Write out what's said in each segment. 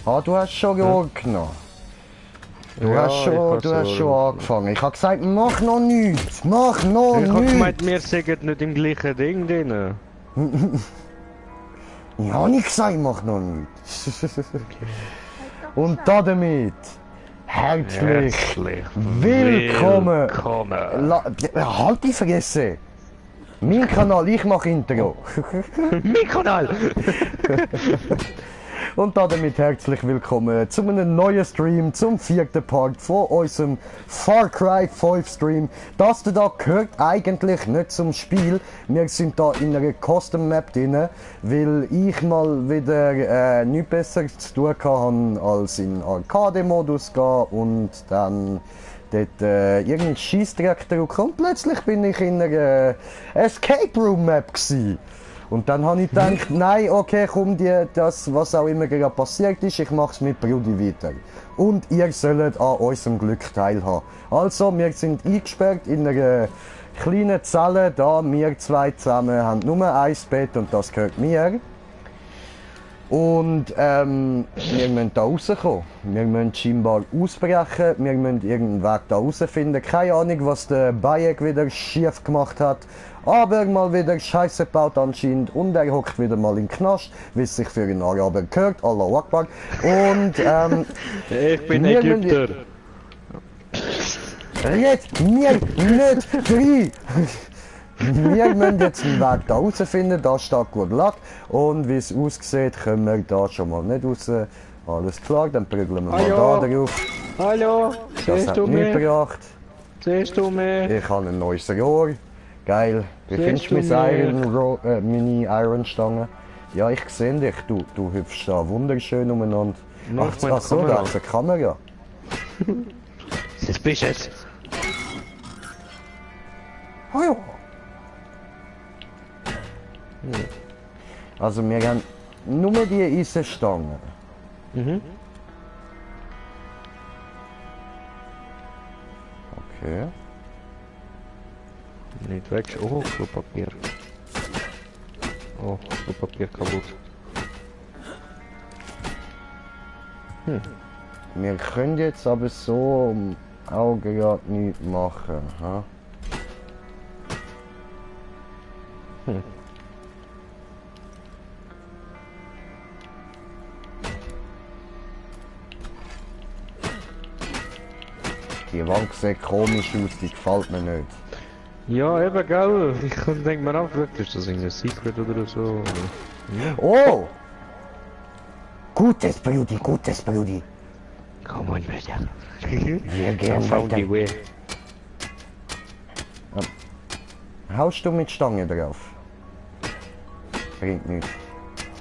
Ah, du hast schon genommen. Du hast schon angefangen. Ich habe gesagt, mach noch nichts. Mach noch nichts. Ich habe gemeint, wir sind nicht im gleichen Ding drin. Ich habe nicht gesagt, mach noch nichts. Und damit herzlich willkommen. Halt die Fresse. Mein Kanal, ich mache Intro. Mein Kanal! Und damit herzlich willkommen zu einem neuen Stream, zum 4. Part von unserem Far Cry 5 Stream. Das da gehört eigentlich nicht zum Spiel. Wir sind da in einer Custom Map drin, weil ich mal wieder nichts Besseres zu tun hatte, als in Arcade-Modus gehen und dann dort irgendeinen Scheissdreck drücken. Und plötzlich bin ich in einer Escape Room Map gewesen. Und dann habe ich gedacht, nein, okay, komm, das, was auch immer gerade passiert ist, ich mache es mit Brudi weiter. Und ihr sollt an unserem Glück teilhaben. Also, wir sind eingesperrt in einer kleinen Zelle, da wir zwei zusammen haben nur ein Bett und das gehört mir. Und wir müssen da rauskommen. Wir müssen scheinbar ausbrechen, wir müssen irgendeinen Weg da rausfinden. Keine Ahnung, was der Bayek wieder schief gemacht hat. Aber mal wieder Scheiße gebaut anscheinend und er hockt wieder mal in den Knast, wie es sich für einen Araber gehört, Allahu Akbar. Und ich bin Ägypter. Red mir nicht frei! Wir müssen jetzt einen Weg da rausfinden, da steht gut Luck. Und wie es aussieht, können wir da schon mal nicht raus. Alles klar, dann prügeln wir mal da drauf. Hallo, das hat nichts gebracht. Siehst du mich? Ich habe ein neues Rohr. Geil. Wie findest du meine Iron-Stange? Ja, ich sehe dich. Du hüpfst da wunderschön umeinander. Ach so, da ist eine Kamera. Suspicious. Oh ja. Also wir haben nur die Eisenstangen. Mhm. Okay. Nicht weg. Oh, Klopapier. Oh, Klopapier kaputt. Wir können jetzt aber so auch gerade nichts machen. Ha? Die Wand sieht komisch aus, die gefällt mir nicht. Ja, eben, gell. Ich denke mir auch, vielleicht ist das irgendein Secret oder so. Ja. Oh! Gutes Brudi, gutes Brudi. Come on, Bruder. Wir gehen weiter. Haust du mit Stange drauf? Bringt nichts.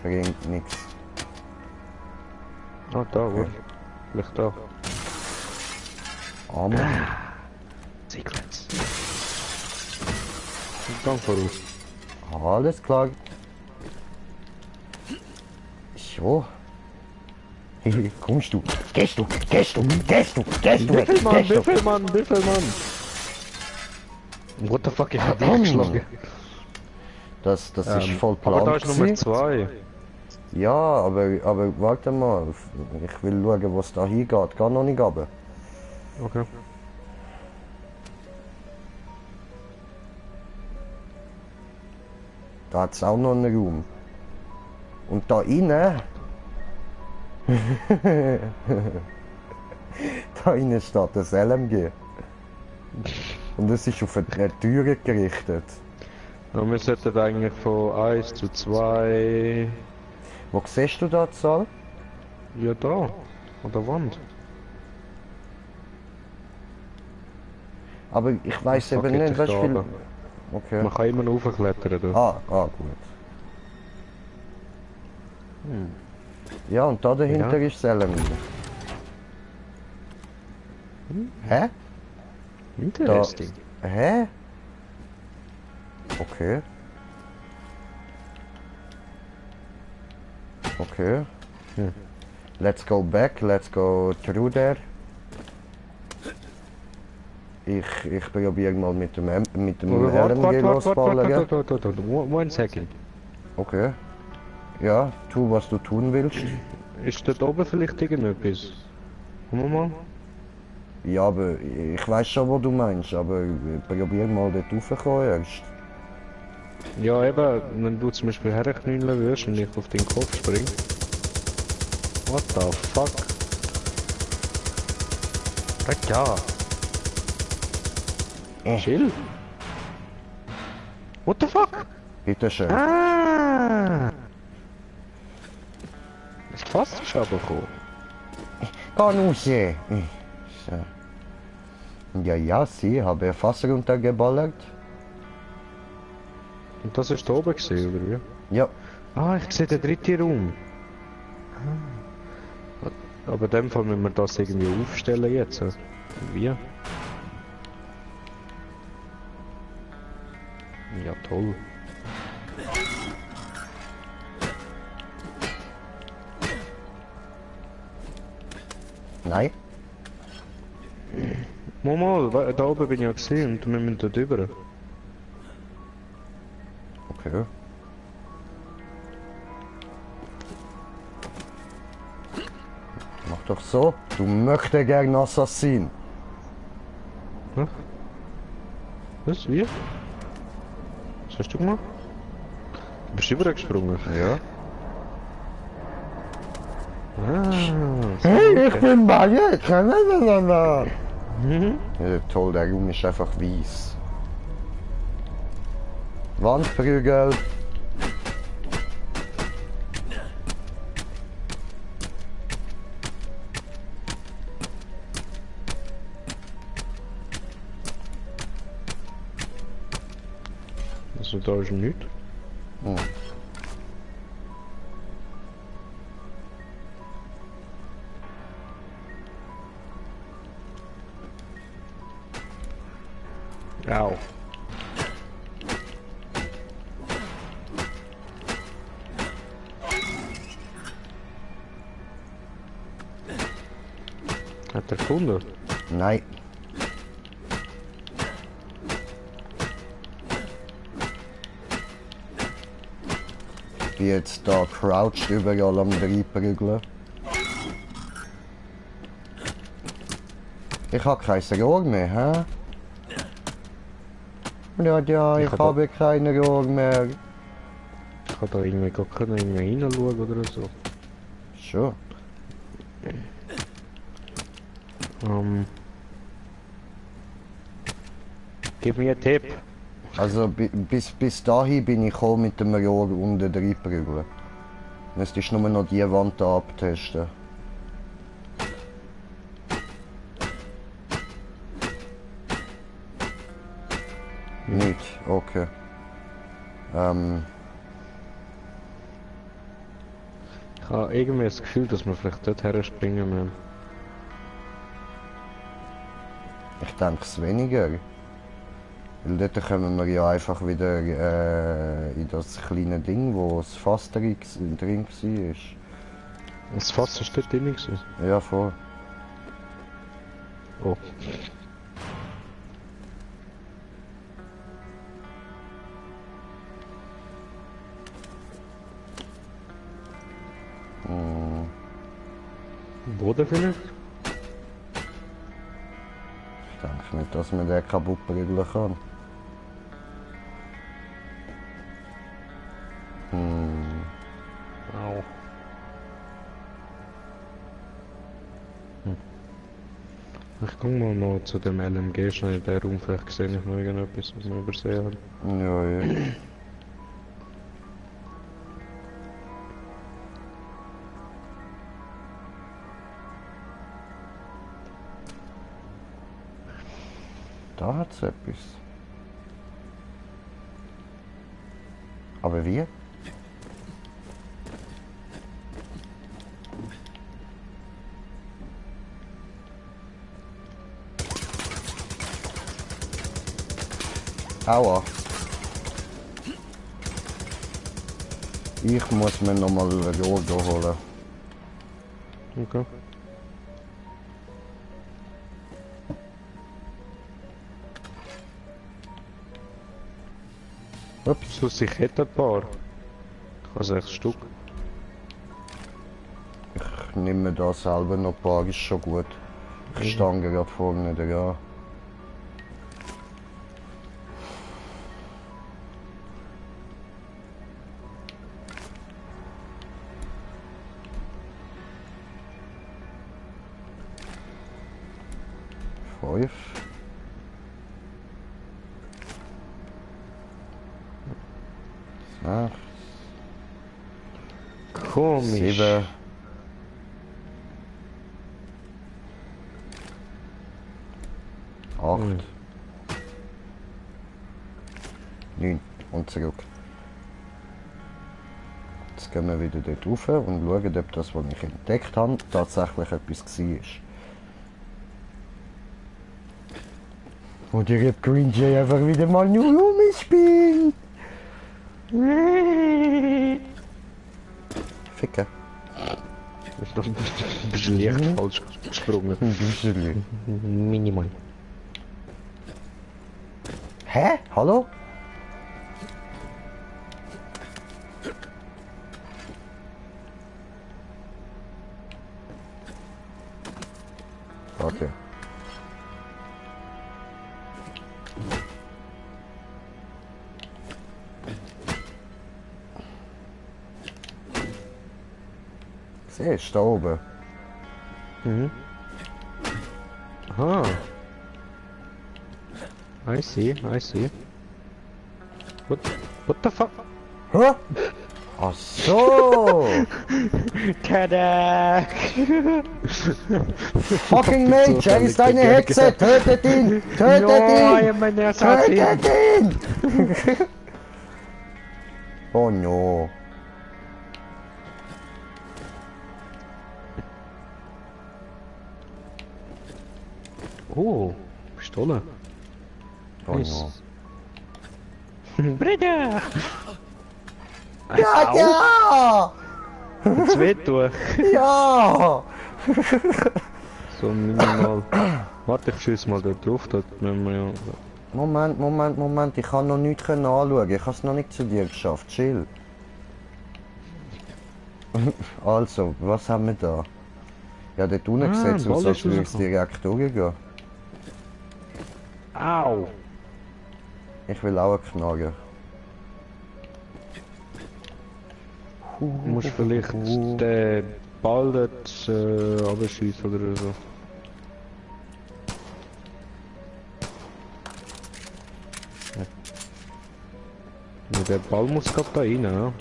Bringt nichts. Oh, da, wo? Vielleicht da. Amen. Secrets. Gang voraus. Alles klar. So. Kommst du? Gehst du? Wie viel Mann? What the fuck, ich hab dich geschlagen. Das ist voll Plan. Aber da ist Nummer 2. Ja, aber warte mal. Ich will schauen, was da hingeht. Geh noch nicht runter. Okay. Da hat es auch noch einen Raum. Und da innen... da innen steht das LMG. Und es ist auf eine Tür gerichtet. Ja, wir sollten eigentlich von 1 zu 2... Wo siehst du da die Zahl? Ja, da. An der Wand. Aber ich weiß eben nicht, was viel... Okay. Man kann immer noch raufklettern. Da. Ah, gut. Ja, und da dahinter ist das LMG. Hä? Interesting. Hä? Okay. Okay. Let's go back, let's go through there. Ich probiere mal mit dem LMG losballern. One second. Okay. Ja, tu was du tun willst. Ist dort oben vielleicht irgendetwas? Komm mal. Ja, aber ich weiß schon, was du meinst, aber probier mal dort raufzukommen erst. Ja, eben, wenn du zum Beispiel herknüllen würdest und ich auf den Kopf spring. What the fuck? Sag ja. Chill. What the fuck? Bitteschön. Ah! Ist fast schon bekommen. Geh raus! So. Ja, ja, sie habe fast runtergeballert. Und das ist da oben gesehen, oder wie? Ja, Ah, ich sehe den dritten Raum. Aber in dem Fall müssen wir das irgendwie aufstellen jetzt. Wie? Ja, toll. nein. Mal, da oben bin ich ja gesehen und wir müssen da drüber. Okay. Mach doch so. Du möchtest gern Assassin. Hm? Was? Wie? Was hast du gemacht? Du bist übergesprungen. Ja. Ah, Hey, ich bin Baguette. Mhm. Ja, toll, der Raum ist einfach weiß. Wandprügel. Also da ist nichts. Hm. Au. Hat er gefunden? Nein. Ich bin jetzt da crouched überall am Reinprügeln. Ich habe kein Rohr mehr, hä? Ja, ja, ich habe kein Rohr mehr. Ich kann da irgendwie gar nicht reinschauen oder so. Schon. Gib mir einen Tipp. Also bis dahin bin ich auch mit dem Rohr unten reinprügeln. Müsstest nur noch die Wand da abtesten. Nicht, okay. Ich habe irgendwie das Gefühl, dass wir vielleicht dort herspringen müssen. Ich denke es weniger. Weil dort kommen wir ja einfach wieder in das kleine Ding, wo das Fass drin war. Das Fass ist dort drin gewesen. Ja, voll. Oh. Hm. Boden vielleicht? Ich denke nicht, dass man den kaputt prügeln kann. Au. Ich guck mal noch zu dem LMG schnell in den Raum, vielleicht sehe ich noch irgendetwas, was wir übersehen haben. Ja, ja. Da hat es etwas. Aber wie? Aua. Ich muss mir nochmal ein Rohr holen. Okay. Ups. So, ich hätte ein paar. Ich habe 6 Stück. Ich nimm mir da selber noch ein paar, ist schon gut. Ich stand gerade vorne dran. Fünf. Sechs. Komisch. 7. 8. 9. Und zurück. Jetzt gehen wir wieder dort rauf und schauen, ob das, was ich entdeckt habe, tatsächlich etwas war. Und ihr habt Green Jay einfach wieder mal nur rumgespielt. Ficken. Ist noch ein bisschen leicht falsch gesprungen. Ein bisschen. Minimal. Hä? Hallo? Okay. Siehst du da oben? Mhm. Aha. I see, I see. What the fuck? Hä? Ach so! Tada! Fucking Mage, er ist eine Hexe! Tötet ihn! Tötet ihn! Mein Assassin! Tötet ihn! Oh no. Oh, Pistole. Oh no. Bruder! Ja, ja! Jetzt weh tun. Ja! So minimal. Warte, ich schieße mal da drauf, dort müssen wir ja... Moment, ich kann noch nichts anschauen. Ich habe es noch nicht zu dir geschafft. Chill. Also, was haben wir da? Ja, dort unten sieht es aus, Ball als ist würde es rausgekommen. direkt durchgehen. Au! Ich will auch einen Knarre. Du musst vielleicht den Ball dort abschießen oder so. Ja, der Ball muss gerade da rein, ja.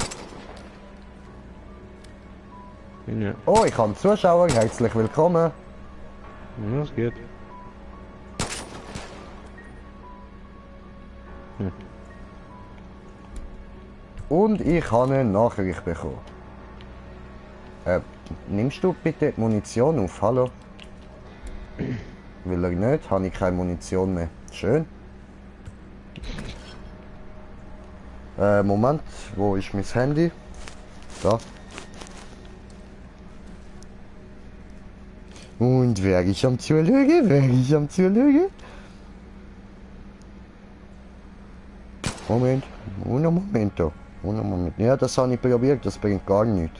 Ja, Oh, ich habe Zuschauer, herzlich willkommen. ja, das geht. Und ich habe eine Nachricht bekommen. Nimmst du bitte die Munition auf? Hallo? Will er nicht? Habe ich keine Munition mehr. Schön. Moment, wo ist mein Handy? Da. Und wer ich am Zulügen? Moment, un momento. Ja, das habe ich probiert, das bringt gar nichts.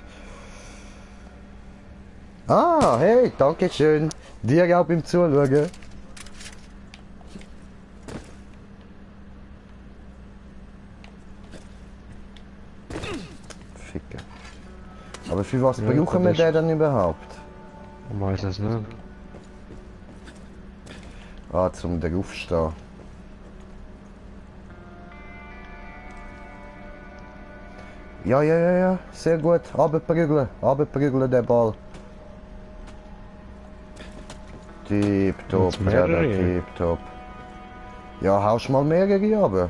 Ah, hey, danke schön. Dir auch beim Zuschauen. Ficken. Aber für was Ja, brauchen wir das- den denn überhaupt? Ich weiß es nicht. Ah, zum draufstehen. Ja, sehr gut. Abprügeln den Ball. Tipptopp, Jetzt mehrere? tipptopp. Ja, haust mal mehrere runter.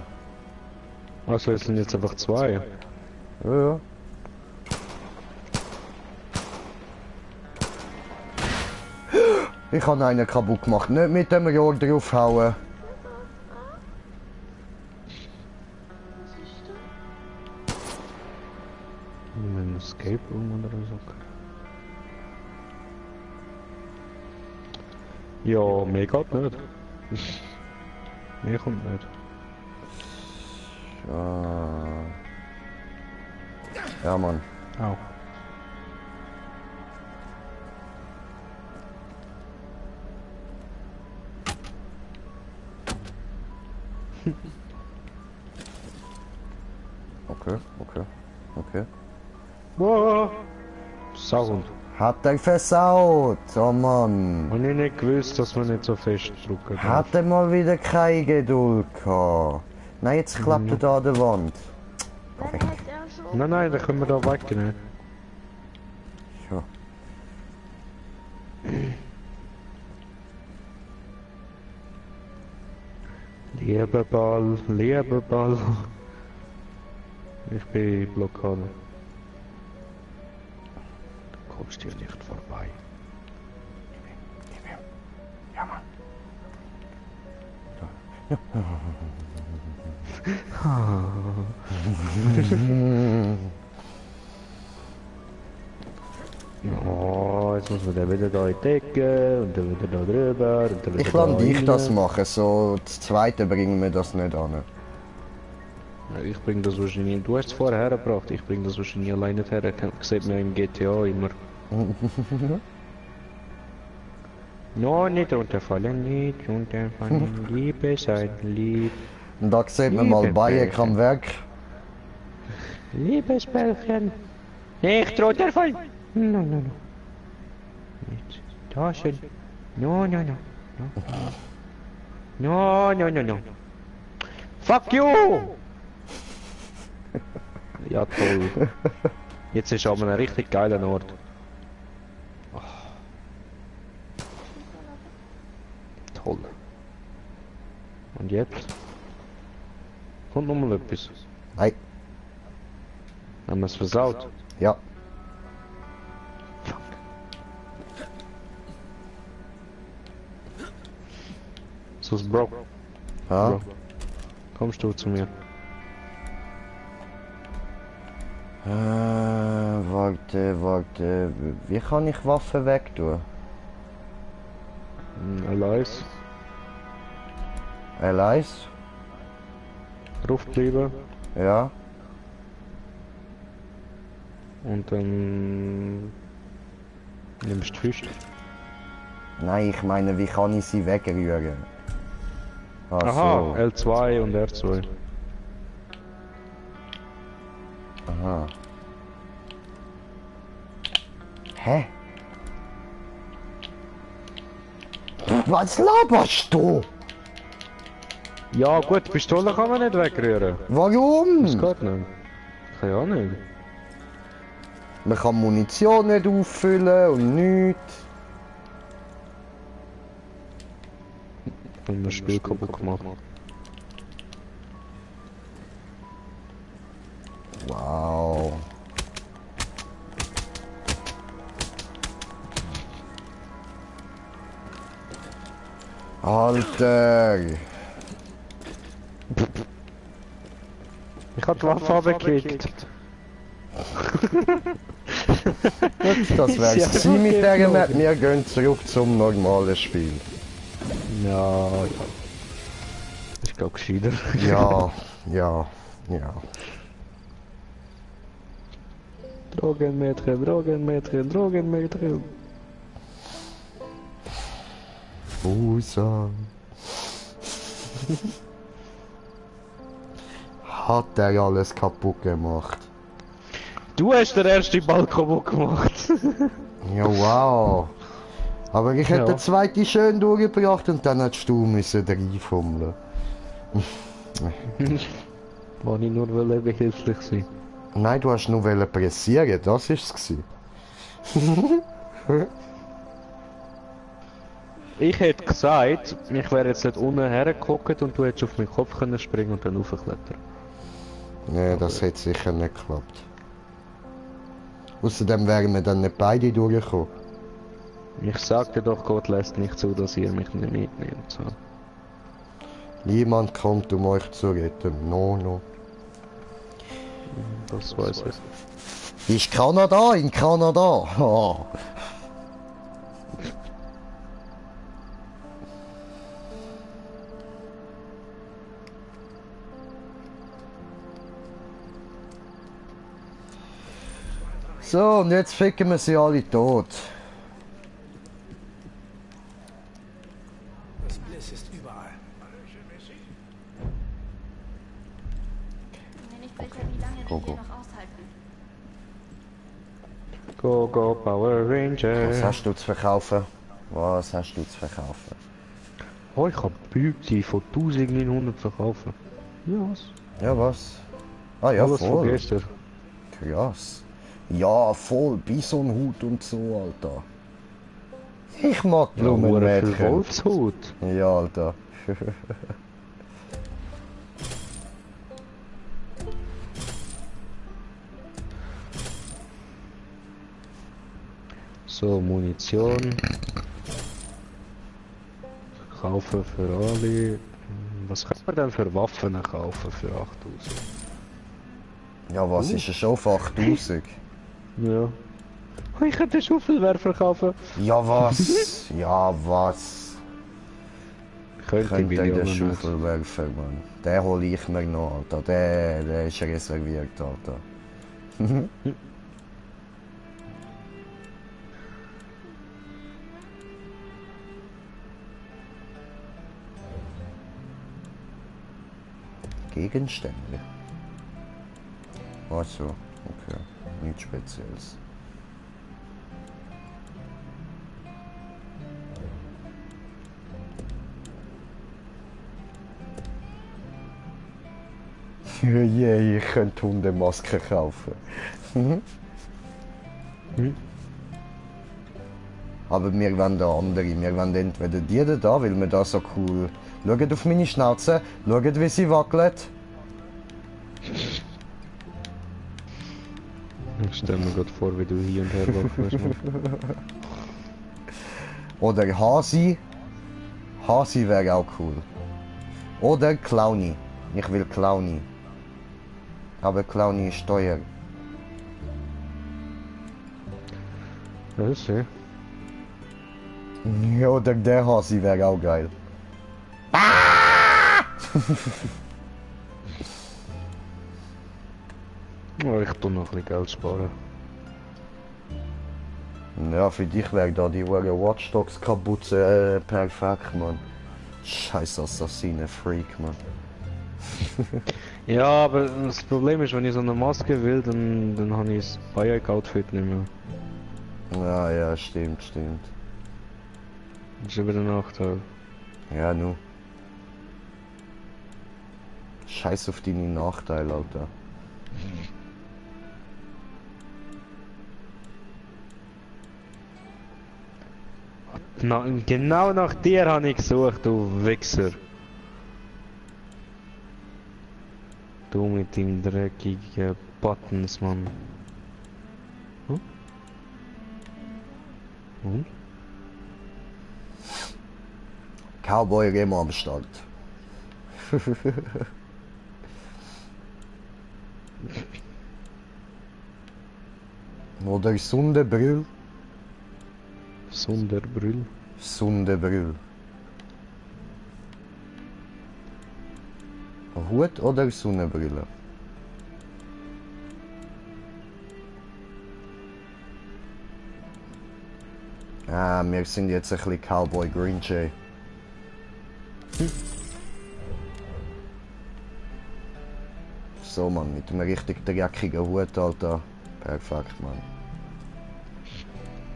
Also es sind jetzt einfach zwei. Ja. Ich habe einen kaputt gemacht. Nicht mit dem Rohr draufhauen. Mit einem Escape Room oder so. Ja, mehr geht nicht. Mehr kommt nicht. Ja, Mann. Au. Okay, okay, okay. Wow. Sound. Hat er versaut, oh Mann. Hab ich nicht gewusst, dass man nicht so fest drücken darf. Hat er mal wieder keine Geduld gehabt. Nein, jetzt klappt er da an der Wand. Dann hat er schon. Nein, nein, dann können wir da wegnehmen. Ja. Lieber Ball, lieber Ball. Ich bin Blockade. Du kommst hier nicht vorbei. Ja, Mann. Oh, jetzt muss man den wieder da in die Ecke und dann wieder da drüber und dann wieder Ich lasse da dich rein. das machen, so das zweite bringen wir das nicht an. Ja, ich bring das wahrscheinlich, du hast es vorher hergebracht, ich bring das wahrscheinlich alleine nicht her, sieht man im GTA immer. No, nicht runterfallen, nicht runterfallen, Liebe sein, lieb. Und da sieht man mal Liebe Bayek Bärchen. am Werk. Liebes Bällchen, nicht runterfallen. No, no, no. Nicht. Da schön. No, no, no. No, no, no, no. Fuck you! Ja, toll. Jetzt ist aber ein richtig geiler Ort. Oh. Toll. Und jetzt? Kommt noch mal etwas. Nein, Haben wir es versaut? ja. So ist Bro. Ja. Bro. Kommst du zu mir? Warte. Wie kann ich Waffen wegtun? Alice. Alice? Drauf bleiben. Ja. Und dann nimmst du die Füße. Nein, ich meine, wie kann ich sie wegrühren? Ach Aha, so. L2 und R2. Aha. Hä? Was laberst du? Ja gut, die Pistole kann man nicht wegrühren. Warum? Das geht nicht. Kann ja auch nicht. Man kann Munition nicht auffüllen und nichts. Und das Spiel kaputt gemacht. Wow. Alter. Ich hab die Waffe runtergekickt. Gut, das wär's Ja, gewesen mit okay, dieser Map. okay. Wir gehen zurück zum normalen Spiel. Ja, ja. Ich glaube gescheiter. Ja. Drogenmädchen, Drogenmädchen, Drogenmädchen. Fusa. Hat er alles kaputt gemacht? Du hast den ersten Ball kaputt gemacht. Ja, wow. Aber ich hätte Ja. den zweiten schön durchgebracht und dann hättest du müssen reinfummeln. War ich nur behilflich sein. Nein, du hast nur pressieren, das ist es. Ich hätte gesagt, ich wäre jetzt nicht unten hergeguckt und du hättest auf meinen Kopf können springen und dann raufklettern. Nee, das hätte sicher nicht geklappt. Außerdem wären wir dann nicht beide durchgekommen. Ich sagte doch, Gott lässt nicht zu, dass ihr mich nicht mitnehmt. So. Niemand kommt, um euch zu retten. No. Das weiß ich. Ist Kanada in Kanada? Oh. So, und jetzt ficken wir sie alle tot. Das Bliss ist überall. Welcher, wie lange Go, wir hier go. noch aushalten. Go, go, Power Was Ranger. hast du zu verkaufen? Was hast du zu verkaufen? Oh, ich kann Büte von 1900 verkaufen. Ja, was? Ja, was? Ah ja, Alles von voll. gestern. Krass. Ja, voll. Bisonhut und so, Alter. Ich mag Ja, hure viel Blumenmädchen. Wolfshut. Ja, Alter. So, Munition. Kaufen für alle. Was kann man denn für Waffen kaufen für 8000? Ja, was ist es schon für 8000? Ja. Oh, ich könnte einen Schaufelwerfer kaufen. Ja, was? Ja, was? Könnte Könnte ich den Millionen nicht. Schaufel werfen, Mann. Den hole ich mir noch, Alter. Der ist reserviert, Alter. Gegenstände. Ach so, okay. Nichts Spezielles. Yeah, ich könnte Hundemasken kaufen. Aber wir wollen da andere. Wir wollen entweder die da, weil wir da so cool... Schaut auf meine Schnauze, schaut wie sie wackelt. Ich stelle mir gerade vor, wie du hier und her wackelst. Oder Hasi. Hasi wäre auch cool. Oder Clowny. Ich will Clowny. Aber Clowny ist teuer. Das ist ja. Ja, oder der Hasi wäre auch geil. Oh, ich tue noch ein bisschen Geld sparen. Ja, für dich wäre da die Watch Dogs kaputt perfekt, Mann. Scheiß Assassinen-Freak, Mann. Ja, aber das Problem ist, wenn ich so eine Maske will, dann habe ich das Bayek-Outfit nicht mehr. Ja, ja, stimmt, stimmt. Das ist über den Nachteil. Ja, nu. Scheiß auf deine Nachteile, Alter. Na, genau nach dir habe ich gesucht, du Wichser. Du mit dem dreckigen Buttons, Mann. Hm? Und? Cowboy Remo am Start. Oder Sonderbrüll. Sonderbrüll. Sonderbrüll. Hut oder Sonnenbrille? Ah, wir sind jetzt ein bisschen Cowboy Green Jay. So, Mann, mit einem richtig dreckigen Hut, Alter. Perfekt, Mann.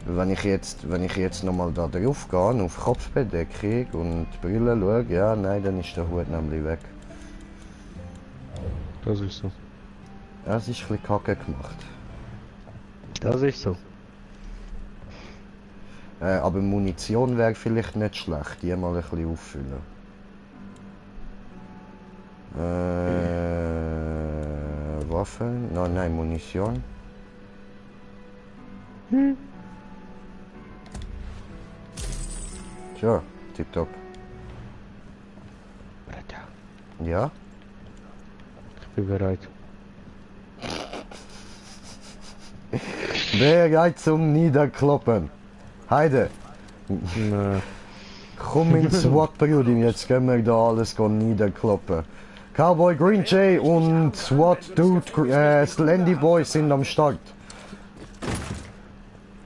Wenn ich jetzt nochmal da drauf gehe, auf Kopfbedeckung und die Brille schaue, ja, nein, dann ist der Hut nämlich weg. Das ist so. Ja, es ist ein bisschen kacke gemacht. Das ist so. Aber Munition wäre vielleicht nicht schlecht, die mal ein bisschen auffüllen. Waffen? No, nein, Munition. Tja, tipptopp. Ja? Ich bin bereit. Bereit zum Niederkloppen. Heide, Nee. komm ins SWAT-Building, jetzt können wir da alles niederkloppen. Cowboy Green Jay und SWAT Dude Slendy Boy sind am Start.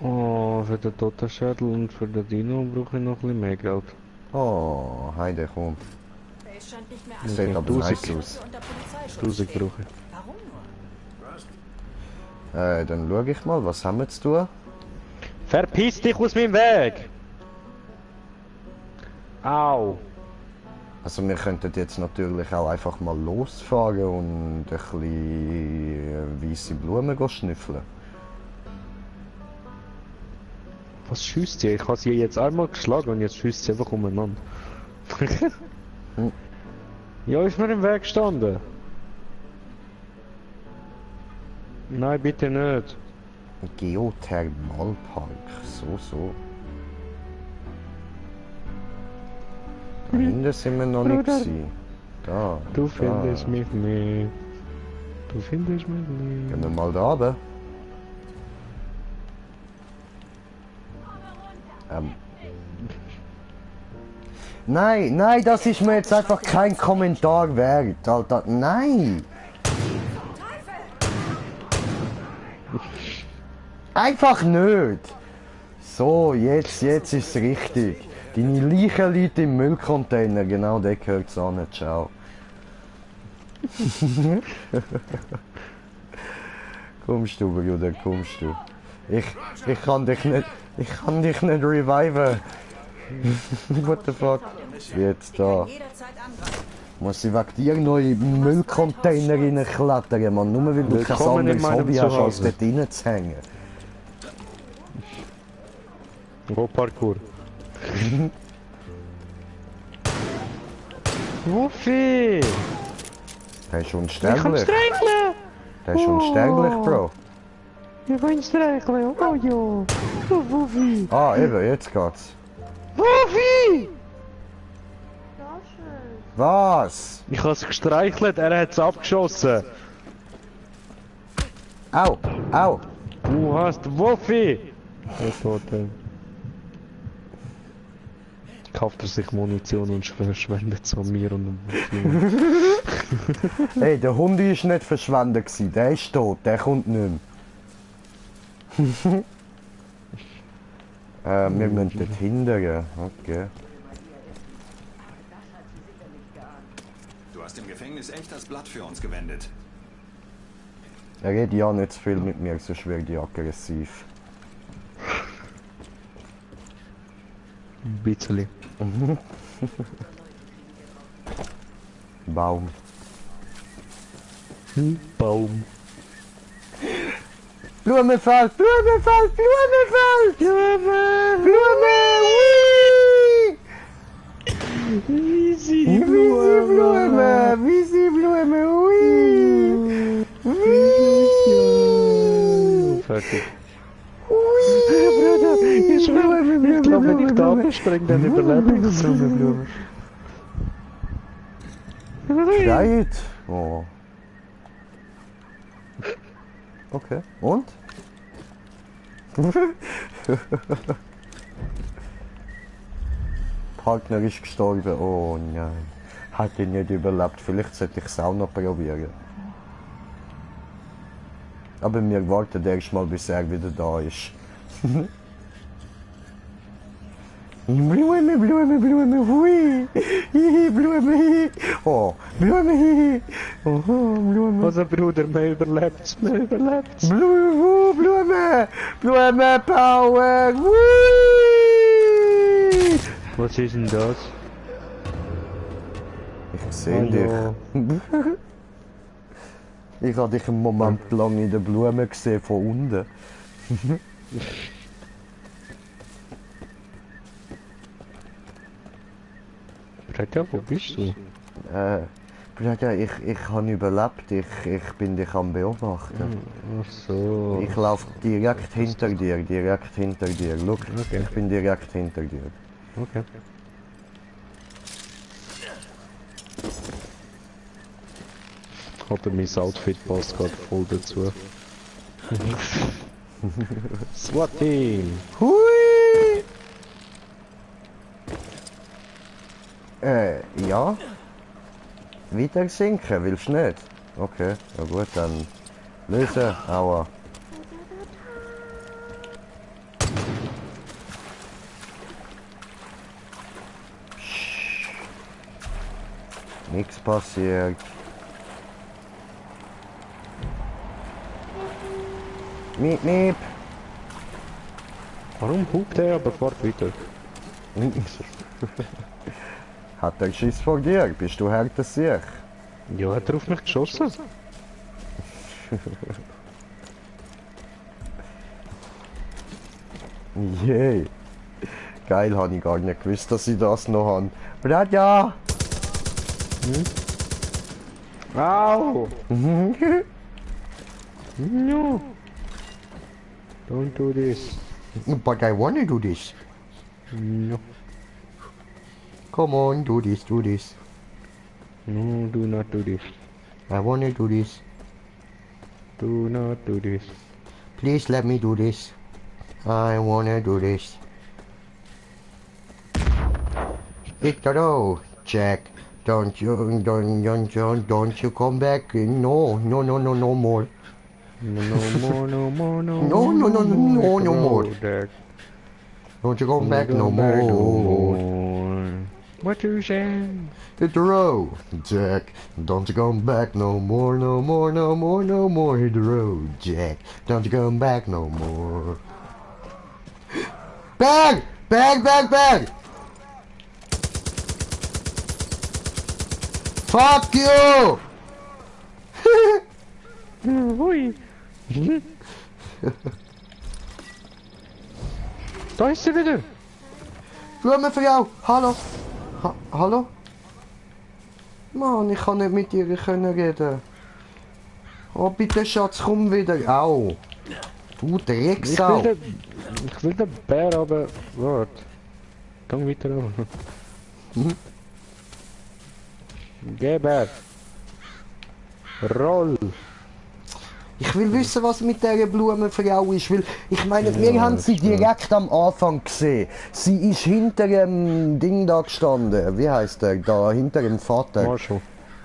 Oh, für den Totenschädel und für den Dino brauche ich noch ein bisschen mehr Geld. Oh, Heide, komm. Es scheint nicht mehr Sieht aber nice 1000 aus. unter Polizeischutz 1000 stehen. brauche ich. Warum nur? Dann schau ich mal, was haben wir zu tun? Verpiss dich aus meinem Weg! Au! Also wir könnten jetzt natürlich auch einfach mal losfahren und ein bisschen weisse Blumen schnüffeln. Was schießt sie? Ich habe sie jetzt einmal geschlagen und jetzt schießt sie einfach umeinander. Ja, ist mir im Weg gestanden. Nein, bitte nicht. Geothermalpark, so. Da hinten sind wir noch nicht Bruder. gewesen. Da. Du da. findest mich nicht. Du findest mich Gehen nicht. wir mal da runter. Nein, das ist mir jetzt einfach kein Kommentar wert, Alter. Nein! Einfach nicht! So, jetzt ist es richtig. Deine Leichen liegt im Müllcontainer, genau der gehört's an. Ciao. Kommst du, Bruder, kommst du. Ich kann dich nicht reviven. What the fuck? Jetzt da. Muss ich wegen dir noch in den Müllcontainer reinklettern, Mann. Nur weil du kein Willkommen in anderes meinem Hobby hast, als Zuhause. dort rein zu hängen. Go Parkour. Wuffi! Der ist Ich kann unsterblich. streicheln! Der ist unsterblich, Bro. Ich kann streicheln, oh ja! Oh, Wuffi! Ah, eben, jetzt geht's. Wuffi! Ja, schön. Was? Ich habe es gestreichelt, er hat es abgeschossen. Au, au. Du hast Wuffi! Der Tote. Kauft er sich Munition und verschwendet es an mir und dem Wuffi. Hey, der Hund ist nicht verschwendet gewesen. Der ist tot, der kommt nicht mehr. Wir müssen dort hindern. Okay. Du hast im Gefängnis echt das Blatt für uns gewendet. Er redet ja nicht zu viel mit mir, sonst werde ich aggressiv. Ein bisschen. Baum. Baum. Blumenfeld! Blumenfeld! Blumenfeld! Blume! Blume! Ui! Easy Wie sie Blume! Wie sie Blume! Ui! Ui! Fertig. Ui! Bruder, ich schwöre, ich glaube, wenn ich da Blume. abspringe, dann überlebe ich es. Blume. Schreit! Oh. Okay. Und? Partner ist gestorben. Oh nein. Hat ihn nicht überlebt. Vielleicht sollte ich es auch noch probieren. Aber wir warten erst mal, bis er wieder da ist. Blume, Blume, Blume, hui! Hihi, Blume, hi! Oh, Blume, hi! Oh, Blume! Also Bruder, man überlebt, man überlebt. Blume, Blume! Blume Power! Hui! Was ist denn das? Ich sehe dich. Ich habe dich einen Moment lang in der Blume gesehen, von unten. Bruder, wo bist du? Bruder, ich habe überlebt. Ich bin dich am beobachten. Ach so. Ich laufe direkt hinter dir, direkt hinter dir. Look, Okay. ich bin direkt hinter dir. Okay. Oder mein Outfit passt gerade voll dazu. SWAT-Team! Hui! Ja? Weiter sinken, willst du nicht? Okay, ja gut, dann lösen, aua. Nichts passiert. Miep, miep. Warum hupt er aber fort weiter? Hat er Schiss vor dir? Bist du härter als ich? Ja, hat er auf mich geschossen? Yay. Geil, habe ich gar nicht gewusst, dass ich das noch habe. Bradja! Au! No! Don't do this. But I wanna do this. No. Come on, do this, do this. No, do not do this. I wanna do this. Do not do this. Please let me do this. I wanna do this. Hit the road, Jack. Don't you come back? No more. No more, no more, no No, no, no, no, no, no more. Jack. Don't you come back no Back no more. more. What you saying? Hit the road, Jack. Don't you come back no more, no more, no more, no more. Hit the road, Jack. Don't you come back no more. Bang! Bang, bang, bang! Fuck you! Hui. Da ist sie wieder. Blumenfrau, hallo? Hallo? Mann, ich kann nicht mit ihr reden. Oh, bitte Schatz, komm wieder. Au. Du Drecksau. Ich will den Bär, aber... Warte. Gang weiter runter. Geh, Bär. Roll. Ich will wissen, was mit dieser Blumenfrau ist, weil ich meine, wir haben sie direkt am Anfang gesehen. Sie ist hinter dem Ding da gestanden. Wie heißt der? Da, hinter dem Vater. Marshall.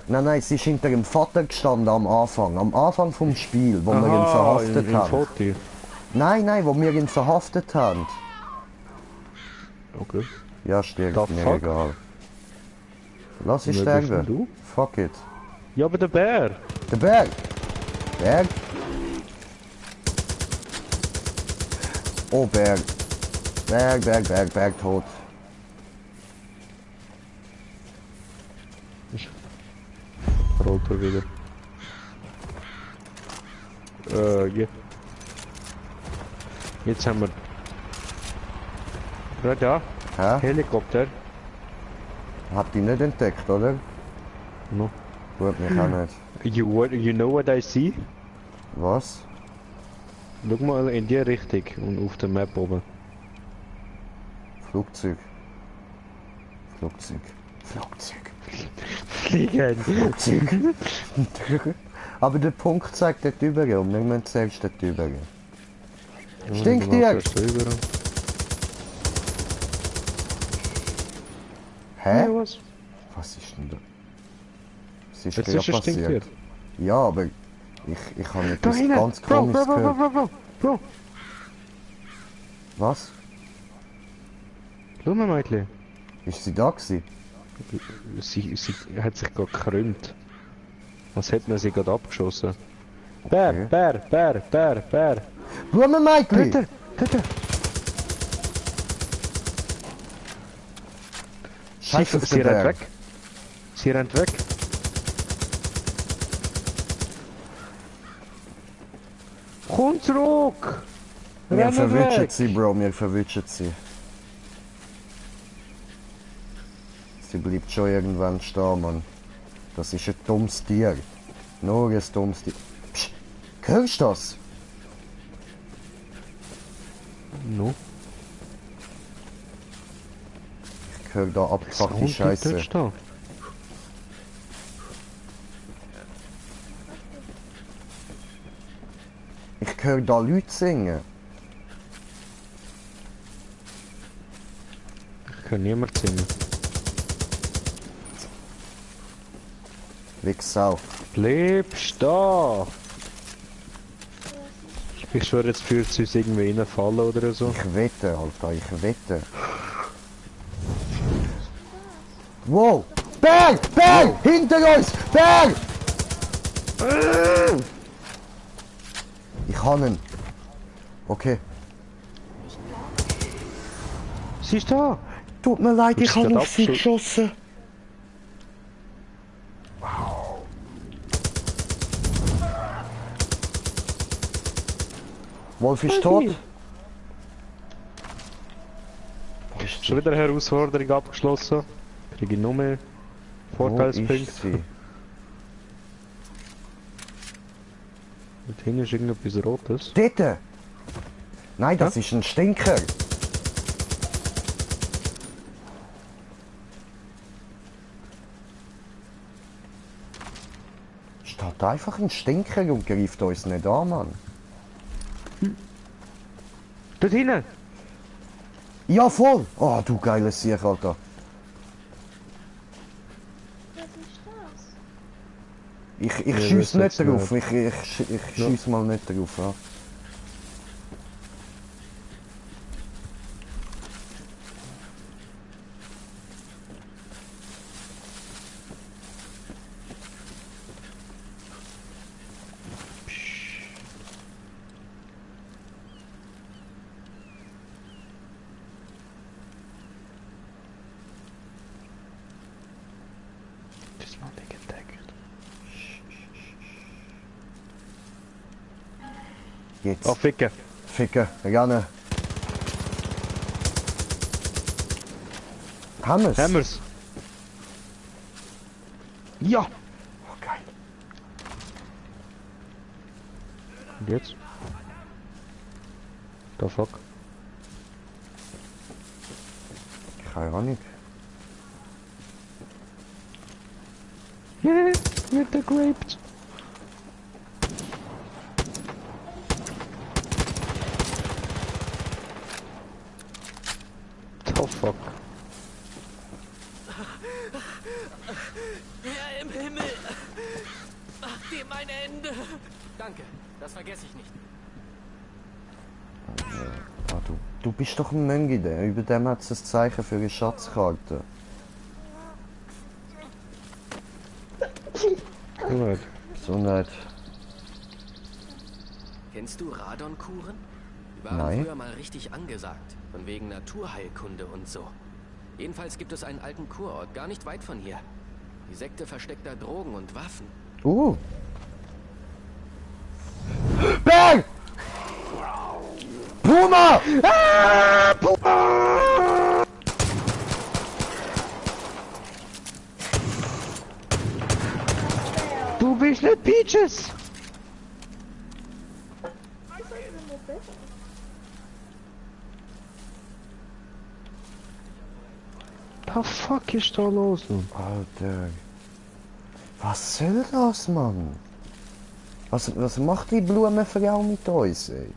Nein, sie ist hinter dem Vater gestanden am Anfang vom Spiel, wo wir ihn verhaftet im haben. Foto. Nein, wo wir ihn verhaftet haben. Okay. Ja, stirbt The mir fuck? egal. Lass ihn Wer bist denn sterben. du? Fuck it. Ja, aber der Bär. Der Berg! Berg! Oh, Berg! Berg, tot. Rollt er wieder. Ja. Jetzt haben wir... Ja, da. Hä? Helikopter. Habt ihr nicht entdeckt, oder? No. Gut, mich auch nicht. You know what I see? Was? Schau mal in die Richtung und auf der Map oben. Flugzeug. Fliegen! Flugzeug. Aber der Punkt zeigt dort über und wir müssen zuerst dort über. Stinkt dir? Hä? Ja, was? Was ist denn da? Was ist Jetzt gerade ist es stinkt passiert? hier. Ja, aber ich habe Da etwas hinten! ganz Bro, komisches bro, bro, gehört. bro, bro, bro! Was? Schau mal, Mädchen. Ist sie da gewesen? Sie hat sich gerade gekrümmt. Als hätte man sie gerade abgeschossen. Bär, Okay. Bär! Blumenmädchen! Dort! Scheiß auf Sie den rennt Berg. weg. Sie rennt weg. Komm zurück! Wir Renn verwitschen weg! sie, Bro, wir verwitschen sie. Sie bleibt schon irgendwann stehen, Mann. Das ist ein dummes Tier. Nur ein dummes Tier. Psst, hörst du das? No. Ich höre da abgefuckte Scheiße. Da. Ich höre da Leute singen. Ich kann niemand singen. Wichsau. Bleib da! Ich schwöre, jetzt führt sie uns irgendwie reinfallen oder so. Ich wette, Alter, ich wette. Wow! Berg! Berg! Hinter uns! Berg! Ich kann ihn. Okay. Sie ist da! Tut mir leid, Du ich bist habe grad auf sie abgeschossen. geschossen. Wolf ist tot. Wo ist Schon wieder eine Herausforderung abgeschlossen. Kriege ich noch mehr Wo ist Vorteilspunkte. sie? Und hinten ist irgendetwas Rotes. Dort! Nein, das ist ein Stinker. Steht einfach ein Stinker und greift uns nicht an, Mann. Dort hinten! Ja, voll! Oh, du geiles Sieg, Alter. Was ist das? Ich Ja, schiess das nicht jetzt drauf. nicht. Ich schiess mal nicht drauf, ja. Das ist noch nicht entdeckt. Jetzt. Oh, Ficken! Ficken, gerne. Haben wir's? Haben wir's! Ja! Oh, geil. Und jetzt? The fuck? Keine Ahnung. Yeah, wird er geraped. The fuck? Herr im Himmel! Mach dir mein Ende! Danke, das vergesse ich nicht. Ah, du bist doch ein Mönch, der. Über dem hat es ein Zeichen für eine Schatzkarte. Gut. So nicht. Kennst du Radonkuren? Die waren Nein. früher mal richtig angesagt. Von wegen Naturheilkunde und so. Jedenfalls gibt es einen alten Kurort, gar nicht weit von hier. Die Sekte versteckt da Drogen und Waffen. Bang! Puma! Ah, Puma! Du bist nicht Peaches! Was ist denn mit das? The fuck ist da los, Mann? Alter. Was soll das, Mann? Was macht die Blumenfrau mit uns, ey?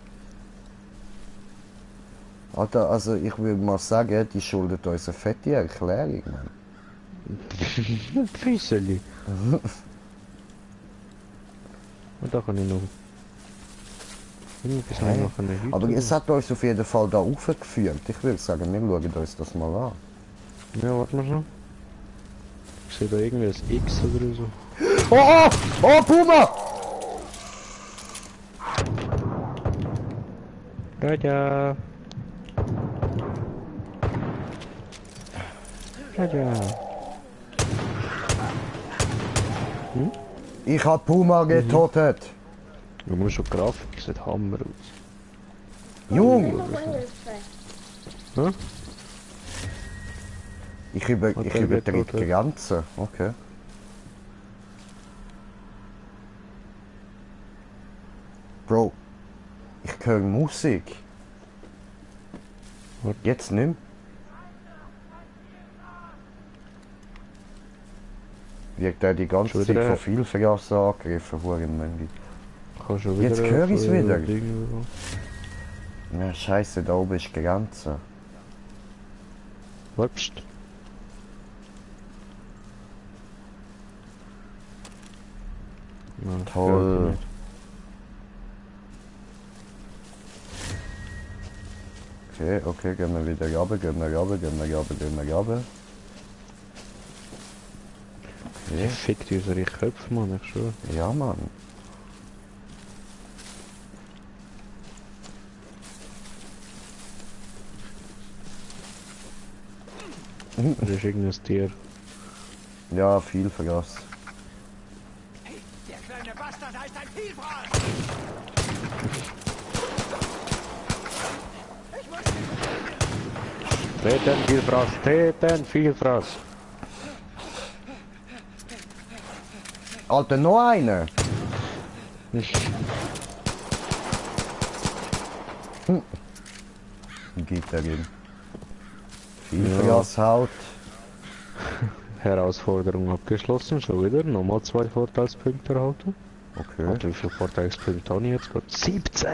Alter, also ich würde mal sagen, die schuldet uns eine fette Erklärung, Mann. Füßeli. Und da kann ich noch. Irgendwas Hä? noch eine Hütte. Aber es hat uns auf jeden Fall da aufgeführt. Ich würde sagen, wir schauen uns das mal an. Ja, warte mal schon. Ich sehe da irgendwie ein X oder so. Oh, oh! Oh, Puma! Raja! Raja! Ich hab Puma getötet. Du musst schon Grafik, sieht Hammer aus. Jung! Noch mal Hilfe. Hä? Ich Hat er übertritt getötet? die Grenze. Okay. Bro, ich höre Musik. Was? Jetzt nimm. Wird der die ganze Schon Zeit wieder- von Vielfrassen angegriffen worden, Mann. Kann schon wieder. Jetzt höre ich's wieder. Ding oder Ja, scheiße, da oben ist die Grenze. so. Wupst. Ja, Toll. nicht. Okay, okay, gehen wir wieder runter, gehen wir runter, gehen wir runter, gehen wir runter. Die Okay, fickt unsere Köpfe, Mann, ich schwör. ja, Mann. Das ist irgendein Tier. Ja, viel vergaß. Der kleine Bastard heißt ein Vielfraß! Täten, Vielfraß, Täten, Vielfraß. Alter, noch einer! Gibt er ihm. Viel Ja. vergaß Haut. Herausforderung abgeschlossen, schon wieder. Nochmal 2 Vorteilspunkte erhalten. Okay. Warte, wie viele Vorteilspunkte habe ich jetzt gerade? 17!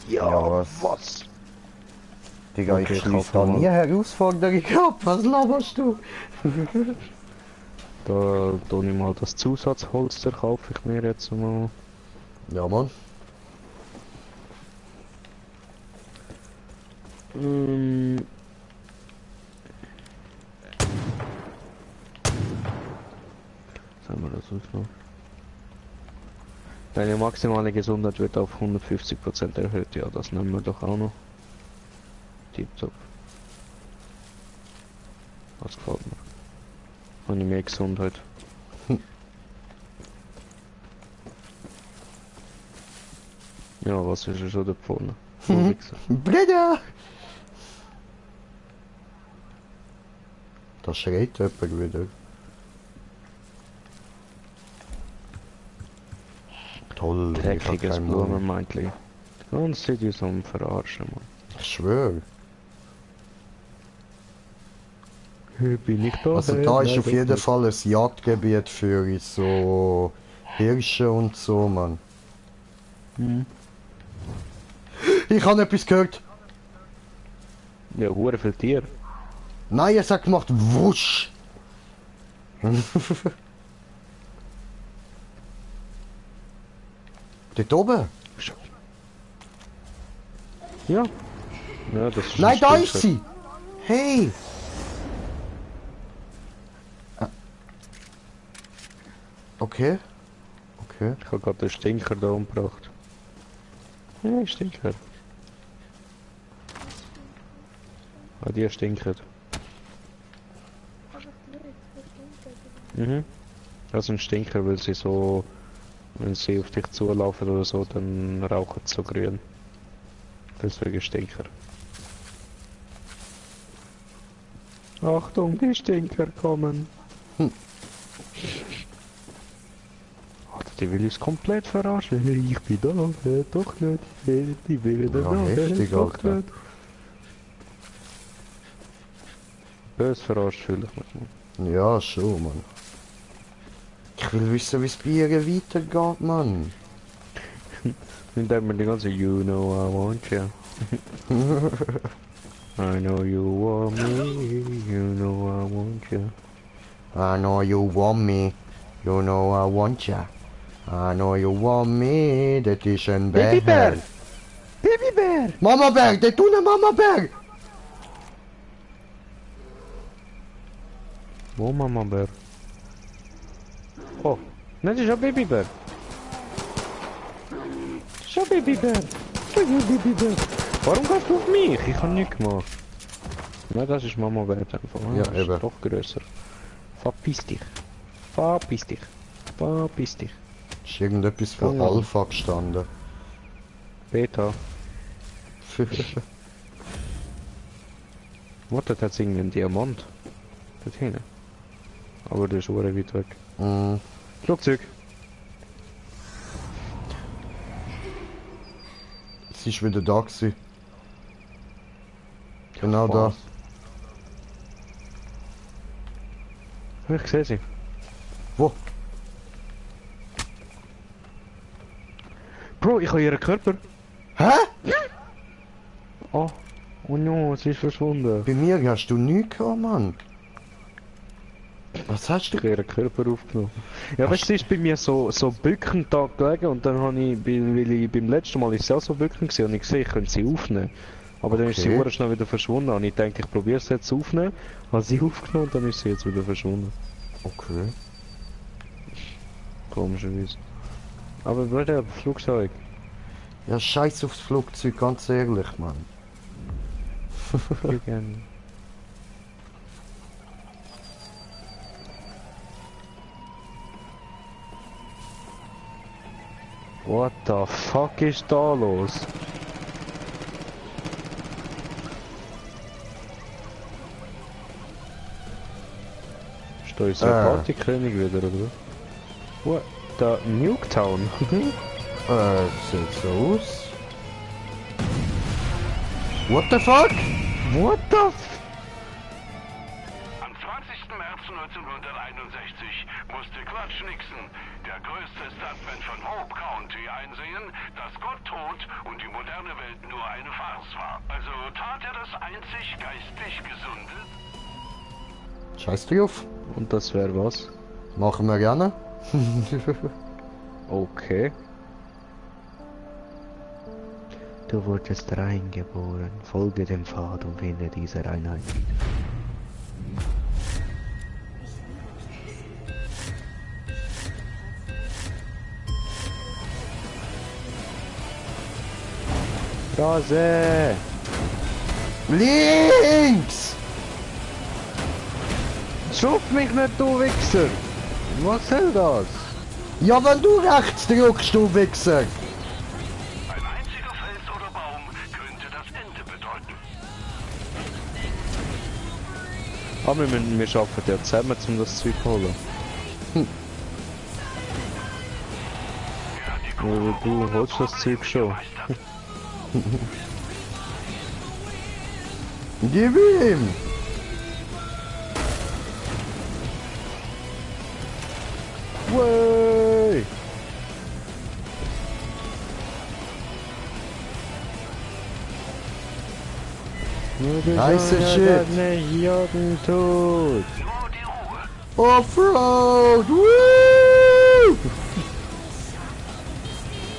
Ja, Ja, was? Digga, Okay, ich ich schließe kaufe da mal. nie Herausforderung ab. Was laberst du? Da tue ich mal das Zusatzholster, kaufe ich mir jetzt mal. Ja, Mann. Was haben wir da sonst noch? Deine maximale Gesundheit wird auf 150% erhöht, ja, das nehmen wir doch auch noch. Tipptopp. Das gefällt mir. Habe ich mehr Gesundheit. Ja, was ist er schon da vorne? Brüder! Da schreit jemand wieder. Toll, ich hab Dreckiges keinen Mund. Blumenmännchen. Die ganze Zeit ist am Verarschen, Mann. Ich schwör. Bin ich da? Also da ist auf jeden Fall ein Jagdgebiet für so Hirsche und so, Mann. Ich habe etwas gehört. Ja, hure viel Tier. Nein, es hat gemacht wusch. Dort oben? Ja. Ja, das ist Nein, ein da Stinker. ist sie. Hey. Ah. Okay. Okay. Ich habe gerade den Stinker da umgebracht. Ja, Stinker. Ah, die stinken. Aber blöd, wo kommt der? Mhm. Das sind Stinker, weil sie so... Wenn sie auf dich zulaufen oder so, dann rauchen sie so grün. Deswegen Stinker. Achtung, die Stinker kommen! Alter, die will uns komplett verarschen. Ich bin da, doch nicht. Die will da, Ja, heftig, doch Alter. nicht. Bös verarscht fühle ich mich. Mann. Ja, schon, Mann. Ich will wissen, wie es bei ihr weitergeht, Mann. Und dann man die ganze You know I want you. I know you want me, you know I want you. I know you want me. You know I want ya. I know you want me. Das ist ein Bär. Babybär! Babybär! Mama Bär, der tut Mama Bär. Wo Mama Bär? Oh, nein, das ist ein Babybär. Das ist ein Babybär. Das ist ein Babybär. Warum gehst du auf mich? Ich habe nichts gemacht. Nein, das ist Mama Bär einfach. Ja, Das ist eben. doch grösser. Verpiss dich. Verpiss dich. Verpiss dich. Ist irgendetwas von Ja. Alpha gestanden. Beta. Warte, da hat irgendeinen Diamant. Dort hinten. Aber der ist sehr weit weg. Mm, Flugzeug. sie ist wieder da gewesen. Genau da. Ich sehe sie. Wo? Bro, ich habe ihren Körper. Hä? Oh. Oh no, sie ist verschwunden. Bei mir hast du nichts gehabt, Mann. Was hast du? Ich habe ihren Körper aufgenommen. Ja, weißt du, sie ist bei mir so bückend da gelegen und dann habe ich, weil ich beim letzten Mal ist sie auch so bückend gewesen und ich sehe, ich könnte sie aufnehmen. Aber dann ist sie Okay. sehr schnell wieder verschwunden und ich denke, ich probiere es jetzt aufnehmen. Habe sie aufgenommen und dann ist sie jetzt wieder verschwunden. Okay. Komischerweise. Aber bei der Flugzeug. Ja, scheiß aufs Flugzeug, ganz ehrlich, Mann. Fliegen. What the fuck ist da los? Ist da unser Partykönig wieder, oder? What? Da Nuketown? Sieht so aus. What the fuck? What the f... Am 20. März 1961 musste Clutch Nixon, der größte Stuntman von Hope County, einsehen, dass Gott tot und die moderne Welt nur eine Farce war. Also tat er das einzig geistig Gesunde. Scheiß drauf. Und das wäre was? Machen wir gerne. Okay. Du wurdest reingeboren. Folge dem Pfad und finde diese Reinheit. Rase! Links! Schub mich nicht, du Wichser! Was soll das? Ja, wenn du rechts drückst, du Wichser! Ein einziger Fels oder Baum könnte das Ende bedeuten. Aber wir schaffen ja zusammen, um das Zeug zu holen. Ja, du holst das Zeug schon. Gib ihm! Way! Heiße Shit! Nicht jagen tut! Nur die Ruhe. Offroad! Woo!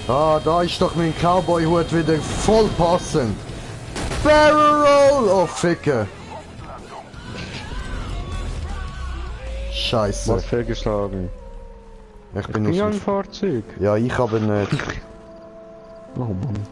Ah, da ist doch mein Cowboy-Hut wieder voll passend. Barrel Roll! Oh, Ficke! Scheiße. Was fehlgeschlagen? Ich bin Bin ja aus ein dem... Fahrzeug. Ja, ich habe nicht. Oh Mann.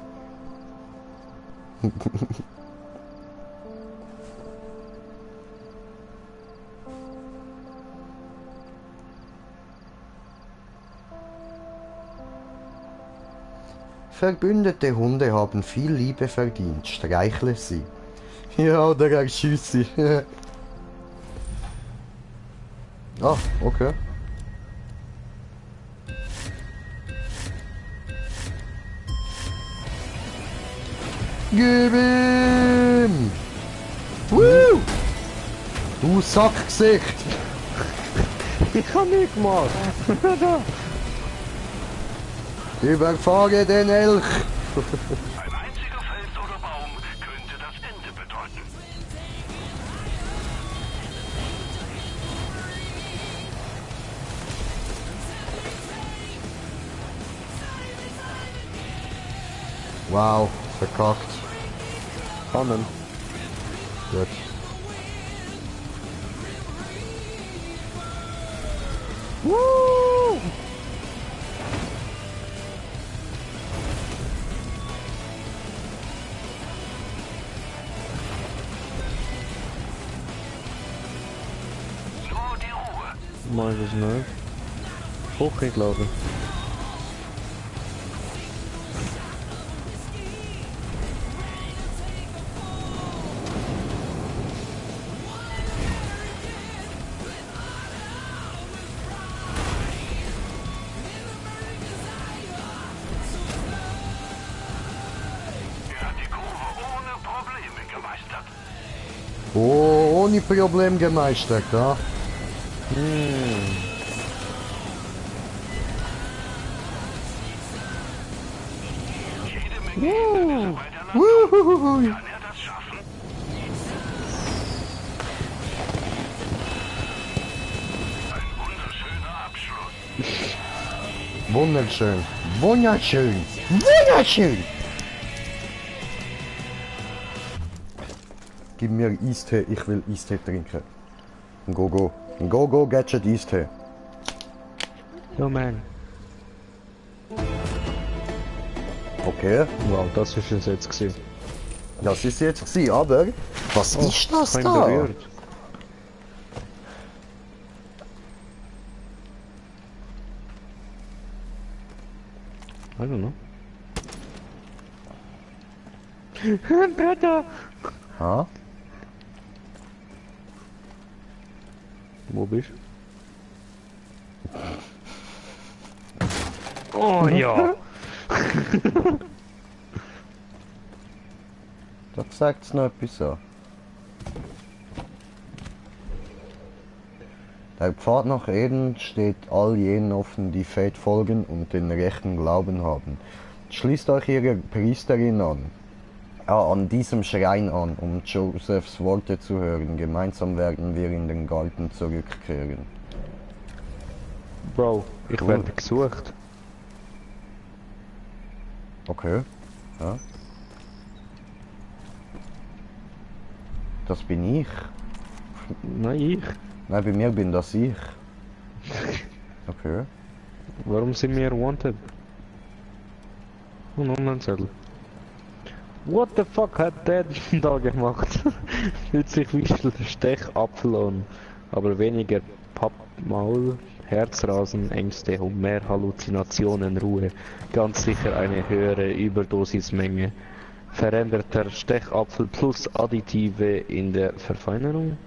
Verbündete Hunde haben viel Liebe verdient. Streichle sie. Ja, oder erschieß sie. Ah, okay. Gib ihm! Woo! Du Sackgesicht! Ich hab nicht gemacht. Überfahre den Elch! Ein einziger Fels oder Baum könnte das Ende bedeuten. Wow, verkackt. Kannen. Gut. Woo! Nur die Ruhe. Mach ich das nicht. Hochgeladen. Er hat die Kurve ohne Probleme gemeistert. Oh, ohne Problem gemeistert, ja? Jede Menge Hindernisse bei der Landung. Wuhuhuhui. Kann er das schaffen? Ein wunderschöner Abschluss. Wunderschön. Wunderschön. Wunderschön! Gib mir Eistee, ich will Eistee trinken. Go, go. Go, go, Gadget Eistee. Ja, man. Okay, Wow, das ist es jetzt gewesen. das ist jetzt gewesen, aber was ist das Kein da? berührt. I don't know. Brother! Ha? Wo bist du? Oh ja! Da sagt's noch etwas an. Der Pfad nach Eden steht all jenen offen, die Fate folgen und den rechten Glauben haben. Schließt euch ihre Priesterin an diesem Schrein an, um Josephs Worte zu hören. Gemeinsam werden wir in den Garten zurückkehren. Bro, ich Cool. werde gesucht. Okay. Ja. Das bin ich. Nein, ich. Nein, bei mir bin das ich. Okay. Warum sind wir wanted? Oh, noch ein Zettel. What the fuck hat der da gemacht? Fühlt sich wie Stechapfel an, aber weniger Pappmaul, Herzrasen, Ängste und mehr Halluzinationen, Ruhe. Ganz sicher eine höhere Überdosismenge. Veränderter Stechapfel plus Additive in der Verfeinerung.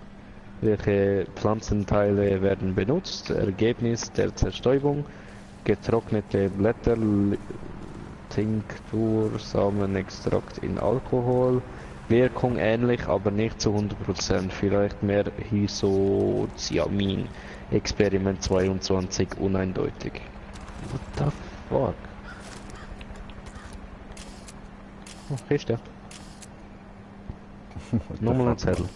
Welche Pflanzenteile werden benutzt? Ergebnis der Zerstäubung. Getrocknete Blätter, Tinktur, Samenextrakt in Alkohol. Wirkung ähnlich, aber nicht zu 100%. Vielleicht mehr Isocyamin. Experiment 22 uneindeutig. What the fuck? Oh, ist der? Nochmal ein Zettel.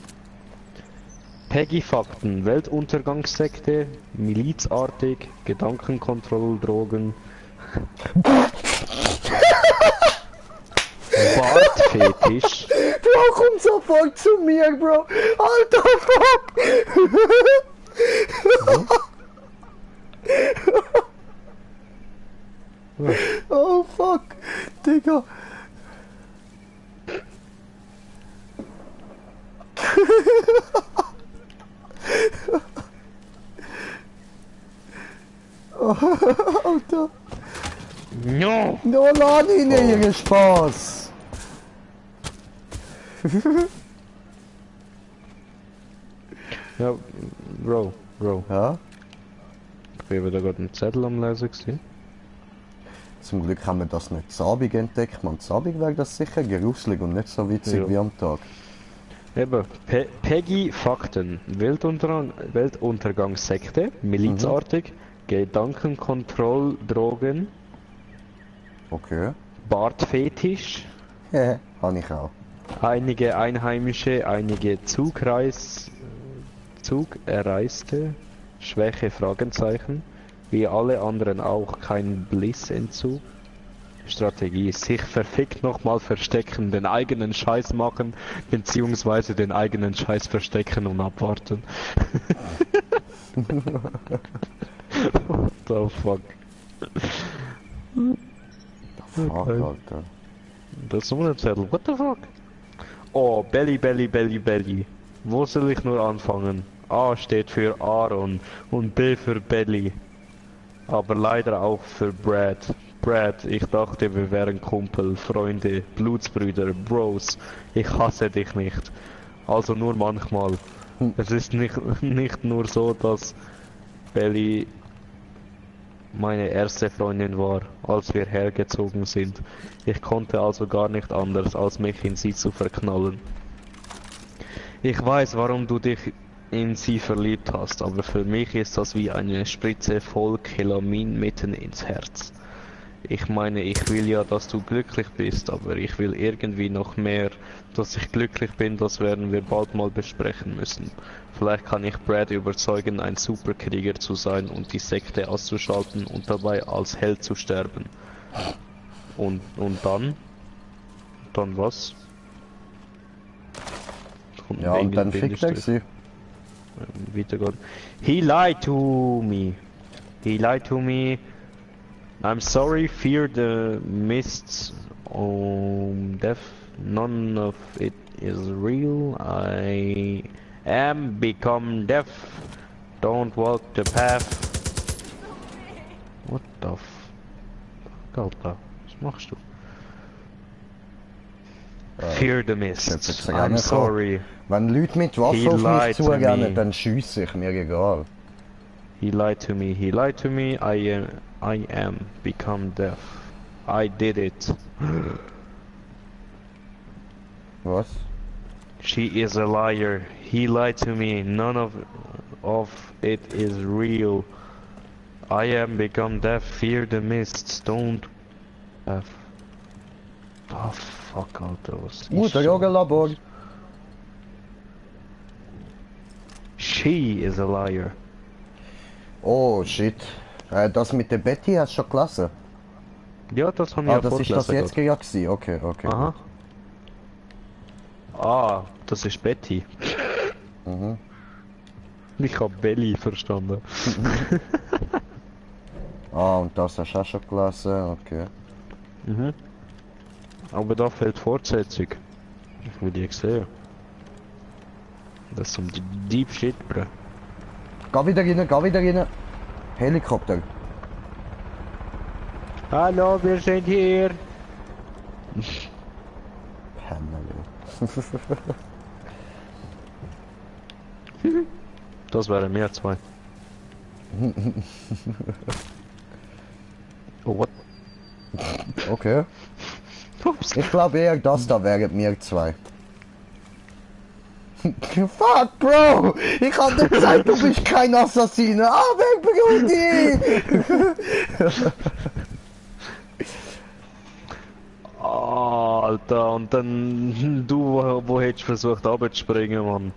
Peggy-Fakten, Weltuntergangssekte, milizartig, Gedankenkontrolldrogen, Bartfetisch, Bro, komm sofort zu mir, Bro! Alter, fuck! Oh, fuck! Digga! Alter! no! No, lad ihn ihre Spaß! Ja, Bro. Ja? Ich bin wieder gerade einen Zettel am Lesen gewesen. Zum Glück haben wir das nicht zabig entdeckt. Man, zabig wäre das sicher gruselig und nicht so witzig Ja. wie am Tag. Eben, Peggy-Fakten, Weltuntergangssekte, milizartig, Gedankenkontrolldrogen, Okay. Bartfetisch, Ja, habe ich auch. einige Einheimische, einige Zugereiste, Schwäche, Fragezeichen, wie alle anderen auch kein Blissentzug. Strategie, sich verfickt nochmal verstecken, den eigenen Scheiß machen, beziehungsweise den eigenen Scheiß verstecken und abwarten. What the fuck? Fuck, Okay. Alter. Das ist so ein Zettel. What the fuck? Oh, Belly. Wo soll ich nur anfangen? A steht für Aaron und B für Belly. Aber leider auch für Brad. Brad, ich dachte, wir wären Kumpel, Freunde, Blutsbrüder, Bros. Ich hasse dich nicht. Also nur manchmal. Es ist nicht nur so, dass Belly meine erste Freundin war, als wir hergezogen sind. Ich konnte also gar nicht anders, als mich in sie zu verknallen. Ich weiß, warum du dich in sie verliebt hast, aber für mich ist das wie eine Spritze voll Kelamin mitten ins Herz. Ich meine, ich will ja, dass du glücklich bist, aber ich will irgendwie noch mehr. Dass ich glücklich bin, das werden wir bald mal besprechen müssen. Vielleicht kann ich Brad überzeugen, ein Superkrieger zu sein und die Sekte auszuschalten und dabei als Held zu sterben. Und dann? Dann was? Kommt Ja, und dann irgendein fickt er Bindestrich. sie. Weitergehen. He lied to me. I'm sorry, fear the mists death. None of it is real. I am become deaf. Don't walk the path. What the f... Alter. Was machst du? Fear the Mist. jetzt I'm reinkommen. sorry. Wenn Leute mit He Waffen auf mich lied to me. zurennen, dann schiesse ich, mir egal. He lied to me. He lied to me. I am become deaf. I did it. Was? She is a liar. He lied to me. None of it is real. I am become deaf. Fear the mists. Don't. Oh fuck, Alter. Was ist Der so? Jogelabor. She is a liar. Oh shit. Das mit der Betty hast du schon gelesen? Ja, das haben wir ja Das ist das jetzt ja gewesen. Okay, okay. Aha. Ah, das ist Betty. Mhm. Ich hab Belly verstanden. Und das hast du auch schon gelesen, okay. Mhm. Aber da fehlt Fortsetzung. Ich will die sehen. Das ist some deep shit, bro. Geh wieder rein. Helikopter. Hallo, wir sind hier. Pamela. Das wären mehr zwei. Oh, what? Okay. Ups. Ich glaube eher, das da wären mir zwei. Fuck, Bro! Ich hab dir gesagt, du bist kein Assassine! Weg, Brudi! Alter, und dann du, wo hättest versucht abzuspringen, Mann.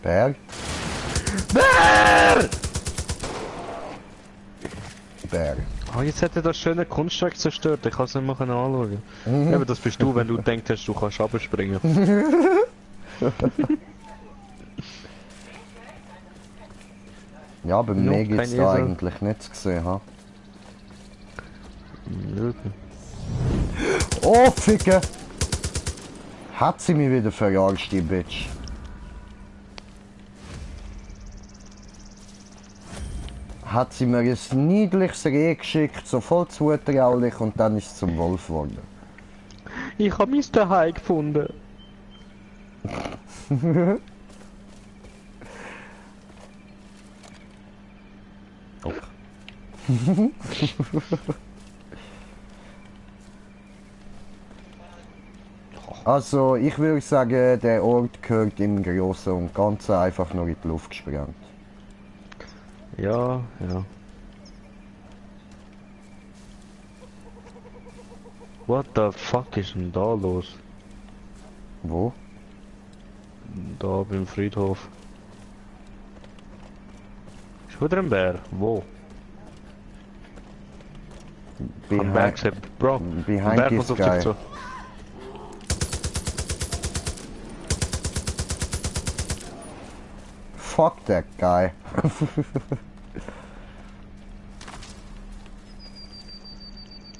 Berg? Berg. Ah, jetzt hat er das schöne Kunststück zerstört, ich kann es nicht mehr anschauen. Eben, das bist du, wenn du denkst, du kannst abspringen. Ja, aber No, mehr gibt's kein da Esel. eigentlich nicht zu sehen, ha? Oh, Ficke! Hat sie mich wieder verarscht, die Bitch. Hat sie mir ein niedliches Reh geschickt, so voll zutraulich, und dann ist es zum Wolf geworden. Ich hab mein Zuhause gefunden. Also, ich würde sagen, der Ort gehört im Großen und Ganzen einfach nur in die Luft gesprengt. Ja, ja. What the fuck ist denn da los? Wo? Da beim Friedhof. Ist wieder ein Bär? Wo? Am Berg gesehen. Bro, ein behind Bär this kommt auf guy. dich zu. Fuck that guy.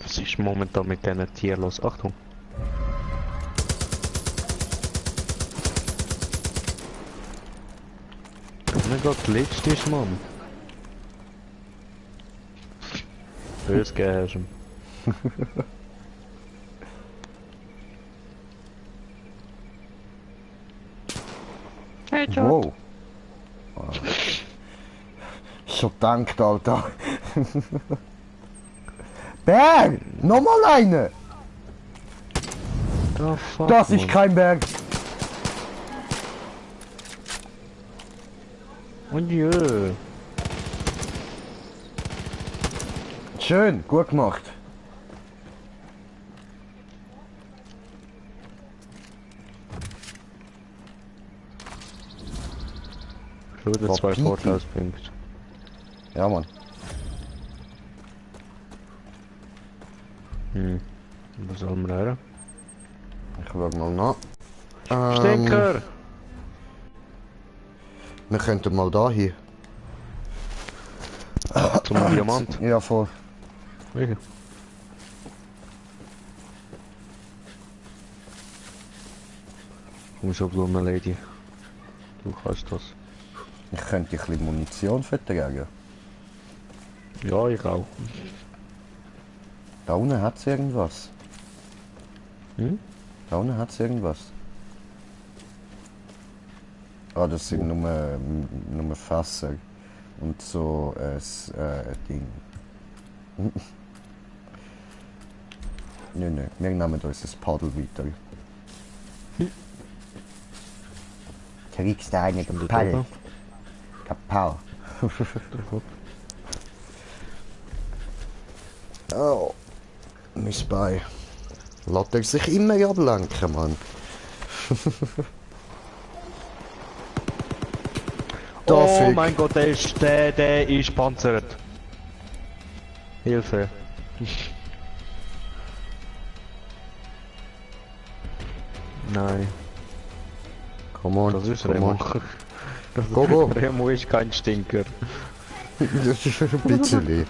Was ist momentan mit diesen Tieren los? Achtung! Oh mein Gott, glitscht ist, Mann! Bös gehäschen. Wow. Schon gedankt, Alter. Berg! Nochmal eine! Oh, fuck, Das ist Mann. kein Berg! Oh jö! Schön, gut gemacht. Schau dir zwei Verbieten. Vorteilspunkte. Ja, Mann. Was soll man hören? Ich schau mal nach. Stinker! Wir könnten mal da hier. Zum Diamant. Ja, voll. Welche? Komm schon, Blumenlady. Du kannst das. Ich könnte ein bisschen Munition vertragen. Ja, ich auch. Da unten hat's irgendwas. Hm? Da unten hat's irgendwas. Ah, das sind nur Fässer. Und so Ding. Nö, wir nehmen uns das Paddel weiter. Kriegst du eine Kapelle? Kapau. Oh, mein Bein. Lässt er sich immer ablenken, Mann. Oh mein Gott, der ist panzert. Hilfe. Nein, Come on, das ist come Remo. on. Das Go, go. Remo ist kein Stinker. Das ist ein bisschen.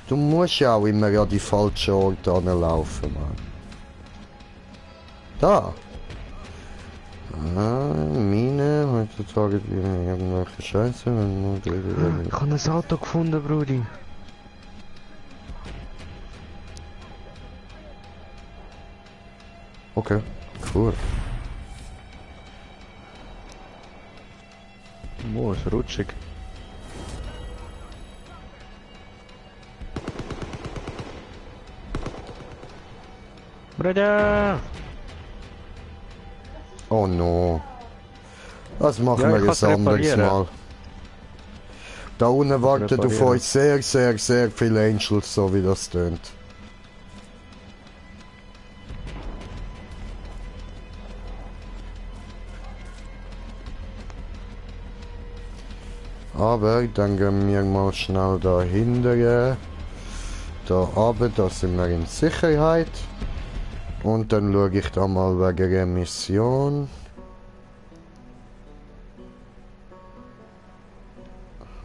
Du musst ja auch immer an die falschen Orte anlaufen, Mann. Da! Ah, Mine, heutzutage irgendwelche Scheiße. Ich habe ein Auto gefunden, Brudi. Okay, cool. Oh, ist rutschig. Bruder! Oh no. Das machen Ja, wir ich ein kann's anderes reparieren. Mal. Da unten warten auf reparieren. euch sehr viele Angels, so wie das tönt. Aber dann gehen wir mal schnell da hinten. Da runter, da sind wir in Sicherheit. Und dann schaue ich da mal wegen der Mission.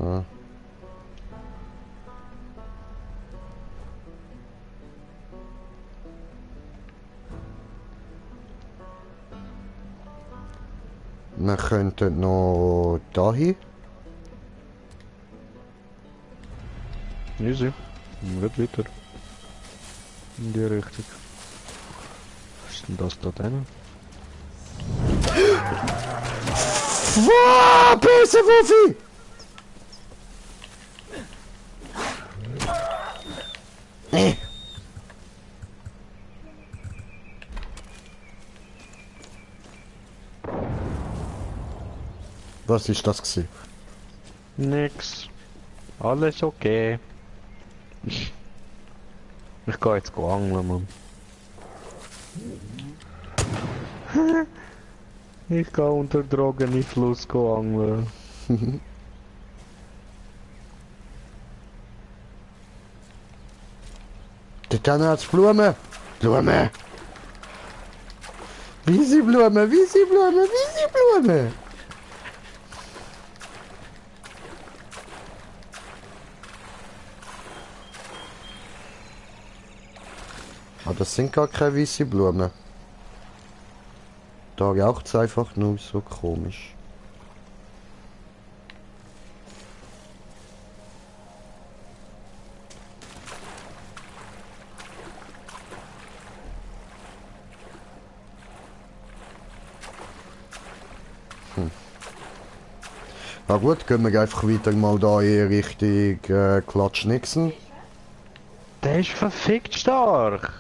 Aha. Wir könnten noch dahin. Easy. Geht weiter. In die Richtung. Was ist denn das da drin? Wow, böse Wuffi! Was ist das gewesen? Nix. Alles okay. Ich geh jetzt angeln, Mann. Ich geh unter Drogen in Fluss angeln. Dort hat's Blumen! Blumen! Wiese Blumen, Wiese Blumen, Wiese Blumen! Ah, das sind gar keine weiße Blumen. Da raucht's einfach nur so komisch. Na gut, gehen wir einfach weiter mal da in Richtung Klatschnixen. Der ist verfickt stark.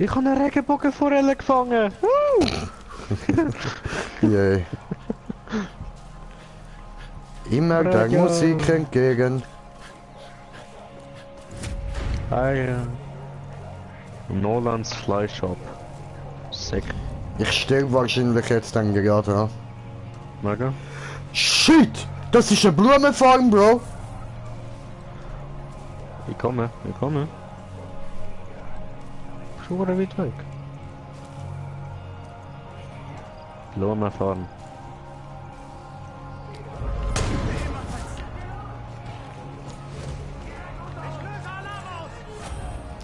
Ich habe eine Regenbogenforelle gefangen. Yay. Immer der Radio. Musik entgegen. Ah ja. Nolans Fleischshop. Sick. Ich sterbe wahrscheinlich jetzt dann gerade an. Mega. Shit! Das ist eine Blumenfarm, Bro! Ich komme. Schon wieder weit weg. Blumen fahren.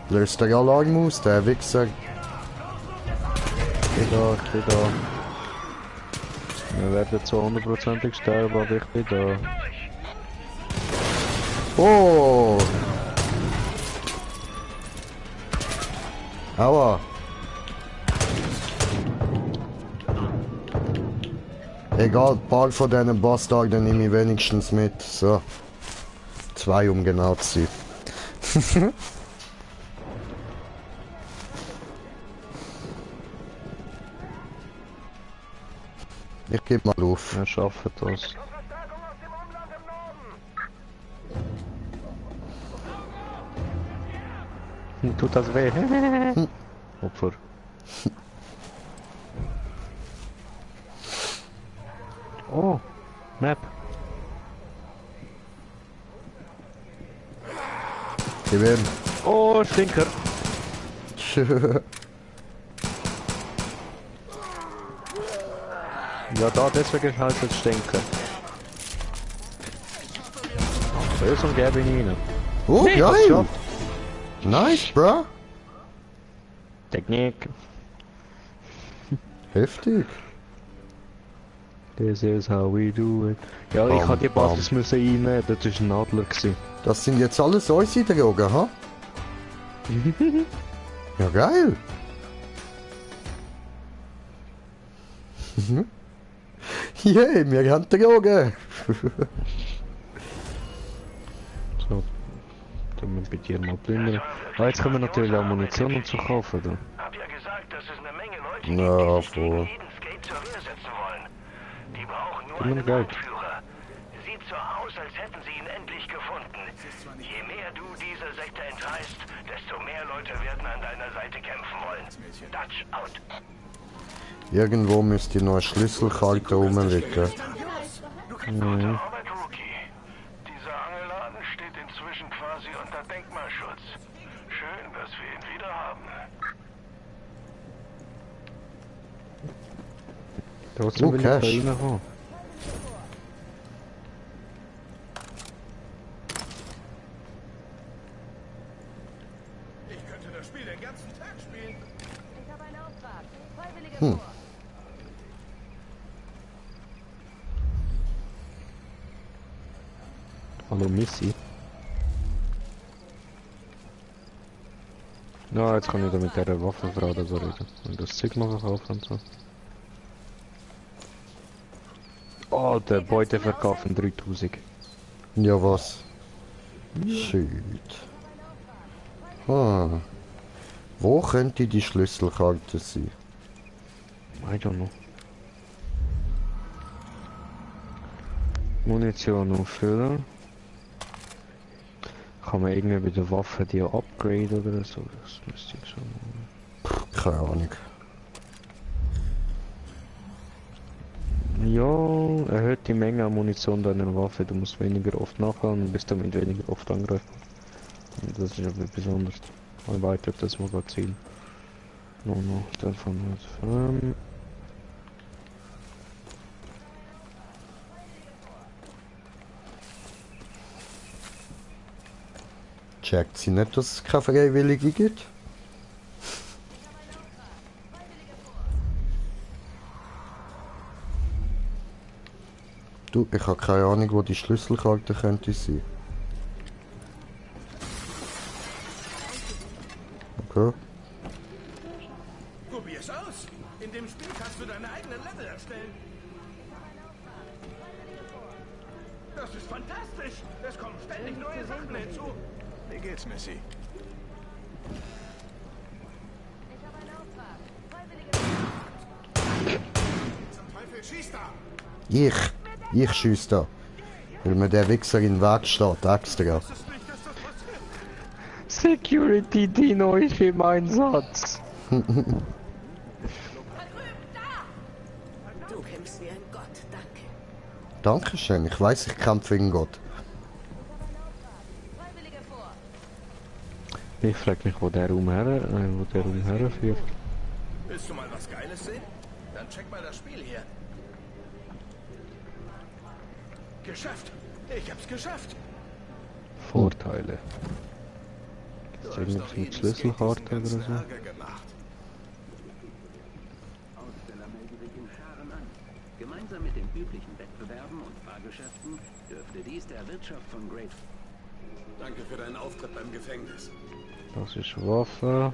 Löst der Alarm aus, der Wichser. bin da. Wir werden zwar 100%ig sterben, aber ich bin da. Oh! Aua! Egal, ein paar von diesen Bastarden nehme ich wenigstens mit. So. 2, um genau zu sein. Ich gebe mal auf. Wir schaffen das. Tut das weh? Opfer. Oh, Map. Gewinn. Oh, Stinker. Ja, da, deswegen halt das Stinker. Lösung gebe ich Ihnen. Oh, Nee, geil! geschafft. Nice, bro! Technik. Heftig. This is how we do it. Ja, ich Bam, hatte die bam. Basis müssen einnehmen, das war ein Adler gewesen. Das sind jetzt alles unsere Drogen, ha? Ja, geil! Yay, wir haben Drogen! So, dann wir bei dir mal plündern. Ah, jetzt können wir natürlich auch Munition und so kaufen, da. Hab ja gesagt, dass es eine Menge Leute Na, gibt, die sich voll. gegen jeden Skate zur Wehr setzen wollen. Die brauchen nur Gib mir einen Geld. Anführer. Sieht so aus, als hätten sie ihn endlich gefunden. Je mehr du dieser Sekte entreißt, desto mehr Leute werden an deiner Seite kämpfen wollen. Dutch out. Irgendwo müsst ihr noch eine Schlüsselkarte rumliegen. Gute Arbeit, Rookie. Dieser Angelladen steht inzwischen quasi unter Denkmalschutz. Schön, dass wir ihn wieder haben. Trotzdem will ich Cash. da reinhauen. Ich könnte das Spiel den ganzen Tag spielen. Ich habe einen Auftrag. Freiwillige Hm. vor. Hallo Missy. Ja, jetzt kann ich da mit der Waffenfrau da so reden. Und das Zeug noch verkaufen und so. Oh, der Beute verkaufen 3000. Ja, was? Shit. Ah. Wo könnte die Schlüsselkarte sein? I don't know. Munition auffüllen. Kann man irgendwie bei der Waffe die upgrade oder so? Das müsste ich schon machen. Keine Ahnung. Ja, erhöht die Menge an Munition deiner Waffe. Du musst weniger oft nachladen und bist damit weniger oft angreifen. Und das ist aber besonders. Mal weiter das Magazin. No, davon wird. Checkt sie nicht, dass es keine Freiwillige gibt? Du, ich habe keine Ahnung, wo die Schlüsselkarte könnte sein. Okay. Probier es aus. In dem Spiel kannst du deine eigenen Level erstellen. Das ist fantastisch. Es kommen ständig neue Sachen hinzu. Wie geht's, Missy? Ich habe einen Auftrag. Freiwillige Zum Teufel, schieß da. Ich schieße da. Weil mir der Wichser in den Weg steht, extra. Das ist nicht, dass das passiert. Security Dino ist im Einsatz. Du kämpfst wie ein Gott, danke. Dankeschön, ich weiß, ich kämpfe gegen Gott. Freiwillige vor. Ich frage mich, wo der umher führt. Willst du mal was Geiles sehen? Dann check mal das Spiel hier. Geschafft. Ich hab's geschafft. Vorteile. Du Ist hast irgendwie doch mit jeden Schlüsselkarte Skate diesen oder so? ganzen Ärger gemacht. Gemeinsam mit den üblichen Wettbewerben und Fahrgeschäften dürfte dies der Wirtschaft von Great... Danke für deinen Auftritt beim Gefängnis. Das ist Waffe.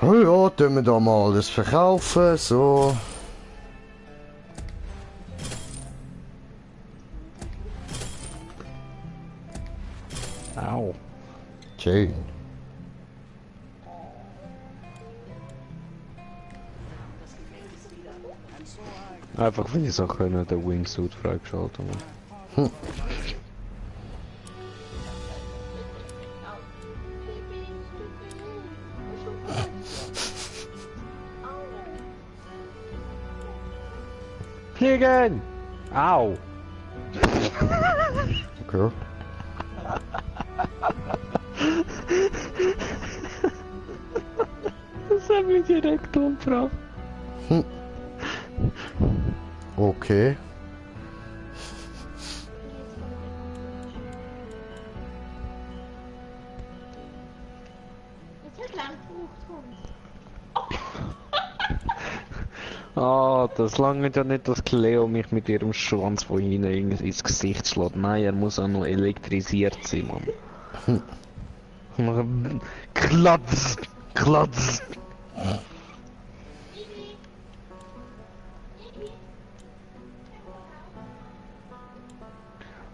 Oh ja, tun wir da mal alles verkaufen, so. Au. Schön. Einfach wenn ich so können, den Wingsuit freigeschaltet haben. Fliegen! Au! Okay. Das hat mich direkt umgebracht. Okay. Ah, das lange ja nicht, dass Cleo mich mit ihrem Schwanz von hinten ins Gesicht schlägt. Nein, er muss auch noch elektrisiert sein, Mann. Und dann Klatz! Klatz!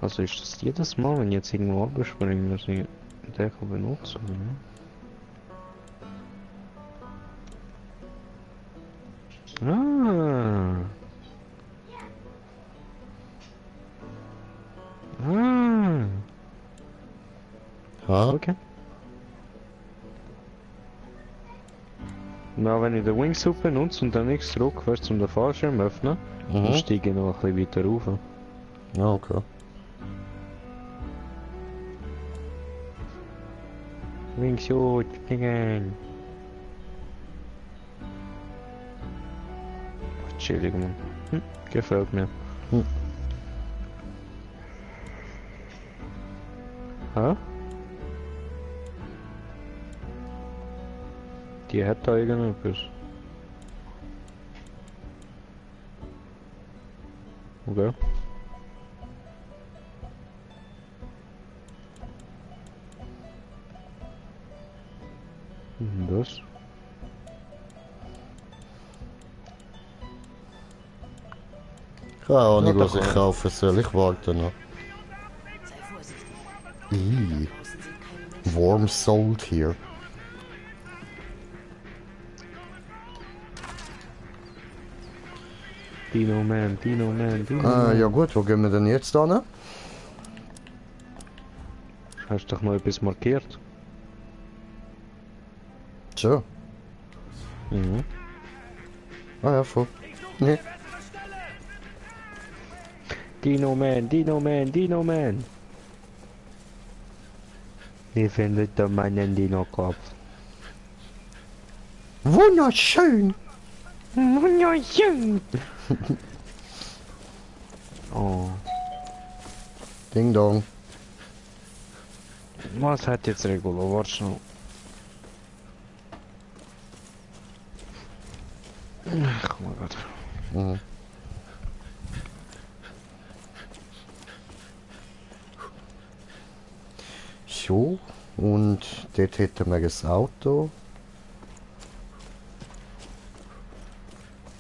Also ist das jedes Mal, wenn ich jetzt irgendwo abspringe, dass ich den kann benutzen, ne? Ah. Ah. Ha? Okay. Na, wenn ich den Wingsuit benutze und dann nichts drücke, weißt du, um den Fallschirm öffnen, dann steige ich noch ein bisschen weiter rauf. Ja, okay. Wingsuit, fliegen! Chillig, Mann. Gefällt mir. Hä? Die hat da irgendetwas. Okay. Das? Keine Ahnung, Ja, was doch, ich ja. kaufen soll. Ich warte noch. Warm Salt hier. Dino Man, Dino Man, Dino Ah, Man. ja gut, wo gehen wir denn jetzt hin? Hast du doch noch etwas markiert? So. Mhm. Ah ja, voll. Nee. Dino Man, Dino Man, Dino Man. Wie findet ihr meinen Dino-Kopf? Wunderschön! Wunderschön! Oh. Ding dong. Was hat jetzt Regulo? Warte schnell. Ach, oh mein Gott. Mhm. So, und dort hätten wir ein Auto.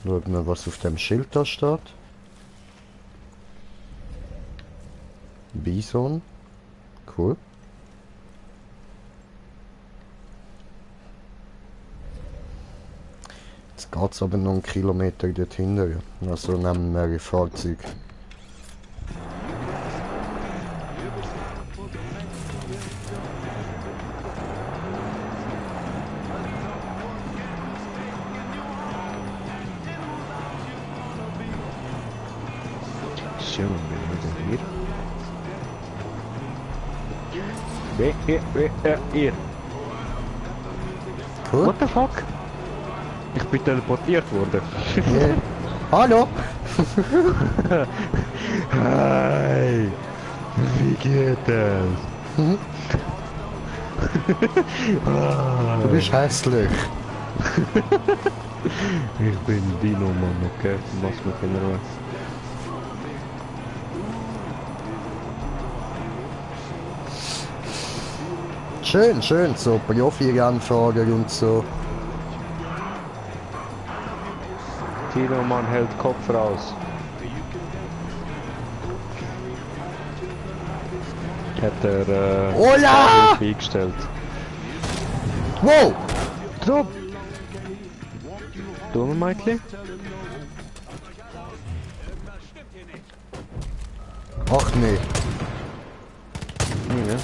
Schauen wir, was auf dem Schild da steht. Bison. Cool. Jetzt geht es aber noch einen Kilometer dort hinten. Also nehmen wir ein Fahrzeug. Schön, bin ich wieder hier. Ihr. Cool. What the fuck? Ich bin teleportiert worden. Yeah. Hallo? Hi! Wie geht es? Du bist hässlich. Ich bin Dino, Mann, okay? Lass mich in Ruhe. Schön, schön, so Profi-Rennfahrer und so. Dino, Mann, hält Kopf raus. Hat er Hola! eingestellt. Wow! Drop! Du, Michael? Ach nee. Nee, ne?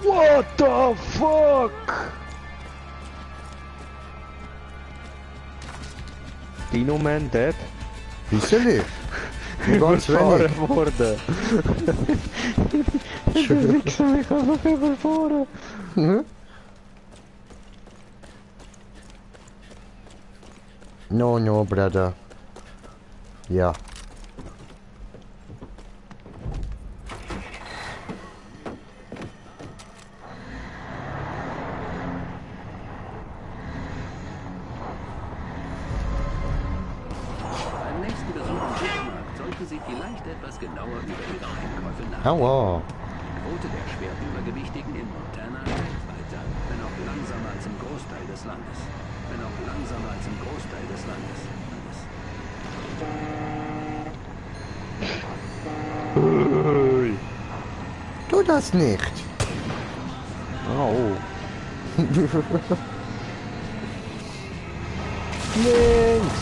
What the fuck? Dino Man dead? Bisseli. Nur ganz wenig. Überfahren worden. Der Wichser mich einfach überfahren. Mhm. No, no, brother. Ja. Beim nächsten Besuch im Supermarkt sollten Sie vielleicht etwas genauer über Ihre Einkäufe nachdenken. Aua. Die Quote der Schwerübergewichtigen in Montana steigt weiter, wenn auch langsamer als im Großteil des Landes. Wenn auch langsamer als im Großteil des Landes. Tu das nicht. Oh. Links.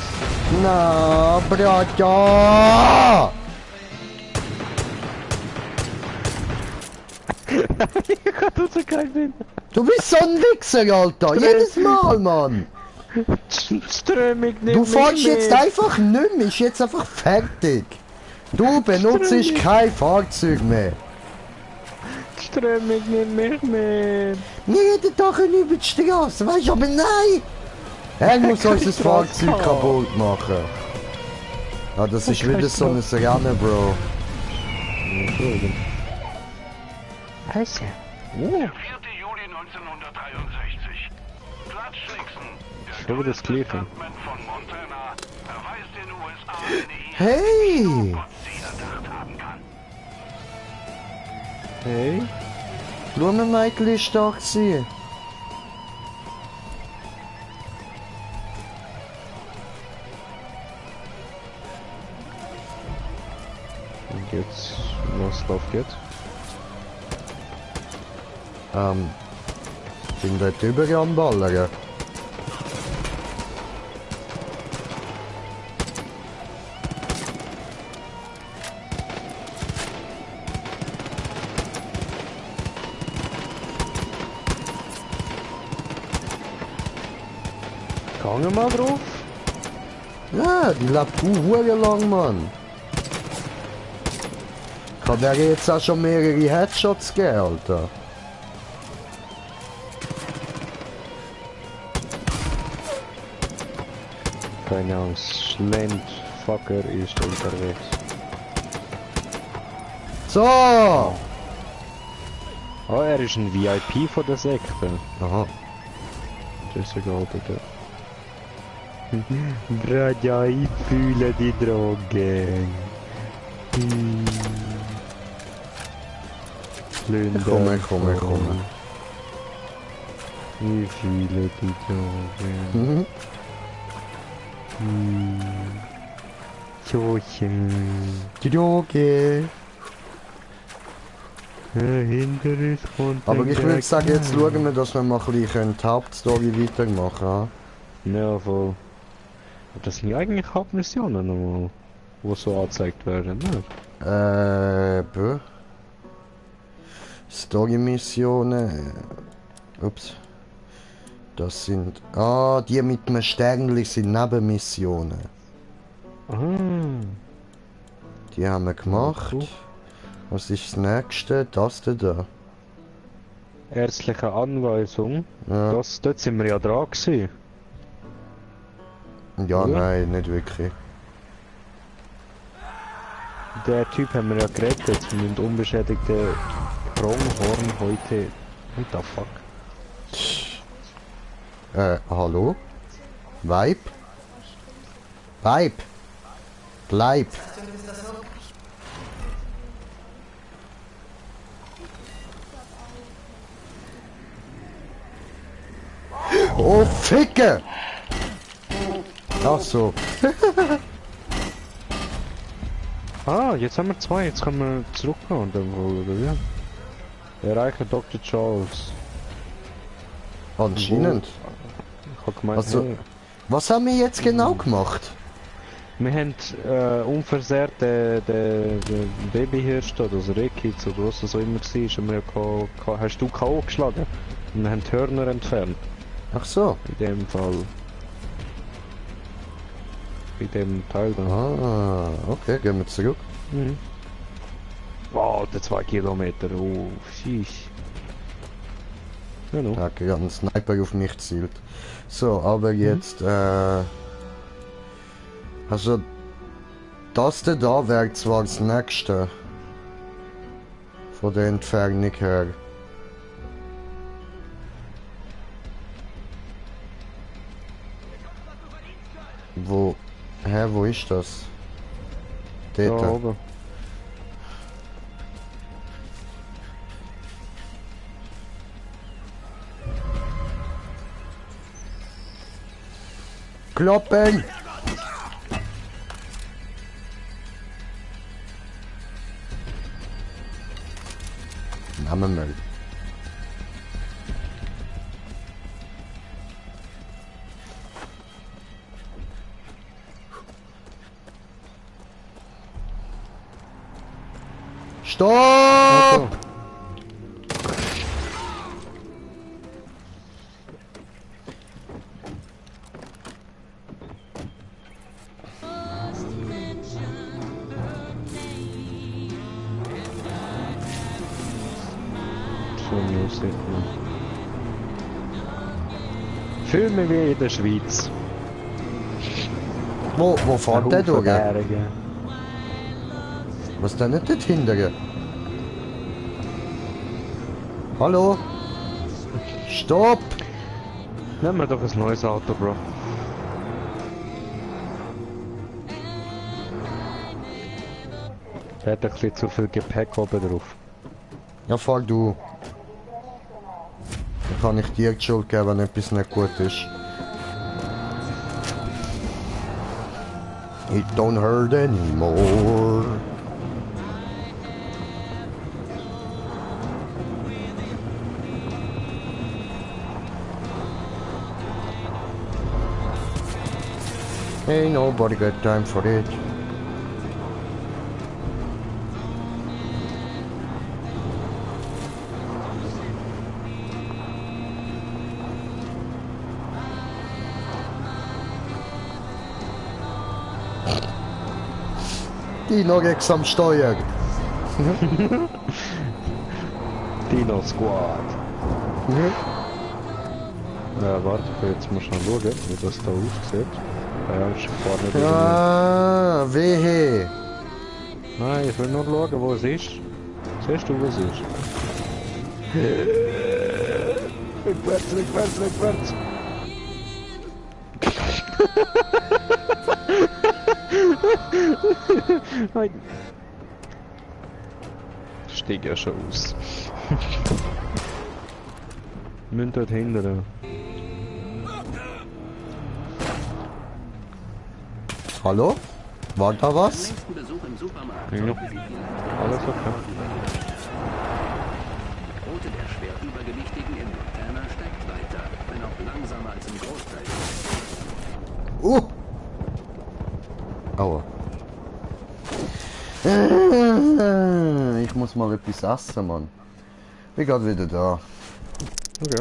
Na, Brother. Ich kann das so geil finden. Du bist so ein Wichser, Alter. Jedes Mal, Mann. Strömig nimmt Du mich fährst mit. jetzt einfach nicht mehr. Ist jetzt einfach fertig. Du benutzt kein Fahrzeug mehr. Strömig nimmt mich mit. Jeden Tag über die Straße, weißt du, aber nein! Er muss unser Fahrzeug kaputt machen. Ja, das ist wieder so ein Rennen, Bro. Heiße. Der 4. Juli 1963. Clutch Nixon, Schon wieder das Gleiche. Stuntman von Montana, erweist den USA eine Hey! was sie erdacht haben kann. Hey. Schau mal, Michael ist da gewesen. Und jetzt, was läuft jetzt? Sind dort überall am Ballern. Gange mal drauf. Ja, die lebt sehr lang, Mann. Kann der jetzt auch schon mehrere Headshots geben, Alter? Keine Angst, Schlendfucker ist unterwegs. So! Oh, er ist ein VIP von der Sekte. Aha. Das ist egal, bitte. Braja, ich fühle die Drogen. Komm, komm. Ich fühle die Drogen. Mhm. Jochen. Die Droge. Hinter uns kommt Aber ein ich würde sagen, jetzt Gegner. schauen wir, dass wir mal ein bisschen die Hauptstory weitermachen. Ja, voll. Aber das sind ja eigentlich Hauptmissionen nochmal, wo so angezeigt werden, ne? Bö. Story-Missionen. Ups. Das sind... Ah, die mit dem Sternli sind Nebenmissionen. Ah. Die haben wir gemacht. Was ist das nächste? Das da. Ärztliche Anweisung. Ja, Dort sind wir ja dran gewesen. ja Oder? nein, nicht wirklich. Der Typ haben wir ja gerettet. Wir müssen unbeschädigte Pronghorn heute... What the fuck? Hallo? Weib? Weib! Bleib! Oh, Ficke! Ach so. Ah, jetzt haben wir zwei. Jetzt können wir zurückgehen und dann wohl, oder wie? Erreiche Dr. Charles. Anscheinend. Ich hab gemeint, Also, hey, was haben wir jetzt genau gemacht? wir haben unversehrt den Babyhirsch da, das Rehkitz oder was das auch immer war, haben wir ja hast du K.O. geschlagen. Und wir haben die Hörner entfernt. Ach so. In dem Fall. In dem Teil da. Ah, okay, gehen wir zurück. Mhm. Wow, der 2 Kilometer. Oh, sheesh. Genau. Da hat gerade ein Sniper auf mich zielt. So, aber jetzt, also, das da wäre zwar das nächste. Von der Entfernung her. Wo, wo ist das? Da Dort. oben. Kloppen! Nehmen wir. Stopp! So Musik. Ne? Fühl mich wie in der Schweiz. Wo fährt der durch? Berge. Was denn nicht dort hinten? Hallo? Stopp! Nehmen wir doch ein neues Auto, Bro. Er hat ein bisschen zu viel Gepäck oben drauf. Ja, fahr du. Dann kann ich dir die Schuld geben, wenn etwas nicht gut ist. It don't hurt anymore. Ain't nobody got time for it. Dino Rex am Steuer. Dino Squad. Warte, jetzt muss ich mal schauen, wie das da aussieht. Ja, ist vorne. Ah, wehe. Nein, ich will nur schauen, wo es ist. Siehst du, wo es ist? Rückwärts, rückwärts, rückwärts. Nein. Steig ja schon aus. Wir müssen dort hindern. Hallo? War da was? Nächsten Besuch im Supermarkt. Ja. Alles okay. Die Quote der schwer Übergewichtigen in Montana steigt weiter, wenn auch langsamer als im Großteil. Aua. Ich muss mal etwas essen, Mann. Bin gerade wieder da. Okay.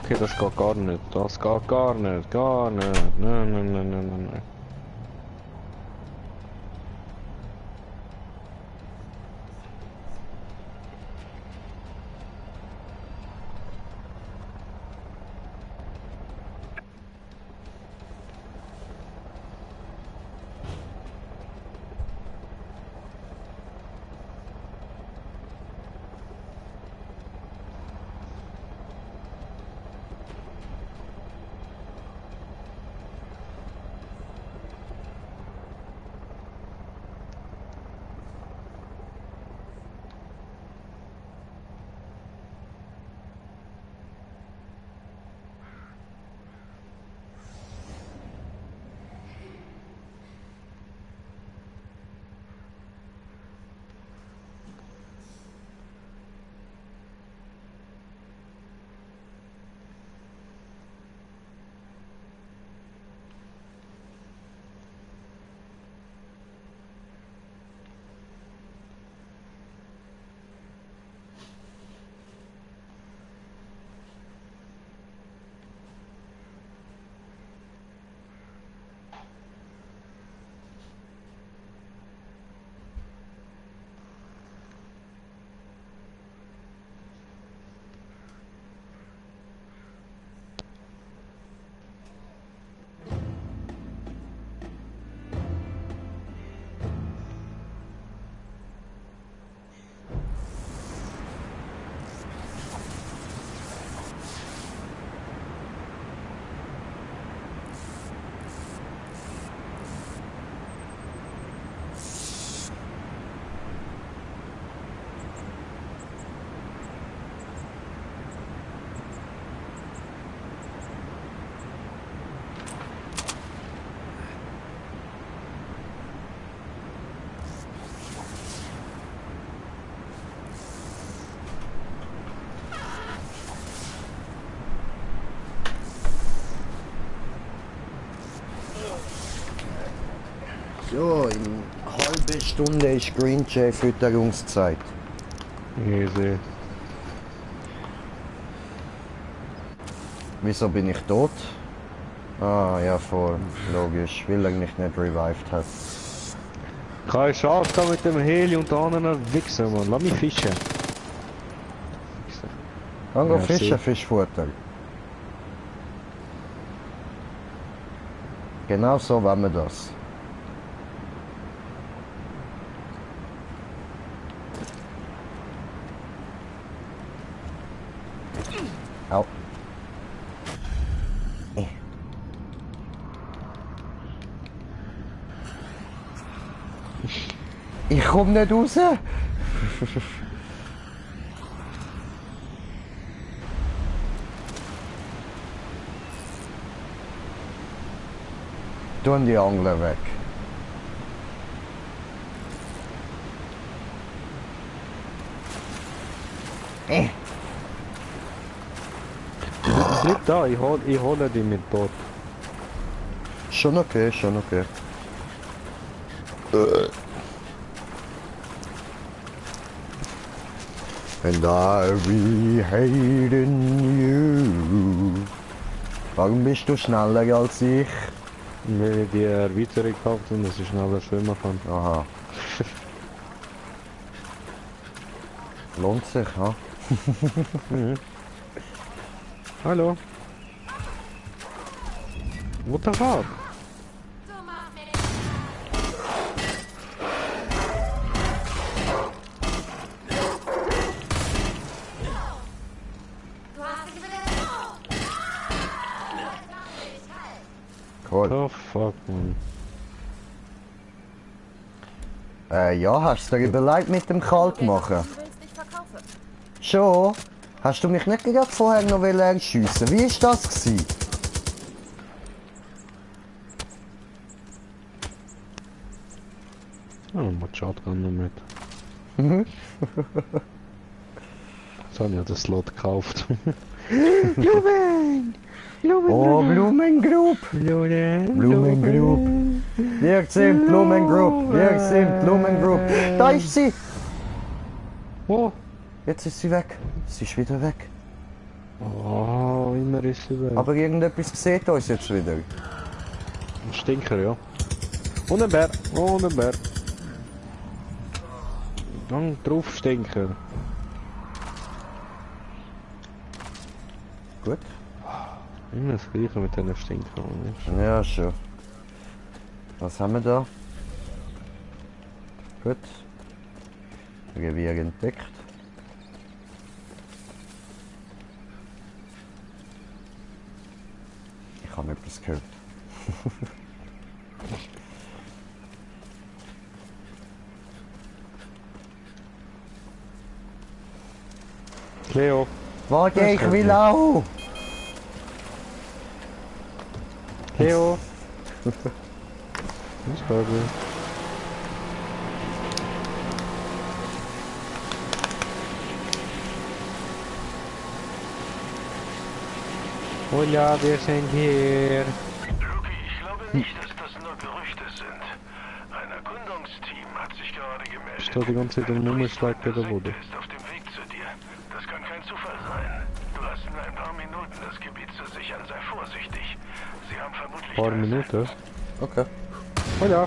Okay, das geht gar nicht. Das geht gar nicht. Gar nicht. Nein, nein, nein, nein, nein, nein. So, in halbe Stunde ist Green Jay Fütterungszeit. Easy. Wieso bin ich tot? Ah, ja, voll. Logisch, weil er mich nicht revived hat. Kein Schaf da mit dem Heli und der anderen Wichser, Mann. Lass mich fischen. Dann go Ja, fischen, sicher. Fischfutter. Genau so wollen wir das. Au. Ich komm nicht raus. Tun die Angler weg. Bleib da, ich hole die mit Boot. Schon okay, schon okay. And I be hating you. Warum bist du schneller als ich? Weil ich die Erweiterung gekauft und dass ich schneller schwimmen kann. Aha. Lohnt sich, ha? Hallo. What the fuck? Cool. The fuck, man. Ja, hast du dir überlegt mit dem Kalt machen? Du willst dich verkaufen. Schon? Hast du mich nicht gerade vorher noch schiessen? Wie ist das gewesen? Oh, mal die Shotgun noch mit. Jetzt habe ich ja den Slot gekauft. Blumen! Oh, Blumengroup! Blumengroup! Wir sind Blumengroup! Wir sind Blumengroup! Da ist sie! Wo? Jetzt ist sie weg. Sie ist wieder weg. Oh, immer ist sie weg. Aber irgendetwas sieht uns jetzt wieder. Ein Stinker, ja. Und ein Bär, und ein Bär. Dann drauf Stinker. Gut. Immer das Gleiche mit diesen Stinkern. Ja, schon. Was haben wir da? Gut. Revier entdeckt. Ich habe etwas gehört. Cleo. Warte, ich will auch! Cleo. Was war das? Hola, wir sind hier. Rookie, ich glaube nicht, dass das nur Gerüchte sind. Ein Erkundungsteam hat sich gerade gemeldet. Steht die ganze Zeit im Nummerschlag bei der Bude. Ist auf dem Weg zu dir. Das kann kein Zufall sein. Du hast nur ein paar Minuten, das Gebiet zu sichern. Sei vorsichtig. Sie haben vermutlich... Paar Minuten. Okay. Hola.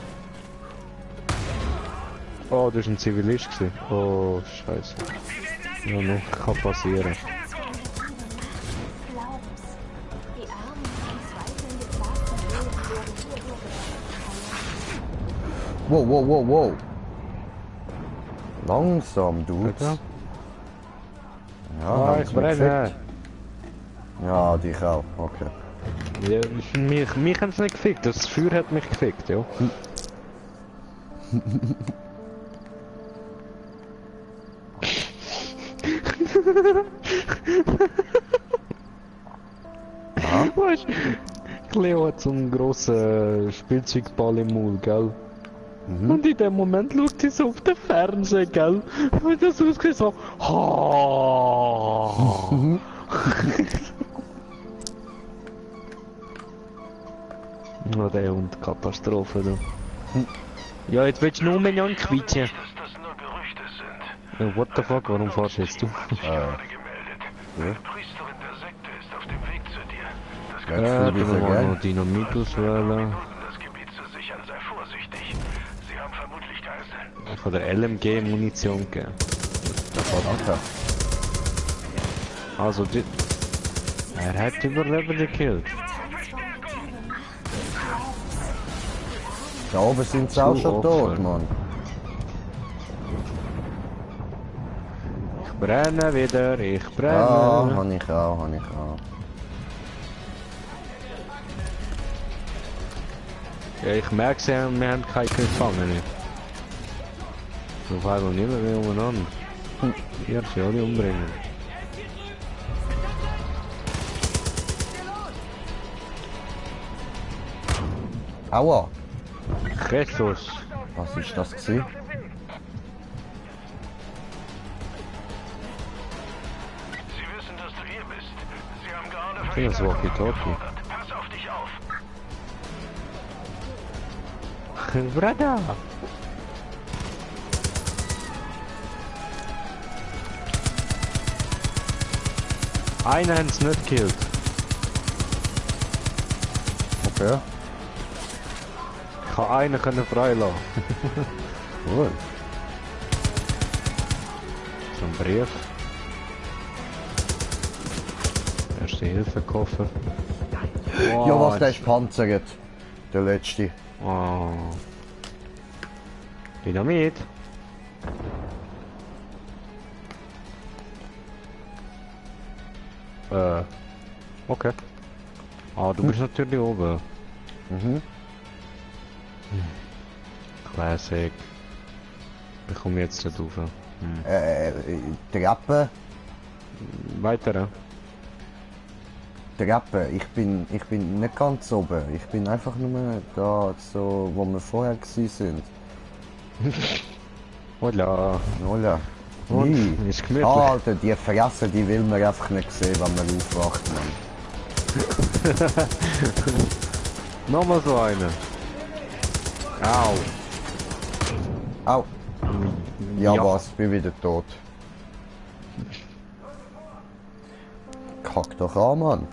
Oh, das war ein Zivilist gewesen. Oh, scheiße. Ja, noch kann passieren. Wow, wow, wow, wow. Langsam, du. Ja, Ja, ah, haben ich sie mich brenne. gefickt? Ja, dich auch. Okay. Ja, mich haben sie nicht gefickt, das Feuer hat mich gefickt, ja. Weißt du, Leo hat so einen grossen Spielzeugball im Maul, gell? Und in dem Moment schaut sie so auf den Fernseher, gell? Und das ausgesehen so, ha. Oh, der Hund, Katastrophe, du. Ja, jetzt willst du nur miteinander quietschen. Dass das nur Gerüchte sind. Ja, what the fuck, warum fahrst jetzt du? Hat sich gerade gemeldet. Eine Priesterin der Sekte ist auf dem Weg zu dir. Das kann Ja, du mal noch Dynamit auswählen. Minuten, das Gebiet zu sichern. Sei vorsichtig. Sie haben vermutlich Geiseln. Ich habe der LMG Munition gegeben. Okay. Also, er hat Überlebende gekillt. Da oben sind sie auch Zu schon Opfer. tot, Mann. Ich brenne wieder, ich brenne. Ja, habe ich auch, habe ich auch. Ja, ich merke, wir haben keine Gefangene. Auf einmal nicht mehr umeinander. Hier, sie alle umbringen. Aua! Jesus! Was ist das gewesen? Sie wissen, dass du hier bist. Sie haben gerade Ich finde das Walkie-Talkie. gefordert. Pass auf dich auf. Brada! Einer hat es nicht gekillt. Okay. Ich habe einen können freilassen. Cool. So ein Brief. Erste Hilfe Koffer. Ja, was, der ist panzert. Der letzte. Oh. Dynamit. Okay. Ah, du bist natürlich oben. Mhm. Classic. Ich komme jetzt nicht rauf. Treppe. Weiter. Treppe. Ich bin nicht ganz oben. Ich bin einfach nur da, so, wo wir vorher gewesen sind. Hola. Hola. Und? Nie. Ist gemütlich. Alter, die Fresse, die will man einfach nicht sehen, wenn man aufwacht, Mann. Nochmal so eine. Au. Au. Ja, Ja. was? Bin wieder tot. kack doch an, Mann.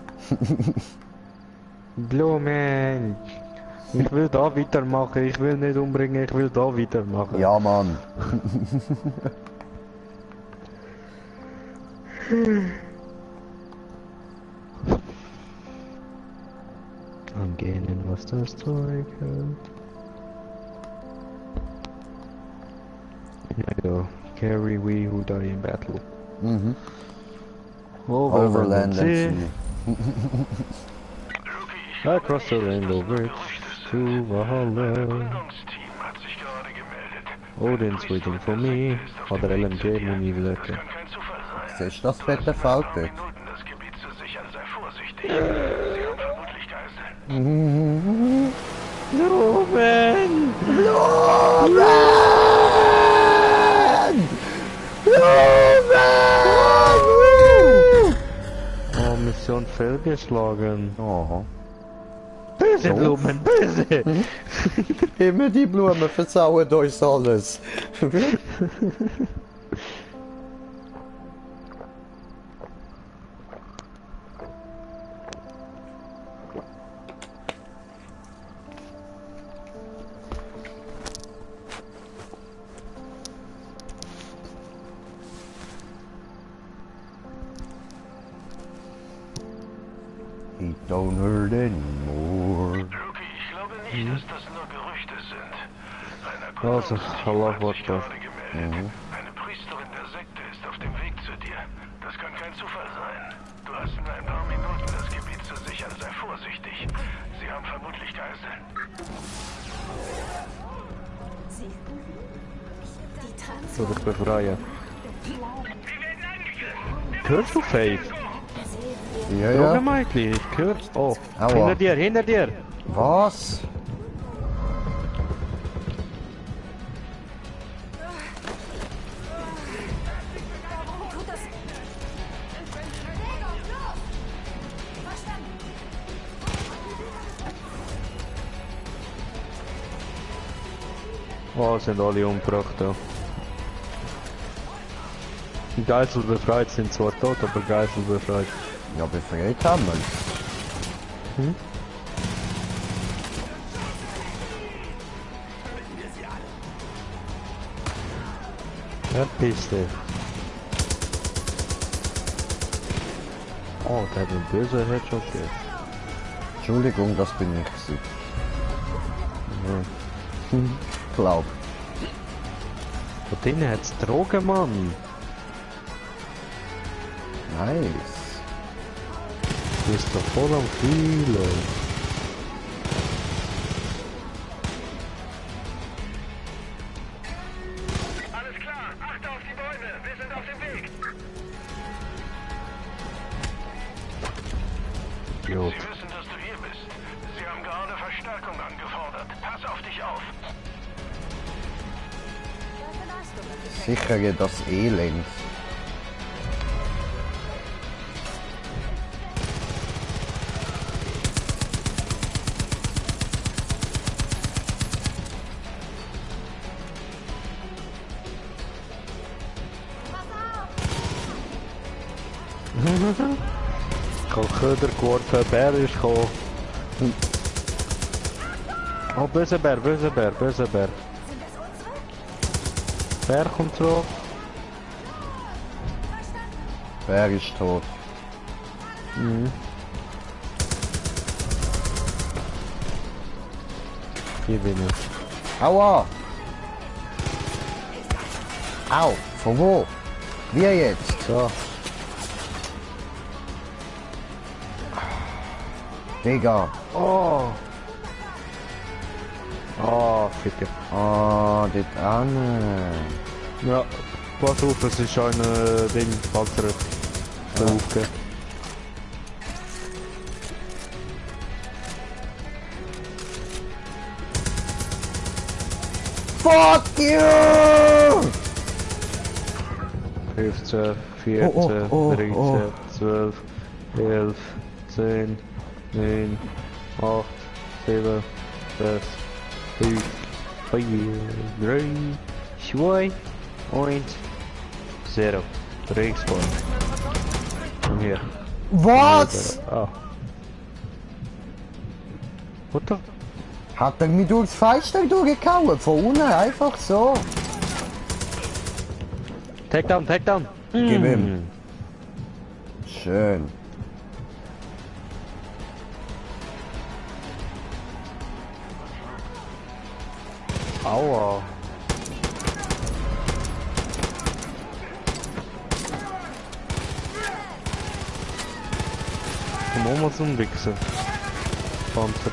Blumen! Ich will da weitermachen, ich will nicht umbringen, ich will da weitermachen. Ja, Mann. Angehen, was das Zeug hält. Ja, carry we who die in battle. Mhm. Overland Overland and sea. and sea. Across the rainbow bridge to Valhalla. Gründungsteam hat sich gerade gemeldet. Odin's waiting for me. Hat der LMG Muni blöcke. Kann kein Zufall sein. Siehst du das fette Faulbild? Minuten das Gebiet zu sichern, sei vorsichtig. Sie haben vermutlich Geiseln. Blumen! Oh, Mission fehlgeschlagen. Aha. Böse So. Blumen, böse! Immer die Blumen versauen euch alles. He don't hurt anymore. Rookie, ich glaube nicht, dass das nur Gerüchte sind. Ein Also, Erkundungsteam Allah hat sich Akbar. gerade gemeldet. Eine Priesterin der Sekte ist auf dem Weg zu dir. Das kann kein Zufall sein. Du hast nur ein paar Minuten, das Gebiet zu sichern. Sei vorsichtig. Sie haben vermutlich Geiseln. Soll ich befreien? Hörst du Faith? Ja, ja. Drogenmeitli, ich hör. Oh, Aua. hinter dir, hinter dir! Was? Oh, sind alle umgebracht da. Die Geisel befreit sind zwar tot, aber Geisel befreit. Ja, befreit haben wir. Ja, Piste. Oh, der hat einen bösen Headshot gegeben. Entschuldigung, das bin ich gewesen. Glaub. Von denen hat's Drogen, Mann. Nice. Du bist doch voll am Fühlen. Alles klar, achte auf die Bäume. Wir sind auf dem Weg. Idiot. Sie wissen, dass du hier bist. Sie haben gerade Verstärkung angefordert. Pass auf dich auf. Sichere das Elend. Ich hab Köder geworfen, Bär ist gekommen. Oh, böser Bär, böser Bär, böser Bär. Bär kommt zurück. Wer ist tot? Hier bin ich. Aua! Au! Von wo? Wie jetzt? So. Digga. Oh. Oh, fitte. Ah, dort ane. Ja, pass auf, es ist ein Ding, Panzer. Der Aufge. Fuck you! 15, 14, Oh, oh, oh, 13, oh. 12, 11, 10, 9, 8, 7, 6, 5, 4, 3, 2, 1, 0. Respawn. Komm hier. Was? Ah. What the? Hat er mich durchs Fenster durchgehauen? Von unten einfach so. Takedown, Takedown. Gib ihm. Schön. Aua. Komm auch mal zum Wichsen. Panzer.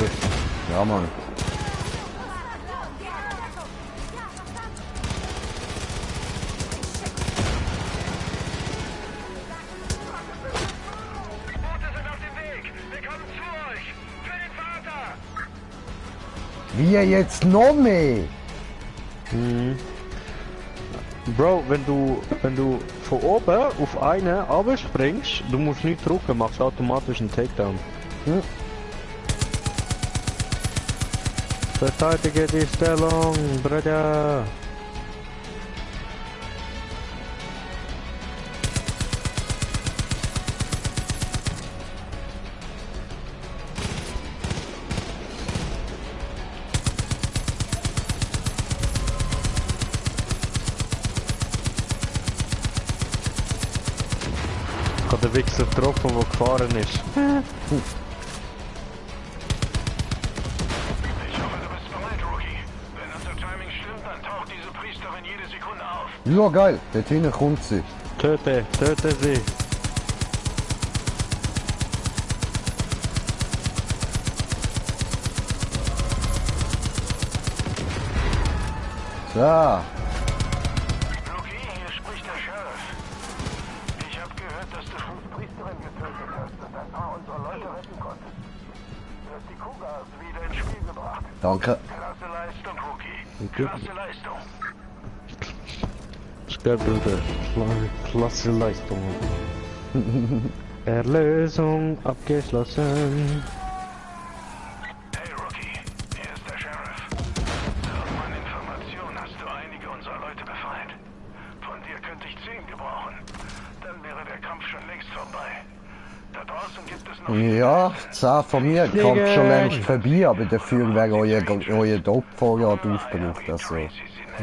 Ja, Mann. Boote sind auf dem Weg. Wir kommen zu euch. Für den Vater. Wir jetzt noch mehr? Bro, wenn du von oben auf einen abspringst, du musst nicht drücken, machst automatisch einen Takedown. Hm. Verteidige die Stellung, Bruder! Ich habe den Wichser getroffen, der gefahren ist. Ich hoffe, du bist bereit, Rookie. Wenn unser Timing stimmt, dann taucht diese Priesterin jede Sekunde auf. Ja, geil. Dort hinten kommt sie. Töte sie! So. Rookie, hier spricht der Sheriff. Ich habe gehört, dass du 5 Priesterinnen getötet hast und ein paar unserer Leute retten konntest. Du hast die Cougars wieder ins Spiel gebracht. Danke. Klasse Leistung, Rookie. Okay. Klasse Leistung. Skat, Bruder. Klasse Leistung. Erlösung abgeschlossen. Hey, Rookie. Hier ist der Sheriff. Laut meinen Informationen hast du einige unserer Leute befreit. Von dir könnte ich 10 gebrauchen. Dann wäre der Kampf schon längst vorbei. Da draußen gibt es noch... Ja, 10 von mir kommt schon längst vorbei, aber dafür wäre euer Dope-Vorrat aufgebraucht. Also,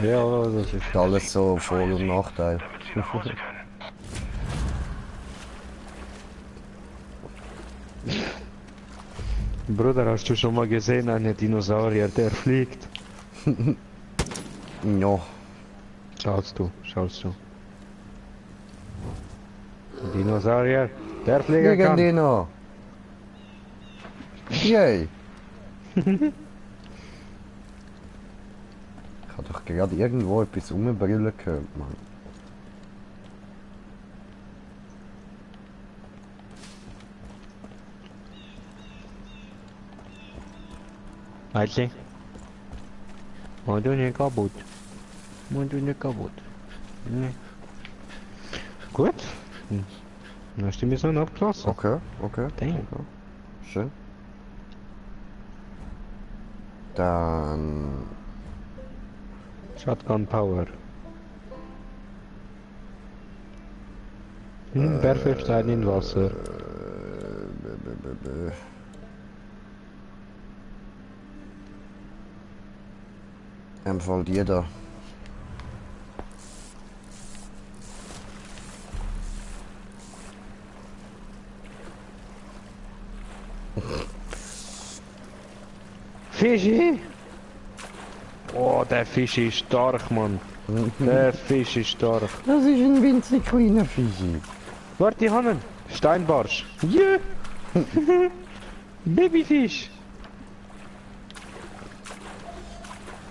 Ja, das ist alles so Vor- und Nachteil. damit sie nach Hause können. Bruder, hast du schon mal gesehen, einen Dinosaurier, der fliegt? Ja. Schaust du. Dinosaurier, der fliegen Fliegen kann. die noch? Yay! Ich habe doch gerade irgendwo etwas umbrüllen gehört, Mann. Mädchen. Mach du nicht kaputt. Nee. Gut. Dann hast du die Mission abgeschlossen. Okay. Damn. Okay. Schön. Dann... Shotgun Power. Werfe Stein in Wasser. Fall die da. Fischi! Oh, der Fisch ist stark, Mann. Der Fisch ist stark. Das ist ein winzig kleiner Fischi. Warte, Hannen. Steinbarsch. Ja! Babyfisch!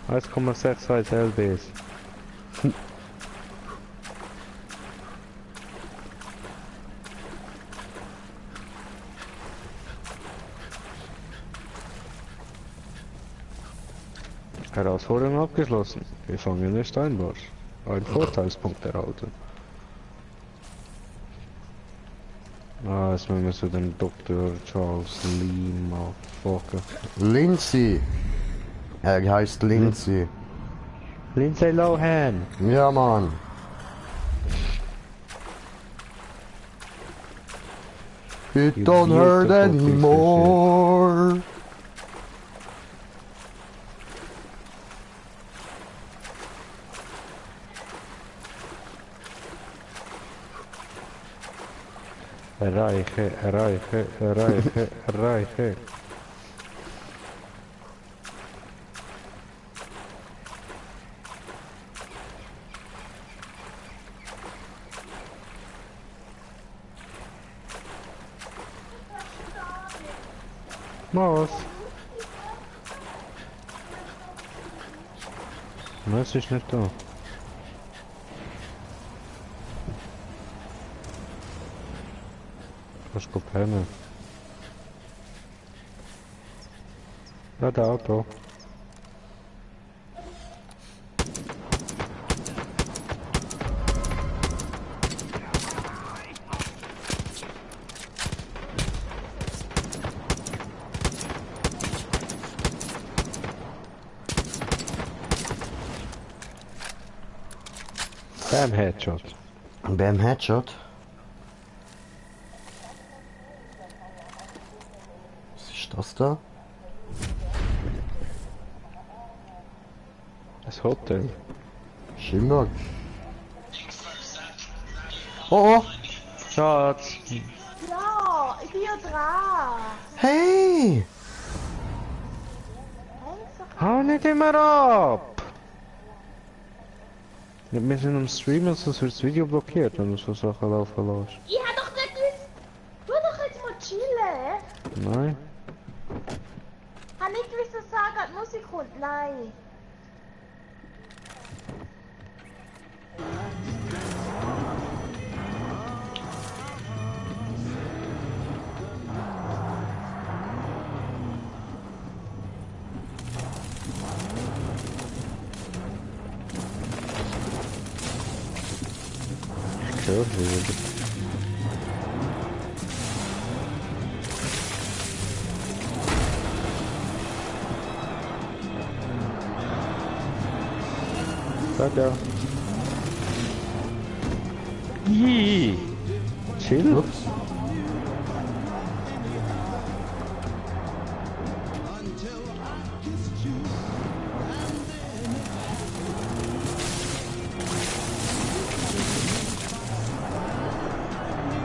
1,61 LBs. Herausforderung abgeschlossen. Wir fangen den Steinbarsch. Ein Vorteilspunkt erhalten. Ah, jetzt müssen wir zu dem Dr. Charles Lee motherfucker. Lindsay. Er heißt Lindsay. Lindsay Lohan. Ja, Mann. It You don't hurt beautiful piece of anymore. Erreiche, erreiche, erreiche, erreiche. Was? Nein, es ist nicht da. Kannst du pennen. Ja, der Auto. Bam, Headshot. Beim Headshot. Was ist das da? Das Hotel. Schimmer. Oh, oh. Schatz. Ja, ich bin ja dran. Hey! Hau nicht immer ab! Ja, wir sind am Streamen, sonst wird das Video blockiert, wenn du so Sachen laufen lässt. Ich hab doch nicht gewusst. Tu doch jetzt mal chillen. Nein. Hab nicht gewusst, dass da gerade Musik kommt. Nein. Ich höre wieder. Danke. Ih, chill. Ups.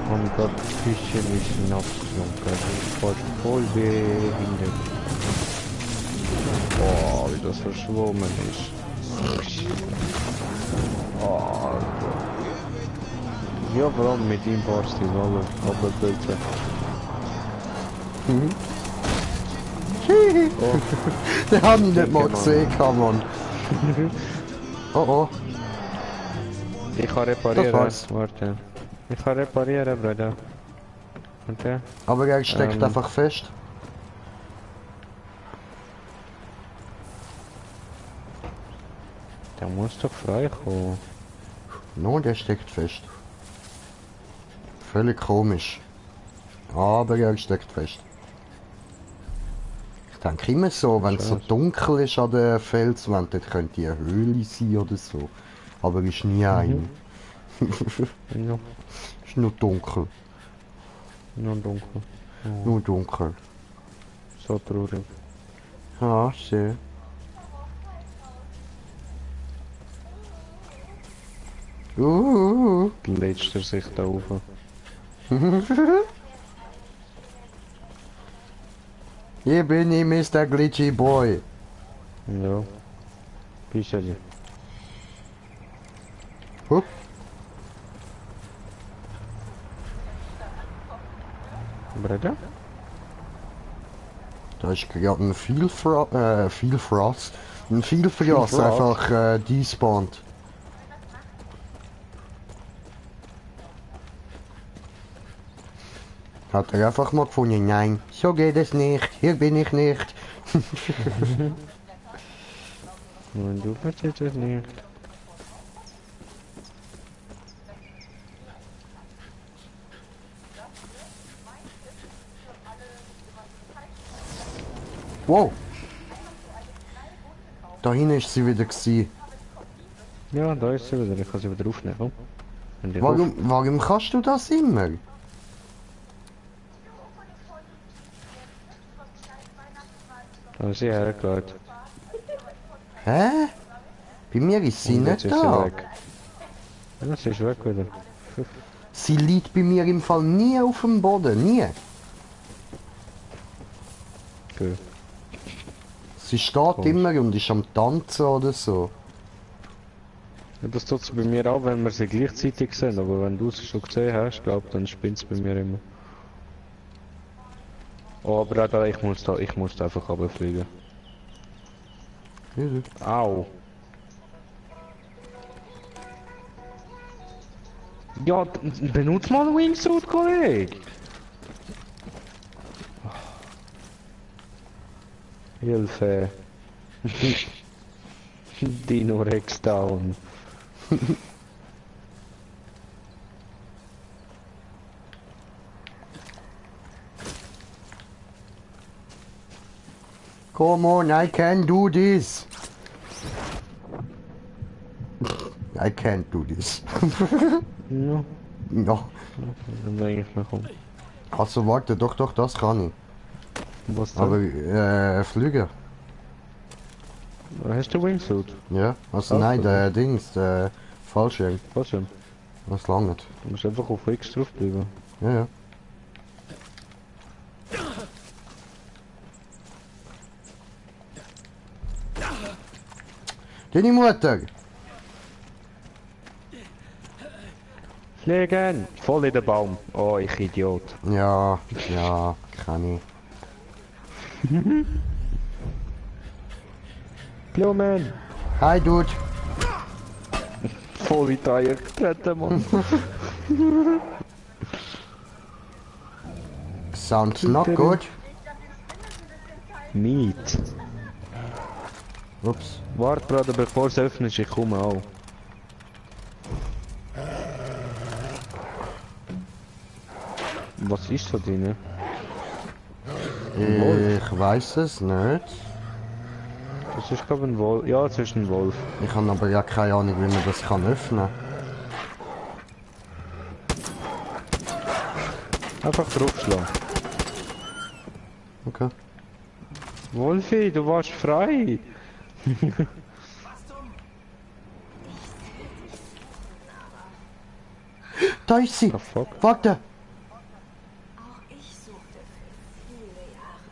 Oh mein Gott, Küche ist noch voll behindert. Boah, wie das verschwommen ist. Oh, Alter. Ja, vor allem mit ihm passt die Rolle, aber bitte. Oh. Den hab ich nicht mal gesehen, Mann. Oh oh. Ich kann Das reparieren, war's. warte. Ich kann reparieren, Bruder. Okay. Aber er steckt einfach fest. Der muss doch frei kommen. No, der steckt fest. Völlig komisch. Aber er steckt fest. Ich denke immer so, wenn es so dunkel ist an der Felswand, dann könnte eine Höhle sein oder so. Aber ist nie eine. Ja, Ist nur dunkel. nur dunkel. Oh, Nur dunkel. so traurig. Ja, schön. Lädst er sich da rauf. Hier bin ich, Mr. Glitchy Boy. Ja. Pischeli. Hup. Bruder? Da ist gerade ein Vielfrost. Ein Vielfrost einfach despawned. Hat er einfach mal gefunden, nein, so geht es nicht, hier bin ich nicht. Nein, du verstehst es nicht. Wow. Da hinten ist sie wieder gewesen. Ja, da ist sie wieder. Ich kann sie wieder aufnehmen. Komm. Wenn die auf- Warum kannst du das immer? Haben sie hergelegt. Hä? Bei mir ist sie Und nicht jetzt ist sie da. weg. Ja, sie ist weg wieder. Sie liegt bei mir im Fall nie auf dem Boden, nie. Gut. Sie steht immer und ist am Tanzen oder so. Ja, das tut sie bei mir auch, wenn wir sie gleichzeitig sehen, aber wenn du sie schon gesehen hast, glaub, dann spinnt es bei mir immer. Oh, aber auch da, ich muss da einfach runterfliegen. Au. Ja, benutzt mal einen Wingsuit, Kollege! Hilfe. Dino Rex down. Come on, I can do this. I can't do this. No. Ja, Dann denke ich mir, komm. also warte, doch, das kann ich. Was denn? Aber, Flüge. Hast du Wingsuit? Ja, also Ach, nein, okay. der Dings, der Fallschirm. Was denn? Das langt. Du musst einfach auf X drauf bleiben. Ja, ja. Deine Mutter! Fliegen! Voll in den Baum. Oh, ich Idiot. Ja, kann ich. Blumen! Hi, Dude! Voll in die Eier getreten, Mann. Sounds not good. Meat. Ups. Warte gerade, bevor es öffnet, ich komme auch. Was ist da drin? Ich weiß es nicht. Das ist glaube ich ein Wolf. Ja, es ist ein Wolf. Ich habe aber ja keine Ahnung, wie man das kann öffnen. Einfach draufschlagen. Okay. Wolfi, du warst frei. Da ist sie! The fuck? Warte! Auch ich suchte für viele Jahre.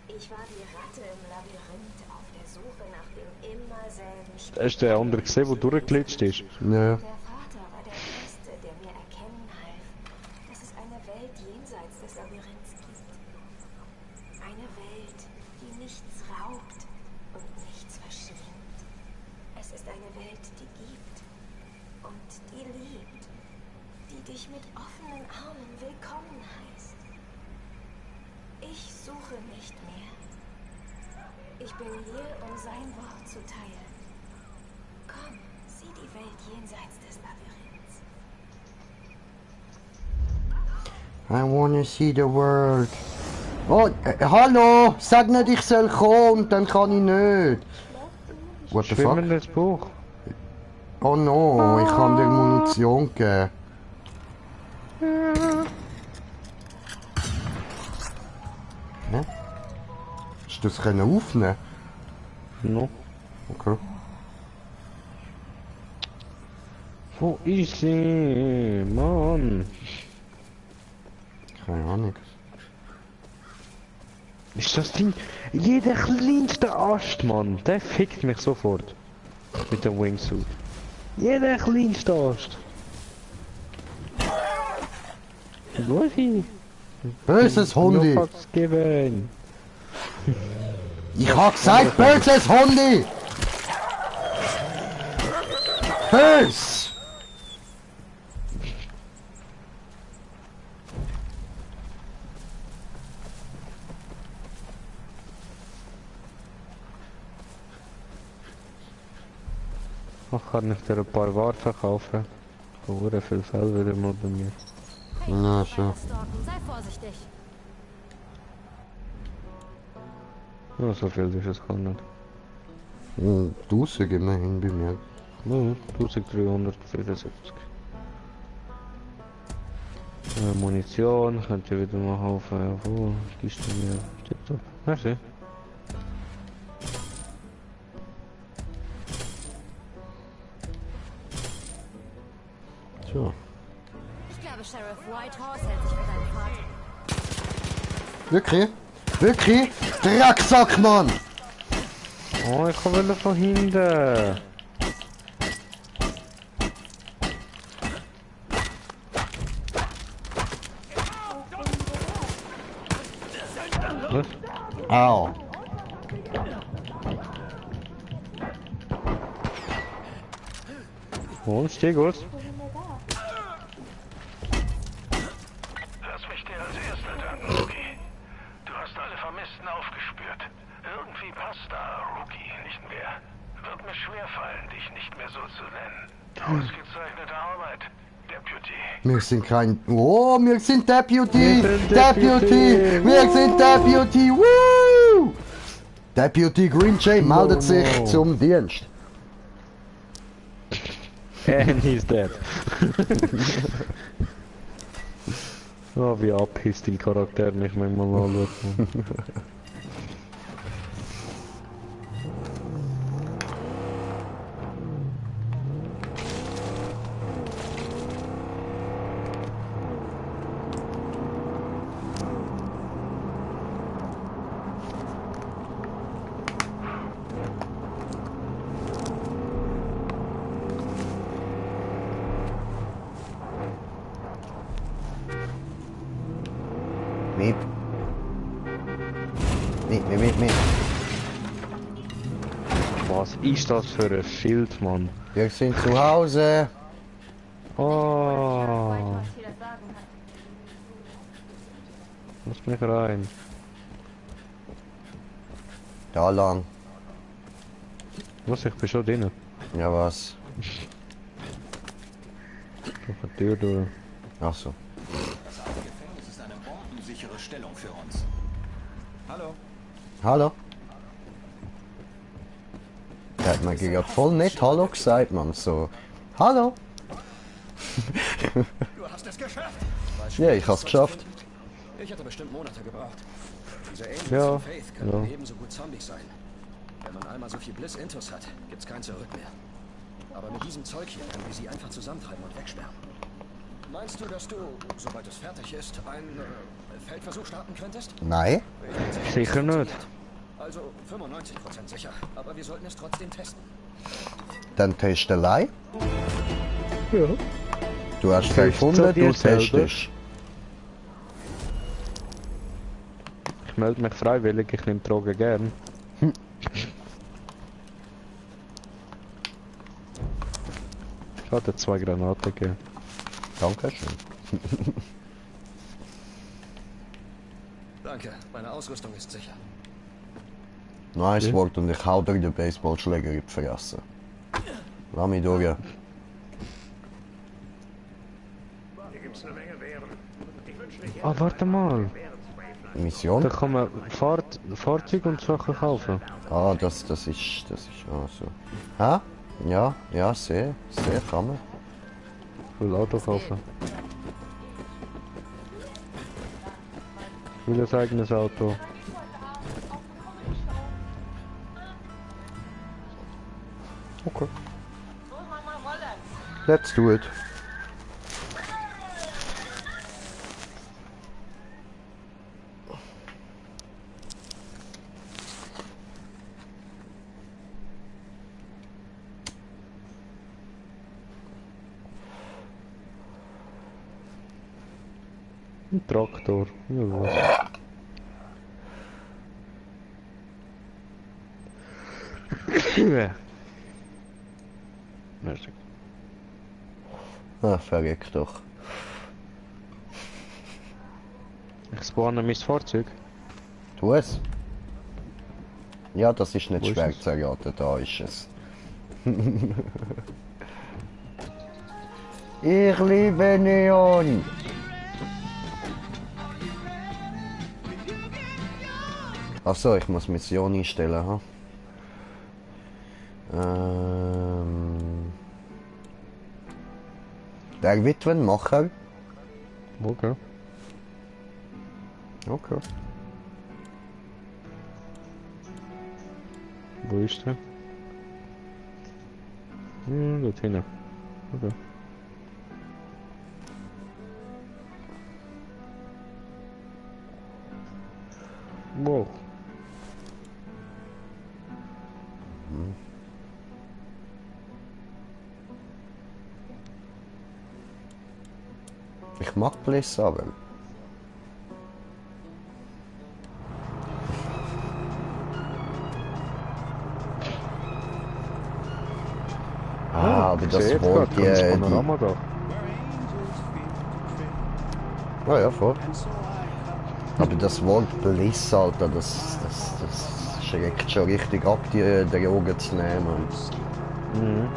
Ich war die Ratte im Labyrinth auf der Suche nach dem immer selben Spiel. Hast du den anderen gesehen, der durchgeglitscht ist? Ja. Der Vater war der Erste, der mir erkennen half, dass es eine Welt jenseits des Labyrinths gibt. Eine Welt, die nichts raubt und nichts verschlingt. Es ist eine Welt, die gibt und die liebt, die dich mit offenen Armen willkommen heißt. Ich suche nicht mehr. Ich bin hier, um sein Wort zu teilen. Komm, sieh die Welt jenseits des Labyrinths. I wanna see the world. Oh, hallo! Sag nicht, ich soll kommen, dann kann ich nicht. What the fuck? Schwimmendes Buch. Oh no, ich kann dir Munition geben. Hä? Hast du das können aufnehmen? No. Okay. Wo ist sie? Mann. Keine Ahnung. Ist das Ding... Jeder kleinste Ast, Mann. Der fickt mich sofort. Mit dem Wingsuit. Jeder kleinste Ast. Wolfi. Böses Hundi! Geben. Ich hab gesagt, böses Hundi! Bös! Ach, kann ich dir ein paar Waren verkaufen? Sehr viel Fell wieder mal bei mir. Na schon. Stalken, sei vorsichtig. Ja, so viel ist es gar nicht. 1000 immerhin bei mir. Ja, 1374. Munition, könnt ihr wieder mal kaufen. Jawohl, Kiste mehr. Tipptopp. Merci. So. Ich glaube, Sheriff Whitehorse hält sich für deinen Vater. Wirklich? Wirklich? Drecksack, Mann! Oh, ich will von hinten. Was? Au. Oh, steh gut. Lass mich dir als Erster danken, Rookie. Du hast alle Vermissten aufgespürt. Irgendwie passt da Rookie nicht mehr. Wird mir schwerfallen, dich nicht mehr so zu nennen. Ausgezeichnete Arbeit, Deputy. Wir sind kein... Oh, wir sind Deputy! Deputy! Wir sind Deputy! Woo! Deputy Green Jay meldet sich zum Dienst. And he's dead. Oh, wie abhisst den Charakter nicht manchmal anschauen. Miep. Miep, miep, miep, miep. Was ist das für ein Schild, Mann? Wir sind zu Hause. Oh, Whitehorse hier das Sagen hat. lass mich rein. Da lang. Was, ich bin schon drinnen. Ja, was? Durch die Tür durch. Ach so. Das alte Gefängnis ist eine bombensichere Stellung für uns. Hallo. Hallo? Der hat mir gerade voll nicht Hallo gesagt, man. So. Hallo? Du hast es geschafft. Ja, ich hab's geschafft. Ich hätte bestimmt Monate gebraucht. Diese Angels Ja, und Faith können ja. ebenso gut Zombies sein. Wenn man einmal so viel Bliss-Intus hat, gibt's kein Zurück mehr. Aber mit diesem Zeug hier können wir sie einfach zusammentreiben und wegsperren. Meinst du, dass du, sobald es fertig ist, einen Feldversuch starten könntest? Nein? Sicher nicht. Also 95% sicher, aber wir sollten es trotzdem testen. Dann Testelei. Ja. Du hast Test gefunden, du du selber. testest. Ich melde mich freiwillig, ich nehme Drogen gern. Ich hatte 2 Granaten gegeben. Dankeschön. Danke, meine Ausrüstung ist sicher. Nice Ja. Wort und ich hau dir den Baseballschläger in die Fresse. Lass mich durch. Hier gibt's eine Menge Bären. Ich wünsche nicht Ah, warte mal. Mission? Da kann man Fahrzeug und Sachen kaufen. Ah, das ist auch so. Hä? Ja, ja, sehr kann man. Ich will Auto kaufen. Ich will ein eigenes Auto. Okay. Let's do it. Ein Traktor. Ja, was? Merci. Ah, verreck doch. Ich spawne mein Fahrzeug. Tu es. Ja, das ist nicht Wo ist schwer es? zu erraten, da ist es. Ich liebe Neon! Achso, ich muss Mission einstellen, ha? Der Witwenmacher. Okay. Okay. Wo ist der? Dort hinten. Okay. Wow. Ich mag Bliss aber. Aber das wollt ihr... Panorama da. Oh ja, voll. Aber das Wort Bliss, Alter, das schreckt schon richtig ab, die Drogen zu nehmen. Mhm.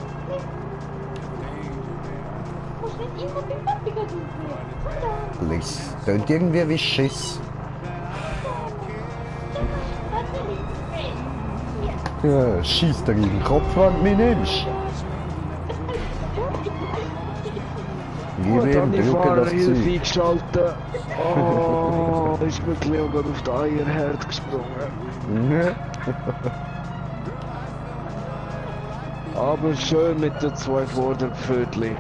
Bliss. Tönt irgendwie wie Schiss. Ja, schieß dir in den Kopf, wenn du mich nimmst. Gib ihm, drücke das Hilfe Zeug. eingeschaltet. Oh, ist mir Cleo gerade auf die Eierherd gesprungen. Aber schön mit den zwei Vorderpfötchen.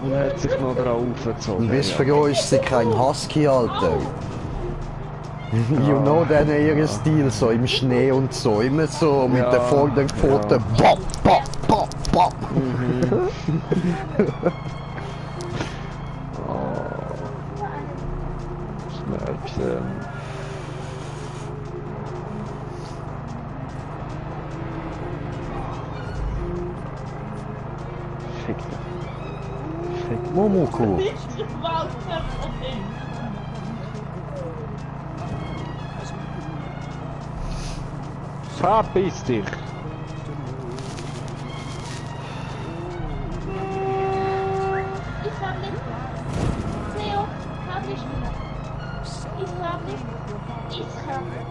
Und er hat sich noch drauf aufgezogen. Und bis für euch ist sie kein Husky, Alter. You know then ihren Stil, so im Schnee und so, immer so mit der Vorderpfote. Bop, bop, bop, bop. Schnäppchen. Fick dich. Fick Momoko. Verpiss dich! Ich hab nicht. Theo, hab nicht. Ich hab nicht. Ich hab nicht.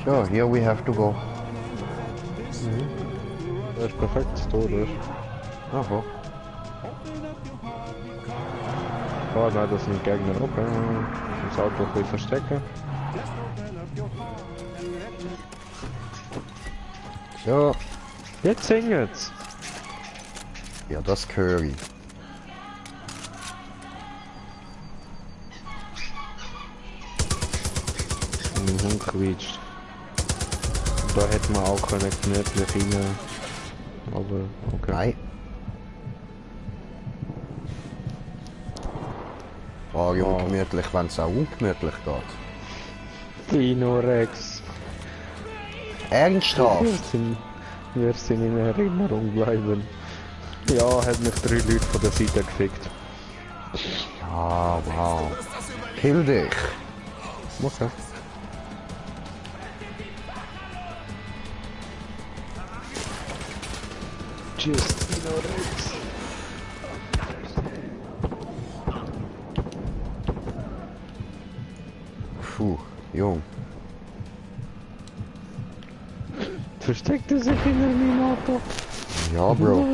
Sure, here we have to go. Das ist perfekt, da, oder? Aha. Oh nein, das sind Gegner, okay. Das Auto ein bisschen verstecken. Ja. Jetzt singen's! Ja, das höre ich. Mein Hund quietscht. Da hätte man auch können gemütlich rein. Aber okay. Nein. War ja ungemütlich, wenn es auch ungemütlich geht. Dino Rex. Ernsthaft? Wir sind in Erinnerung bleiben. Ja, hat mich 3 Leute von der Seite gefickt. Ja, wow. Kill dich. Okay. Just Dino Rex. Puh, Jung. Versteckt er sich hinter meinem Auto? Ja, Bro.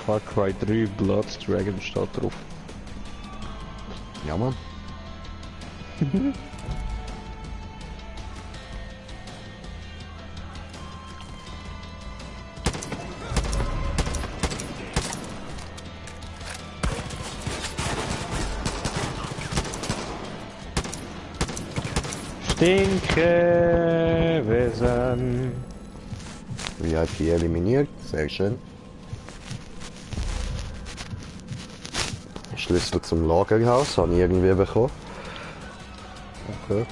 Far Cry 3 Blood Dragon steht drauf. Ja, Mann. Stinkewesen. VIP eliminiert, sehr schön. Schlüssel zum Lagerhaus habe ich irgendwie bekommen. Okay.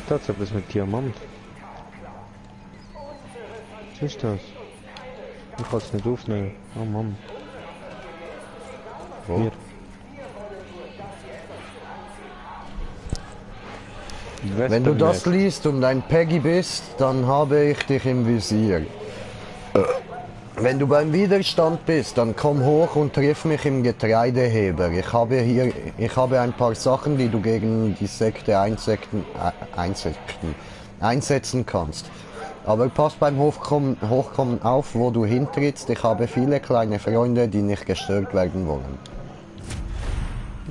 Das ist etwas mit Diamant. Was ist das? Ich kann es nicht aufnehmen. Oh Mann. Wo? Hier. Wenn du das liest und ein Peggy bist, dann habe ich dich im Visier. Wenn du beim Widerstand bist, dann komm hoch und triff mich im Getreideheber. Ich habe ein paar Sachen, die du gegen die Sekte einsetzen kannst. Aber pass beim Hochkommen auf, wo du hintrittst. Ich habe viele kleine Freunde, die nicht gestört werden wollen.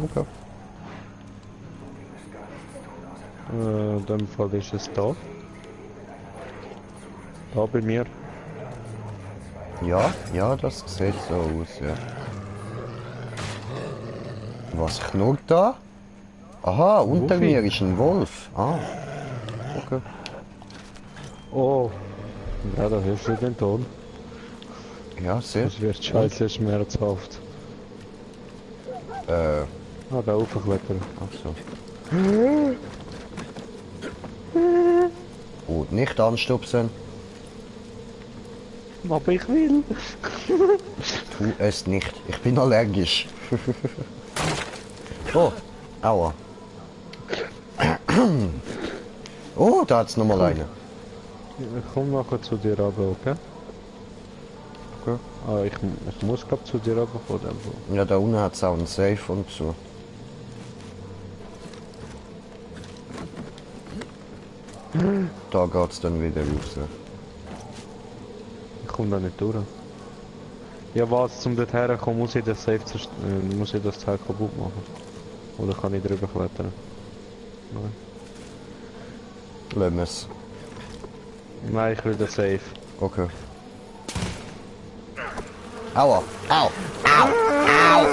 Okay. In dem Fall ist es da. Da bei mir. Ja, das sieht so aus, ja. Was knurrt da? Aha, unter mir ist ein Wolf. Ah. Okay. Oh. Ja, da hörst du den Ton. Ja, sehr. Das wird scheiße schmerzhaft. Ah, da raufklettern. Ach so. Oh, nicht anstupsen. Aber ich will. Tu es nicht. Ich bin allergisch. Oh, aua. Oh, da hat's nochmal eine. Ich komm nachher zu dir runter, okay? Okay. Ah, ich muss glaub zu dir runterkommen. Ja, da unten hat's auch einen Safe und so. Da geht's dann wieder raus. Ich komm da nicht durch. Ja, was, zum dort herkommen, muss ich das Safe muss ich das Teil kaputt machen? Oder kann ich drüber klettern? Nein. Lassen wir's. Nein, ich will das Safe. Okay. Aua! Au! Au! Au!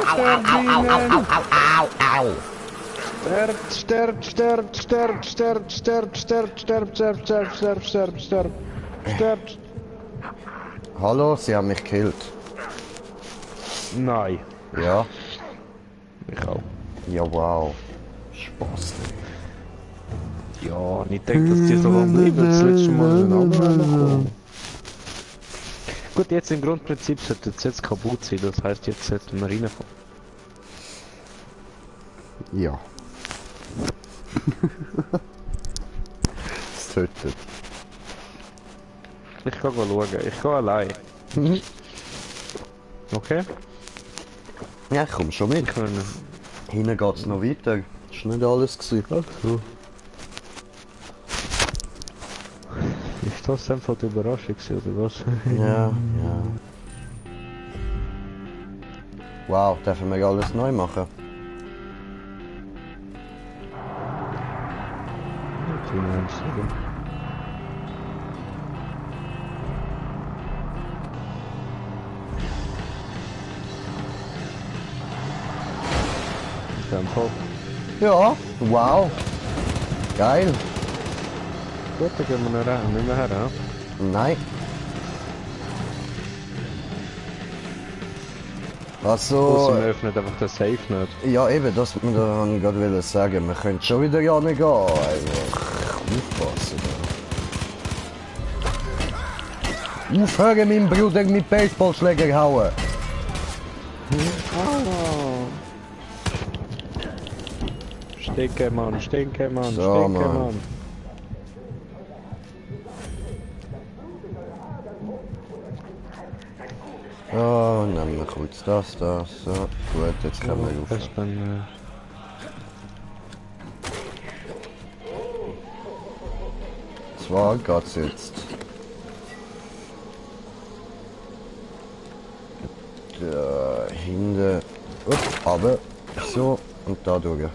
Au! Au! Au! Au! Au! Au! Au! Au! Sterbt! Hallo, sie haben mich gekillt. Nein. Ja. Ich auch. Ja, wow. Spaß. Ja, nicht denkt, dass die so lange bleiben. Das letzte Mal ein anderer noch. Gut, jetzt im Grundprinzip sollte es jetzt kaputt sein. Das heißt, jetzt sollten wir reinkommen. Ja. Es tötet. Ich kann schauen. Ich gehe allein. Okay? Ja, ich komm schon mit. Hinten geht's noch weiter. Ist nicht alles gewesen. Ach so. Ist das einfach die Überraschung oder was? Ja, ja. Wow, dürfen wir alles neu machen? Ja, wow. Geil. Gut, dann gehen wir nicht mehr her. Nein. Also... Wir öffnen einfach den Safe nicht. Ja eben, das wollte ich gerade sagen. Wir können schon wieder ja nicht gehen. Einfach aufpassen. Aufhören, meinen Bruder mit Baseballschläger hauen. Stinke, Mann, stinke, Mann, So, stinke, Mann. Mann. Oh, nehmen wir kurz das. So, gut, jetzt können wir rauf. Dann, Zwar geht's jetzt. Da hinten. Aber so und da durch.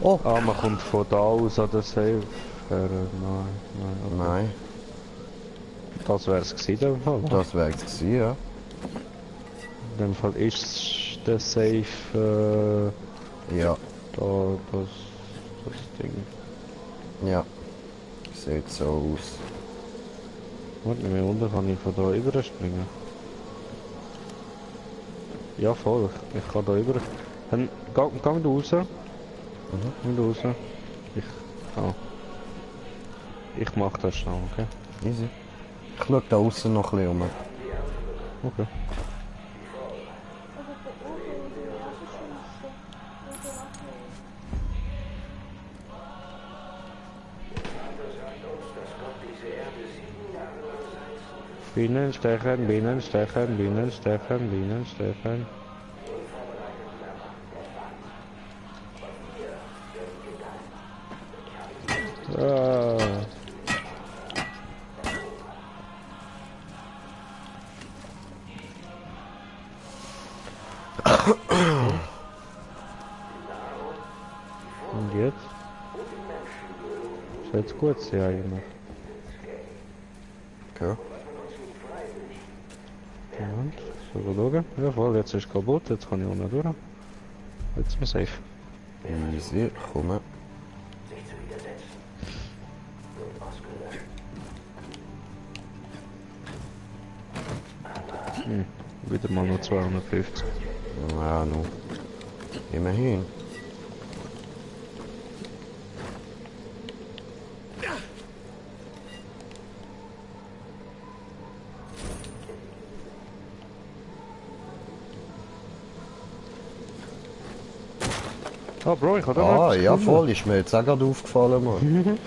Oh! Ah, man kommt von da aus an den Safe. Nein. Das wär's gewesen, in dem Fall. Das wär's gewesen, ja. In dem Fall ist der Safe, Ja. da, das Ding. Ja. Sieht so aus. Warte, mir unten kann ich von da überspringen. Ja, voll. Ich kann da über. Dann gang du raus. Geh du raus. Ich mach das schnell, okay? Easy. Ich schau da außen noch ein bisschen um. Okay. Bienen stechen, Bienen stechen, Bienen stechen, Bienen stechen. Ah. Und jetzt? Ist jetzt gut, ja, immer. Okay. Und, so schauen. Ja, voll, jetzt ist kaputt, jetzt kann ich auch nicht durch. Jetzt sind wir safe. Easy, komm. Wieder mal noch 250. Ja, nu. Immerhin. Oh Bro, ich hatte Ah, ja voll, ist mir jetzt auch gerade aufgefallen, Mann.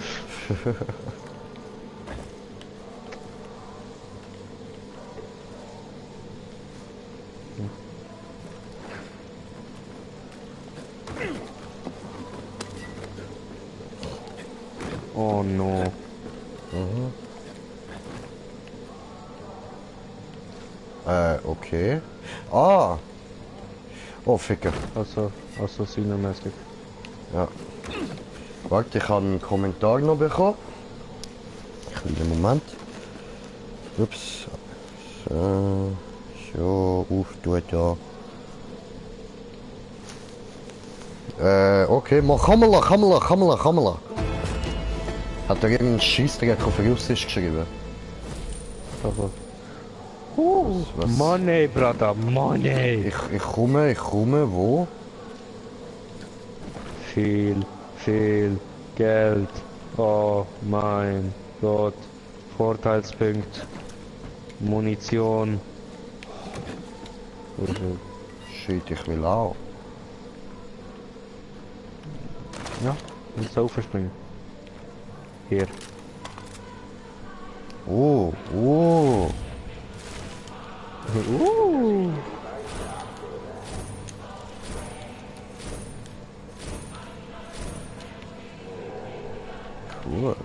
Oh no. Okay. Ah! Oh, Ficker. Also Assassinermäßig. Ja. Warte, ich habe einen Kommentar noch bekommen. Einen Moment. Ups. So, auftun da. Okay, mal Kamala. Hat er irgendeinen Scheissdreck auf Russisch geschrieben? Aber. Was? Money, Brother, Money! Ich komme, wo? Viel Geld. Oh mein Gott. Vorteilspunkt. Munition. Shit, ich will auch. Ja, und so verspringen. Hier. Oh. Cool.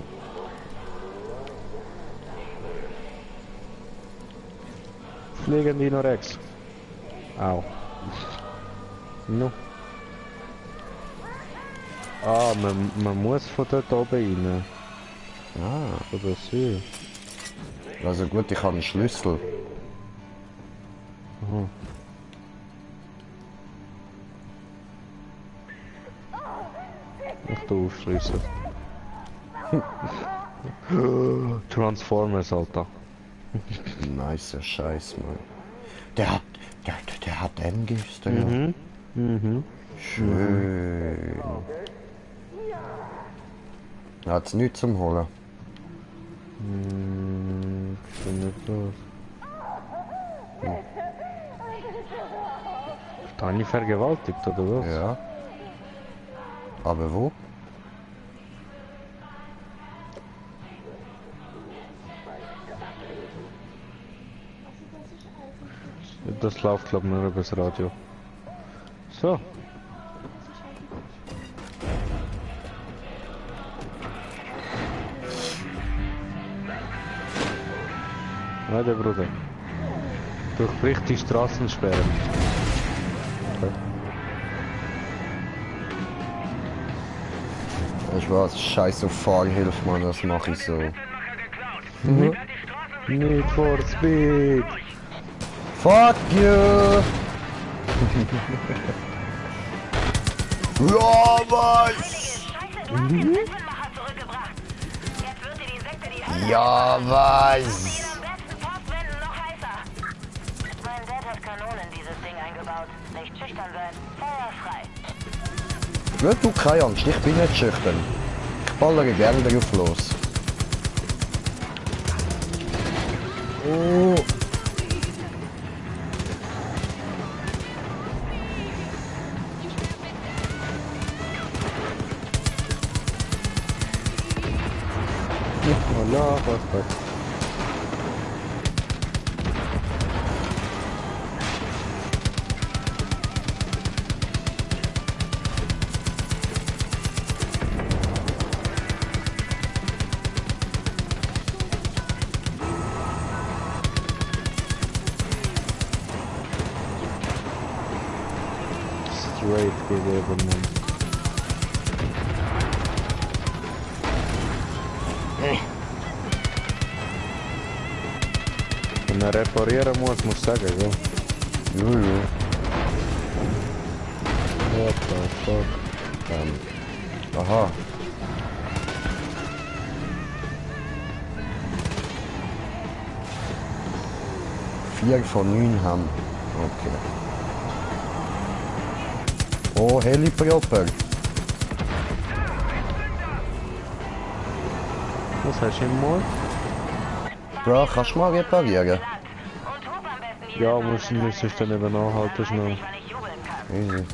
Fliegen die noch rechts. Au. No. Ah, man muss von dort oben rein. Ah. Oder so. Also gut, ich habe einen Schlüssel. Aha. Ich tu aufschliessen. Transformers, Alter. Nice Scheiß, Mann. Der hat MGs da. Schön. Hat's nichts zum Holen. Nicht los. Tani vergewaltigt, oder was? Ja. Aber wo? Das läuft, glaube ich, nur über das Radio. So. Warte, Bruder. Durchbrich die Straßensperren. Okay. Ich war scheiß auf Fahrhilfe, Mann, das mache ich so. Need for Speed. Fuck you! Ja, was? Ja, was? Mein Dad hat Kanonen in dieses Ding eingebaut. Nicht schüchtern sein. Feuerfrei. Ja, du, keine Angst, ich bin nicht schüchtern. Ich ballere gerne darauf los. Oh. Allah, was. Raid gegeben, Mann. Wenn er reparieren muss ich sagen, ja. Juju. What the fuck? Aha. Vier von 9 haben. Okay. Oh, Helipropper. Was hast du im Mund? Bro, kannst du mal reparieren? Ja, müsstest du nicht anhalten schnell. Easy.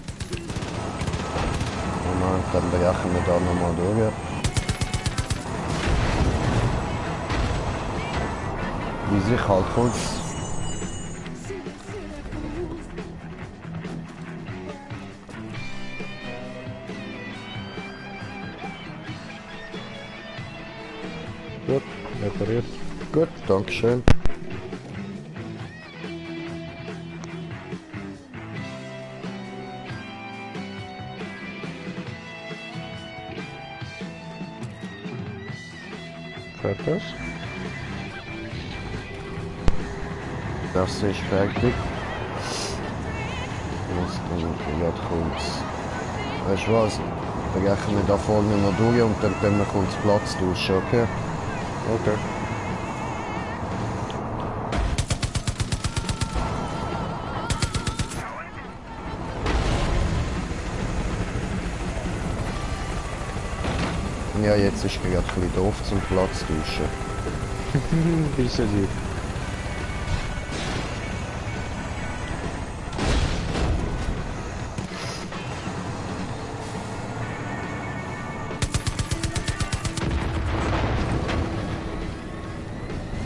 Moment, dann brechen wir da nochmal durch. Wie sich halt kurz. Gut, repariert. Gut, dankeschön. Fertig? Das ist fertig. Jetzt gerade kurz. Weißt du was? Brechen wir da vorne noch durch und dann können wir kurz Platz tauschen, okay? Okay. Ja, jetzt ist gerade ein bisschen doof zum Platz tauschen. Wieso nicht?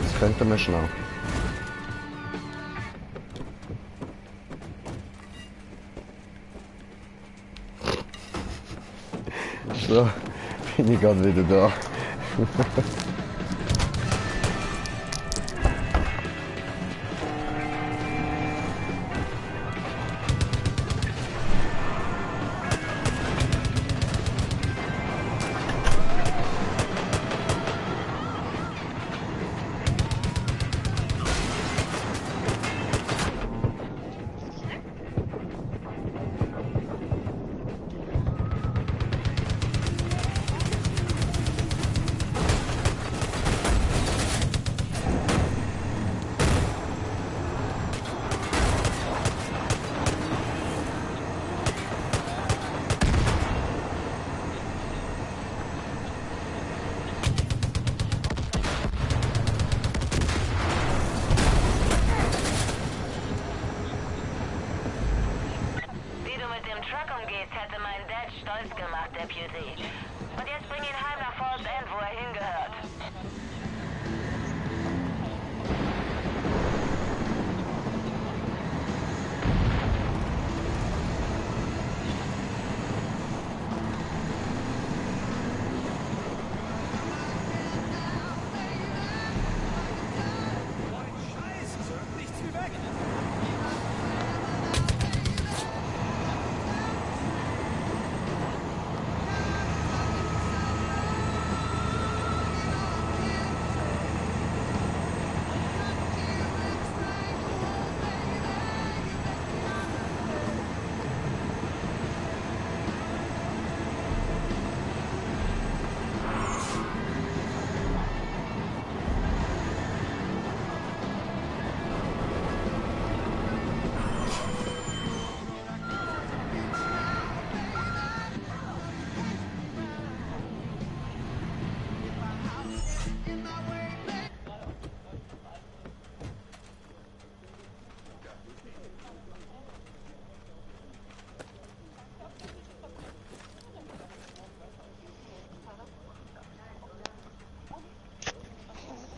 Das könnten wir schnell. So, bin ich gerade wieder da. Hätte meinen Dad stolz gemacht, Deputy. Und jetzt bring ihn heim nach Falls End, wo er hingehört.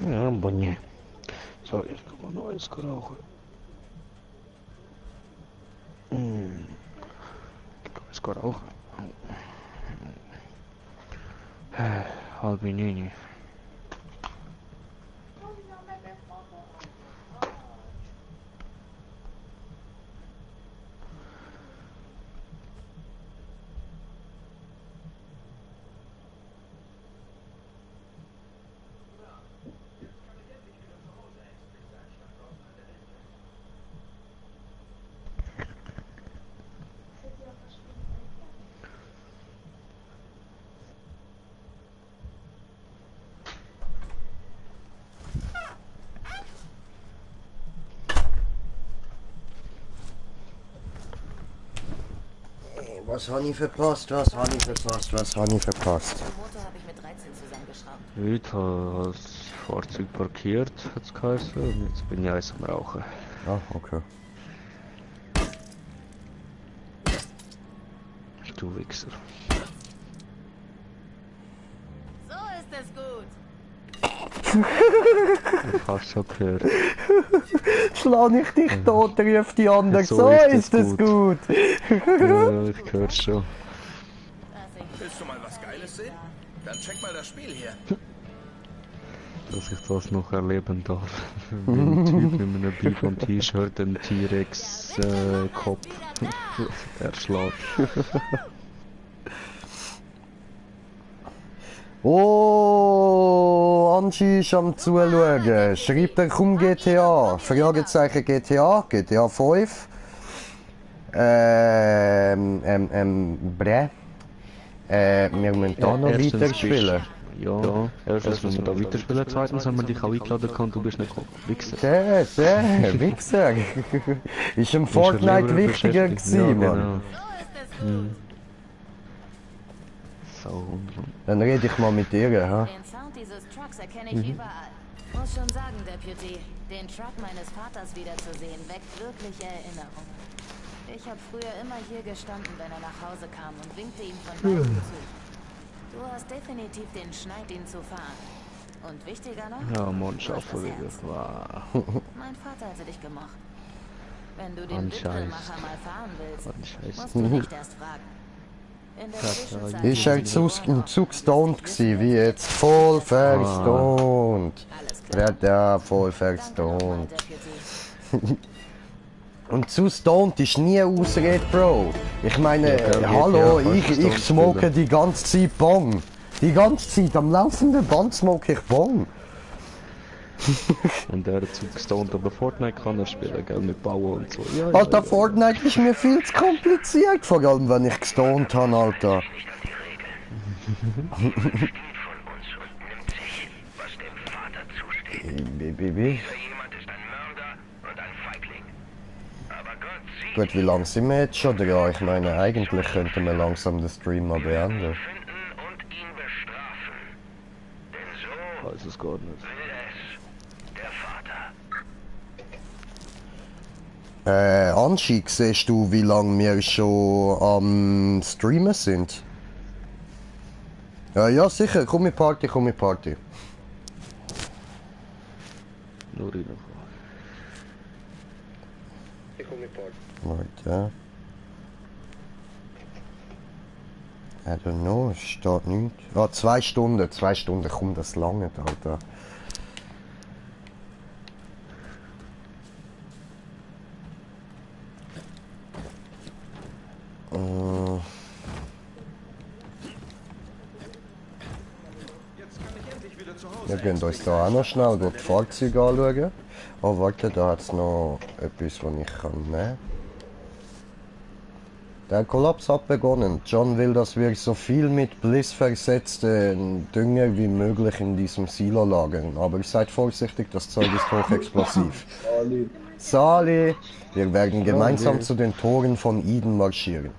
Ja, bonnie. So, jetzt kann man noch eins rauchen. Eins rauchen. Halb 9. Was habe ich verpasst? Was habe ich verpasst? Was habe ich verpasst? Motor habe ich mit 13 zusammengeschraubt. Ich habe das Fahrzeug parkiert, hat es geheißen, und jetzt bin ich eins am Rauchen. Ah, okay. Du Wichser. So ist es gut. Ich hab's schon gehört. Schlag ich dich tot, rief die andere. So ist es gut. Ja, ich hör's schon. Willst du mal was Geiles sehen? Dann check mal das Spiel hier. Dass ich das noch erleben darf. Wie ein Typ mit einem Bibon-T-Shirt den T-Rex-Kopf erschlägt. Oh, Angie ist am Zuschauen. Schreibt er, komm GTA. Fragezeichen GTA. GTA 5. Wir müssen da noch weiterspielen. Ja, erstens müssen wir da weiterspielen, zweitens haben wir dich auch eingeladen und du bist nicht gekommen. Wichser. Der Wichser. Ist im Fortnite wichtiger gewesen, Mann. Dann rede ich mal mit dir, ha? Den Sound dieses Trucks erkenne ich überall. Muss schon sagen, Deputy, den Truck meines Vaters wiederzusehen, weckt wirkliche Erinnerungen. Ich habe früher immer hier gestanden, wenn er nach Hause kam und winkte ihm von weitem zu. Du hast definitiv den Schneid, ihn zu fahren. Und wichtiger noch? Ja, Mondschaffel wieder. Wow. Mein Vater hätte dich gemocht. Wenn du den Witzelmacher mal fahren willst, musst du nicht erst fragen. In der Zwischenzeit... Ist halt zu gestoned gewesen, wie jetzt. Voll verstoned. Ja, voll verstoned. Und zu stoned ist nie Ausrede, Bro. Ich meine, hallo, ich smoke die ganze Zeit Bong. Die ganze Zeit, am laufenden Band smoke ich Bong. Und der hat zu gestoned, aber Fortnite kann er spielen, gell, mit Bauen und so. Ja, Alter, Fortnite ist mir viel zu kompliziert, vor allem wenn ich gestoned habe, Alter. Baby. Gut, wie lange sind wir jetzt schon dran? Ich meine, eigentlich könnten wir langsam den Stream mal beenden. Weiß es gar nicht. Anschi, siehst du, wie lange wir schon am Streamen sind? Ja, sicher, komm mit Party, komm mit Party. Nur rein. Ich komm mit Party. Warte. I don't know, es steht nichts. Ah, 2 Stunden, komm, das lange, Alter. Wir gehen uns da auch noch schnell die Fahrzeuge anschauen. Oh warte, da hat es noch etwas, was ich nehmen kann. Der Kollaps hat begonnen. John will, dass wir so viel mit Bliss versetzten Dünger wie möglich in diesem Silo lagern. Aber seid vorsichtig, das Zeug ist hochexplosiv. Sali! Wir werden gemeinsam zu den Toren von Eden marschieren.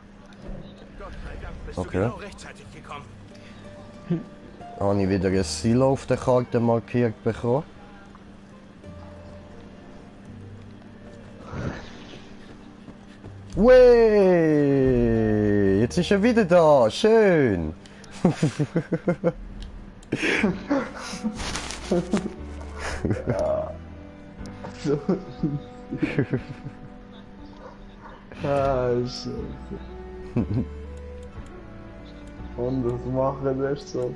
Okay. Habe ich wieder ein Silo auf der Karte markiert bekommen. Wey! Jetzt ist er wieder da. Schön. Ja. So. Scheiße. Und das machen wir so.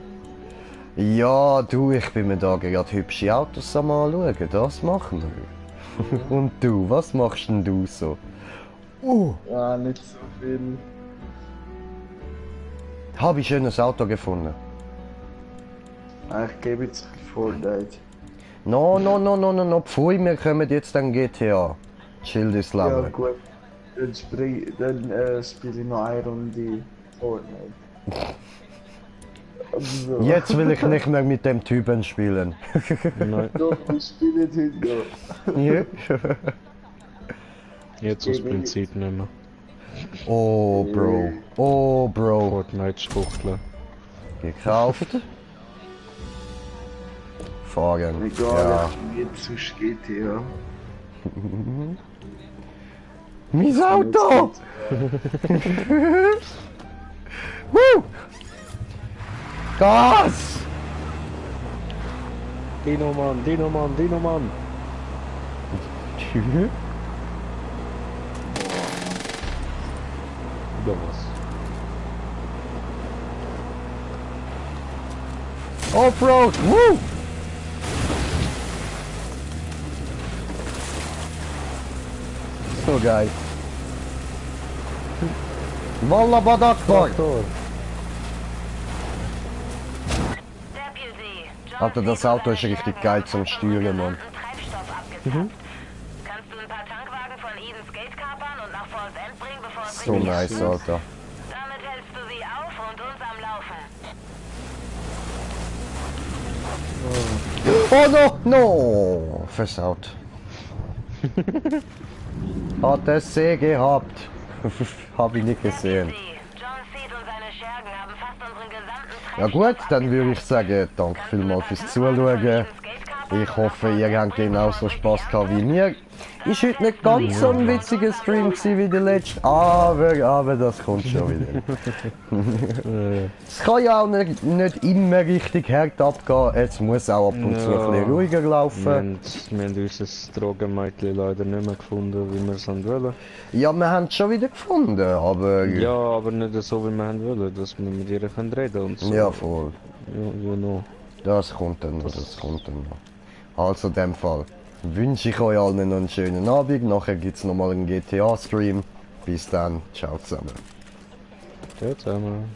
Ja, du, ich bin mir da gerade hübsche Autos am anschauen. Das machen wir. Und du, was machst denn du so? Ja, nicht so viel. Habe ich schönes Auto gefunden. Ich gebe jetzt Fortnite. No, pfui, wir kommen jetzt an GTA. Chill das Leben. Ja gut, dann spiele ich noch eine Runde Fortnite. So. Jetzt will ich nicht mehr mit dem Typen spielen. Nein. Doch, ich spiele heute noch. Ja. Jetzt aus Prinzip nicht mehr. Oh, Bro. Oh, Bro. Fortnite-Spuchtler. Gekauft. Fahren. Egal, Ja. jetzt sonst GTA. Mein Auto! Woo! Gas! Dino-Mann, Dino-Mann, Dino-Mann. Ja, was? Offroad! Woo! So geil. Wallah Badakbar! Alter, das Auto ist richtig geil zum Steuern, Mann. Kannst du ein paar Tankwagen von Edens Gate kapern und nach Falls End bringen, bevor es So nice, Alter. Damit hältst du sie auf und uns am Laufen. Oh no! No! Versaut. Hat es See gehabt. Hab ich nicht gesehen. Ja gut, dann würde ich sagen, danke vielmals fürs Zuschauen. Ich hoffe, ihr habt genauso Spaß gehabt wie mir. Ist heute nicht ganz so ein witziger Stream gewesen wie der letzte, aber das kommt schon wieder. Es kann ja auch nicht immer richtig hart abgehen, es muss auch ab und zu ein bisschen ruhiger laufen. Wir haben unser Drogenmädchen leider nicht mehr gefunden, wie wir es wollen. Ja, wir haben es schon wieder gefunden, aber... Ja, aber nicht so, wie wir wollen, dass wir mit ihr reden können und so. Ja, voll. You know. Das kommt dann noch, das kommt dann noch. Also in dem Fall wünsche ich euch allen noch einen schönen Abend. Nachher gibt es nochmal einen GTA-Stream. Bis dann, ciao zusammen. Ciao zusammen.